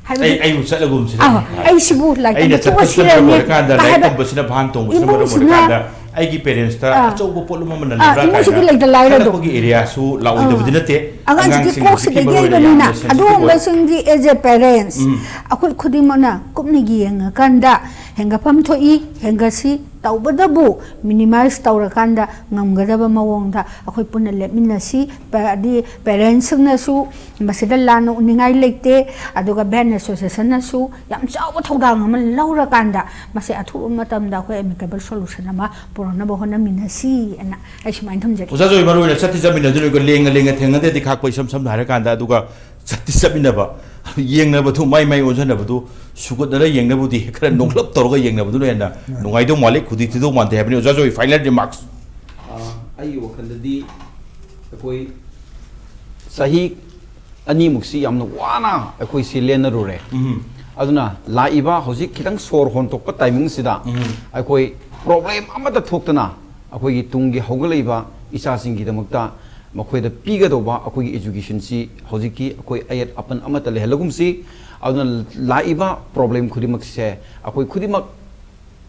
ꯍꯥꯏꯕꯗꯤ ꯑꯩ, ꯑꯩꯕꯨ ꯆꯠꯂꯒꯨꯝꯁꯤꯅ ꯑꯥ, ꯑꯩꯁꯤꯕꯨ ꯂꯥꯏꯔꯤꯛ ꯑꯩꯅ ꯇꯝꯕ ꯆꯠꯄ ꯆꯠꯇ꯭ꯔꯕ ꯇꯣꯛꯑꯁꯤꯔꯅꯦ ꯑꯣꯏꯔꯀꯥꯟꯗ, ꯂꯥꯏꯔꯤꯛ ꯀꯥꯏꯕ ꯇꯝꯕꯁꯤꯅ ꯚꯥꯟ ꯇꯣꯡꯕꯁꯤꯅ ꯃꯔꯝ ꯏꯃꯨꯡꯁꯤꯅ ꯑꯣꯏꯔꯀꯥꯟꯗ ꯑꯩꯒꯤ ꯄꯦꯔꯦꯟꯁꯇ ꯑꯥ, ꯑꯆꯧꯕ ꯄꯣꯠꯂꯨꯝ ꯑꯃ ꯑꯥ, ꯂꯩꯕ꯭ꯔꯥ ꯏꯃꯨꯡꯁꯤꯒꯤ ꯀꯥꯏꯅ ꯂꯩꯇ ꯂꯥꯏꯔꯗꯣ ꯈꯜꯂꯛꯄꯒꯤ ꯑꯦꯔꯤꯌꯥꯁꯨ ꯂꯥꯛꯑꯣꯏꯗꯕꯗꯤ ꯑꯥ, ꯅꯠꯇꯦ꯫ ꯑꯉꯥꯡꯁꯤꯡꯒꯤ ꯑꯉꯥꯡꯁꯤꯡꯁꯤꯒꯤ ꯀꯣꯛꯁꯤꯗ ꯀꯦꯇꯤꯒꯣꯔꯤ ꯑꯣꯏꯅ ꯌꯩꯕꯅꯤꯅ ꯌꯥꯝꯅ ꯁꯦꯟꯁꯤꯇꯤꯚ ꯑꯣꯏ꯫ ꯑꯗꯨꯒꯨꯝꯕꯁꯤꯡꯗꯤ as a parents ꯎꯝ꯫ ꯑꯩꯈꯣꯏ ꯈꯨꯗꯤꯡꯃꯛꯅ ꯀꯨꯞꯅ ꯌꯦꯡꯉꯀꯥꯟꯗ ꯍꯦꯟꯒꯠꯐꯝ ꯊꯣꯛꯏ, ꯍꯦꯟꯒꯠꯁꯤ꯫ ꯇꯧꯕꯇꯕꯨ ꯃꯤꯅꯤꯃꯥꯏꯁ ꯇꯧꯔꯀꯥꯟꯗ ꯉꯝꯒꯗꯕ ꯃꯑꯣꯡꯗ ꯑꯩꯈꯣꯏ ꯄꯨꯟꯅ ꯂꯦꯞꯃꯤꯟꯅꯁꯤ꯫ ꯄ-, ꯍꯥꯏꯗꯤ ꯄꯦꯔꯦꯟꯁꯁꯤꯡꯅꯁꯨ ꯃꯁꯤꯗ ꯂꯥꯟꯅ ꯎꯅꯤꯡꯉꯥꯏ ꯂꯩꯇꯦ, ꯑꯗꯨꯒ ꯚꯦꯟ ꯑꯦꯁꯣꯁꯤꯌꯦꯁꯟꯅꯁꯨ ꯌꯥꯝ ꯆꯥꯎꯕ ꯊꯧꯗꯥꯡ ꯑꯃ ꯂꯧꯔꯀꯥꯟꯗ ꯃꯁꯤ ꯑꯊꯨꯕ ꯃꯇꯝꯗ ꯑꯩꯈꯣꯏ ꯑꯦꯃꯤꯀꯦꯕꯜ ꯁꯣꯂꯨꯁꯟ ꯑꯃ ꯄꯨꯔꯛꯅꯕ ꯍꯣꯠꯅꯃꯤꯟꯅꯁꯤ ꯍꯥꯏꯅ ꯑꯩ ꯁꯨꯃꯥꯏꯅ ꯊꯝꯖꯒꯦ꯫ ꯑꯣꯖꯥ ꯖꯣꯏ, ꯃꯔꯨ ꯑꯣꯏꯅ ꯆꯠꯇꯤ ꯆꯠꯃꯤꯟꯅꯗꯣꯏꯅꯤꯀꯣ, ꯂꯦꯡꯉ ꯂꯦꯡꯉ ꯊꯦꯡꯅꯗꯦꯗꯤ ꯈꯥꯛꯄ, ꯏꯁꯝ ꯁꯝꯅ ꯍꯥꯏꯔꯀꯥꯟꯗ, ꯑꯗꯨꯒ ꯆꯠꯇꯤ ꯆꯠꯃꯤꯟꯅꯕ, ꯌꯦꯡꯅꯕꯗꯨ, ꯃꯥꯏ ꯃꯥꯏ ꯑꯣꯟꯁꯤꯟꯅꯕꯗꯨ, ꯁꯨꯒꯠꯅꯔ ꯌꯦꯡꯅꯕꯨꯗꯤ ꯈꯔ ꯅꯣꯛꯂꯞ ꯇꯧꯔꯒ ꯌꯦꯡꯅꯕꯗꯨꯅ ꯍꯦꯟꯅ ꯅꯨꯡꯉꯥꯏꯗꯧ ꯃꯥꯜꯂꯤ, ꯈꯨꯗꯤ ꯊꯤꯗꯧ ꯃꯥꯟꯗꯦ ꯍꯥꯏꯕꯅꯤ꯫ ꯑꯣꯖꯥ ꯖꯣꯏ, ꯐꯥꯏꯅꯦꯜ ꯔꯤꯃꯥꯔꯛꯁ꯫ ꯑꯩꯒꯤ ꯋꯥꯈꯜꯗꯗꯤ ꯑꯩꯈꯣꯏ ꯆꯍꯤ ꯑꯅꯤꯃꯨꯛꯁꯤ ꯌꯥꯝꯅ ꯋꯥꯅ ꯑꯩꯈꯣꯏꯁꯤ ꯂꯦꯟꯅꯔꯨꯔꯦ꯫ ꯑꯗꯨꯅ ꯂꯥꯛꯏꯕ ꯍꯧꯖꯤꯛ ꯈꯤꯇꯪ ꯁꯣꯔ ꯍꯣꯟꯊꯣꯛꯄ ꯇꯥꯏꯃꯤꯡꯁꯤꯗ ꯑꯩꯈꯣꯏ ꯄ꯭ꯔꯣꯕ꯭ꯂꯦꯝ ꯑꯃꯠꯇ ꯊꯣꯛꯇꯅ ꯑꯩꯈꯣꯏꯒꯤ ꯇꯨꯡꯒꯤ ꯍꯧꯒꯠꯂꯛꯏꯕ ꯏꯆꯥꯁꯤꯡꯒꯤꯗꯃꯛꯇ ꯃꯈꯣꯏꯗ ꯄꯤꯒꯗꯧꯕ ꯑꯩꯈꯣꯏꯒꯤ ꯑꯦꯖꯨꯀꯦꯁꯟꯁꯤ ꯍꯧꯖꯤꯛꯀꯤ ꯑꯩꯈꯣꯏ ꯑꯌꯦꯠ ꯑꯄꯟ ꯑꯃꯠꯇ ꯂꯩꯍꯜꯂꯒꯨꯝꯁꯤ꯫ ꯑꯗꯨꯅ ꯂꯥꯛꯏꯕ ꯄ꯭ꯔꯣꯕ꯭ꯂꯦꯝ ꯈꯨꯗꯤꯡꯃꯛꯁꯦ ꯑꯩꯈꯣꯏ ꯈꯨꯗꯤꯡꯃꯛ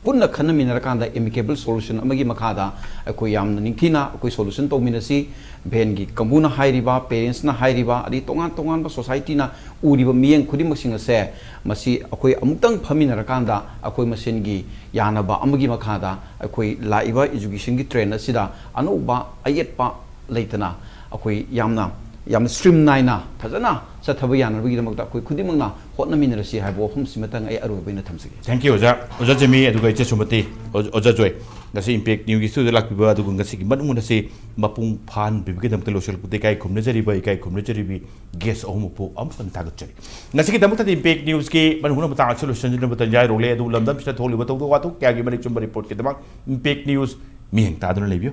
ꯄꯨꯟꯅ ꯈꯟꯅꯃꯤꯟꯅꯔꯀꯥꯟꯗ amicable solution ꯑꯃꯒꯤ ꯃꯈꯥꯗ ꯑꯩꯈꯣꯏ ꯌꯥꯝꯅ ꯅꯤꯡꯊꯤꯅ ꯑꯩꯈꯣꯏ solution ꯇꯧꯃꯤꯟꯅꯁꯤ꯫ ꯚꯦꯟꯒꯤ ꯀꯥꯡꯕꯨꯅ ꯍꯥꯏꯔꯤꯕ, ꯄꯦꯔꯦꯟꯁꯅ ꯍꯥꯏꯔꯤꯕ, ꯑꯗꯩ ꯇꯣꯉꯥꯟ ꯇꯣꯉꯥꯟꯕ ꯁꯣꯁꯥꯏꯇꯤꯅ ꯎꯔꯤꯕ ꯃꯤꯠꯌꯦꯡ ꯈꯨꯗꯤꯡꯃꯛꯁꯤꯡ ꯑꯁꯦ ꯃꯁꯤ ꯑꯩꯈꯣꯏ ꯑꯃꯨꯛꯇꯪ ꯐꯝꯃꯤꯟꯅꯔꯀꯥꯟꯗ ꯑꯩꯈꯣꯏ ꯃꯁꯦꯟꯒꯤ ꯌꯥꯅꯕ ꯑꯃꯒꯤ ꯃꯈꯥꯗ ꯑꯩꯈꯣꯏ ꯂꯥꯛꯏꯕ ꯑꯦꯖꯨꯀꯦꯁꯟꯒꯤ ꯇ꯭ꯔꯦꯟ ꯑꯁꯤꯗ ꯑꯅꯧꯕ ꯑꯌꯦꯠꯄ ꯂꯩꯇꯅ ꯑꯩꯈꯣꯏ ꯌꯥꯝꯅ, ꯌꯥꯝꯅ ꯁ꯭ꯇ꯭ꯔꯤꯝ ꯂꯥꯏꯟꯅ ꯐꯖꯅ ꯆꯠꯊꯕ ꯌꯥꯅꯕꯒꯤꯗꯃꯛꯇ ꯑꯩꯈꯣꯏ ꯈꯨꯗꯤꯡꯃꯛꯅ ꯍꯣꯠꯅꯃꯤꯟꯅꯔꯁꯤ ꯍꯥꯏꯕ ꯋꯥꯐꯝꯁꯤꯃꯇꯪ ꯑꯩ ꯑꯔꯣꯏꯕ ꯑꯣꯏꯅ ꯊꯝꯖꯒꯦ꯫ Thank you, ꯑꯣꯖꯥ꯫ ꯑꯣꯖꯥ ꯖꯦꯃꯤ, ꯑꯗꯨꯒ ꯏꯆꯦ ꯁꯨꯃꯇꯤ, ꯑꯣꯖꯥ, ꯑꯣꯖꯥ ꯖꯣꯏ, ꯉꯁꯤ Impact News ꯒꯤ studio ꯗ ꯂꯥꯛꯄꯤꯕ, ꯑꯗꯨꯒ ꯉꯁꯤꯒꯤ ꯃꯅꯨꯡ ꯑꯁꯤ ꯃꯄꯨꯡ ꯐꯥꯍꯟꯕꯤꯕꯒꯤꯗꯃꯛꯇ ꯂꯣꯏꯁꯤꯜꯂꯛꯄꯗ ꯏꯀꯥꯏ ꯈꯨꯝꯅꯖꯔꯤꯕ, ꯏꯀꯥꯏ ꯈꯨꯝꯅꯖꯔꯤꯕꯤ guest ꯑꯍꯨꯝꯃꯛꯄꯨ ꯑꯃꯨꯛ ꯍꯟꯅ ꯊꯥꯒꯠꯆꯔꯤ꯫ ꯉꯁꯤꯒꯤꯗꯃꯛꯇꯗꯤ Impact News ꯀꯤ ꯃꯅꯨꯡ ꯍꯨꯠꯅ ꯃꯇꯥꯡ ꯑꯁꯤ ꯂꯣꯏꯁꯤꯟꯖꯅꯕ ꯇꯟꯖꯥ ꯌꯧꯔꯛꯂꯦ꯫ ꯑꯗꯨꯕꯨ ꯂꯝꯗꯝꯁꯤꯗ ꯊꯣꯛꯂꯤꯕ ꯊꯧꯗꯣꯛ ꯋꯥꯊꯣꯛ ꯀꯌꯥꯒꯤ ꯃꯔꯤꯛ ꯆꯨꯝꯕ report ꯀꯤꯗꯃꯛ Impact News ꯃꯤꯠꯌꯦꯡ ꯇꯥꯗꯨꯅ ꯂꯩꯕꯤꯌꯨ꯫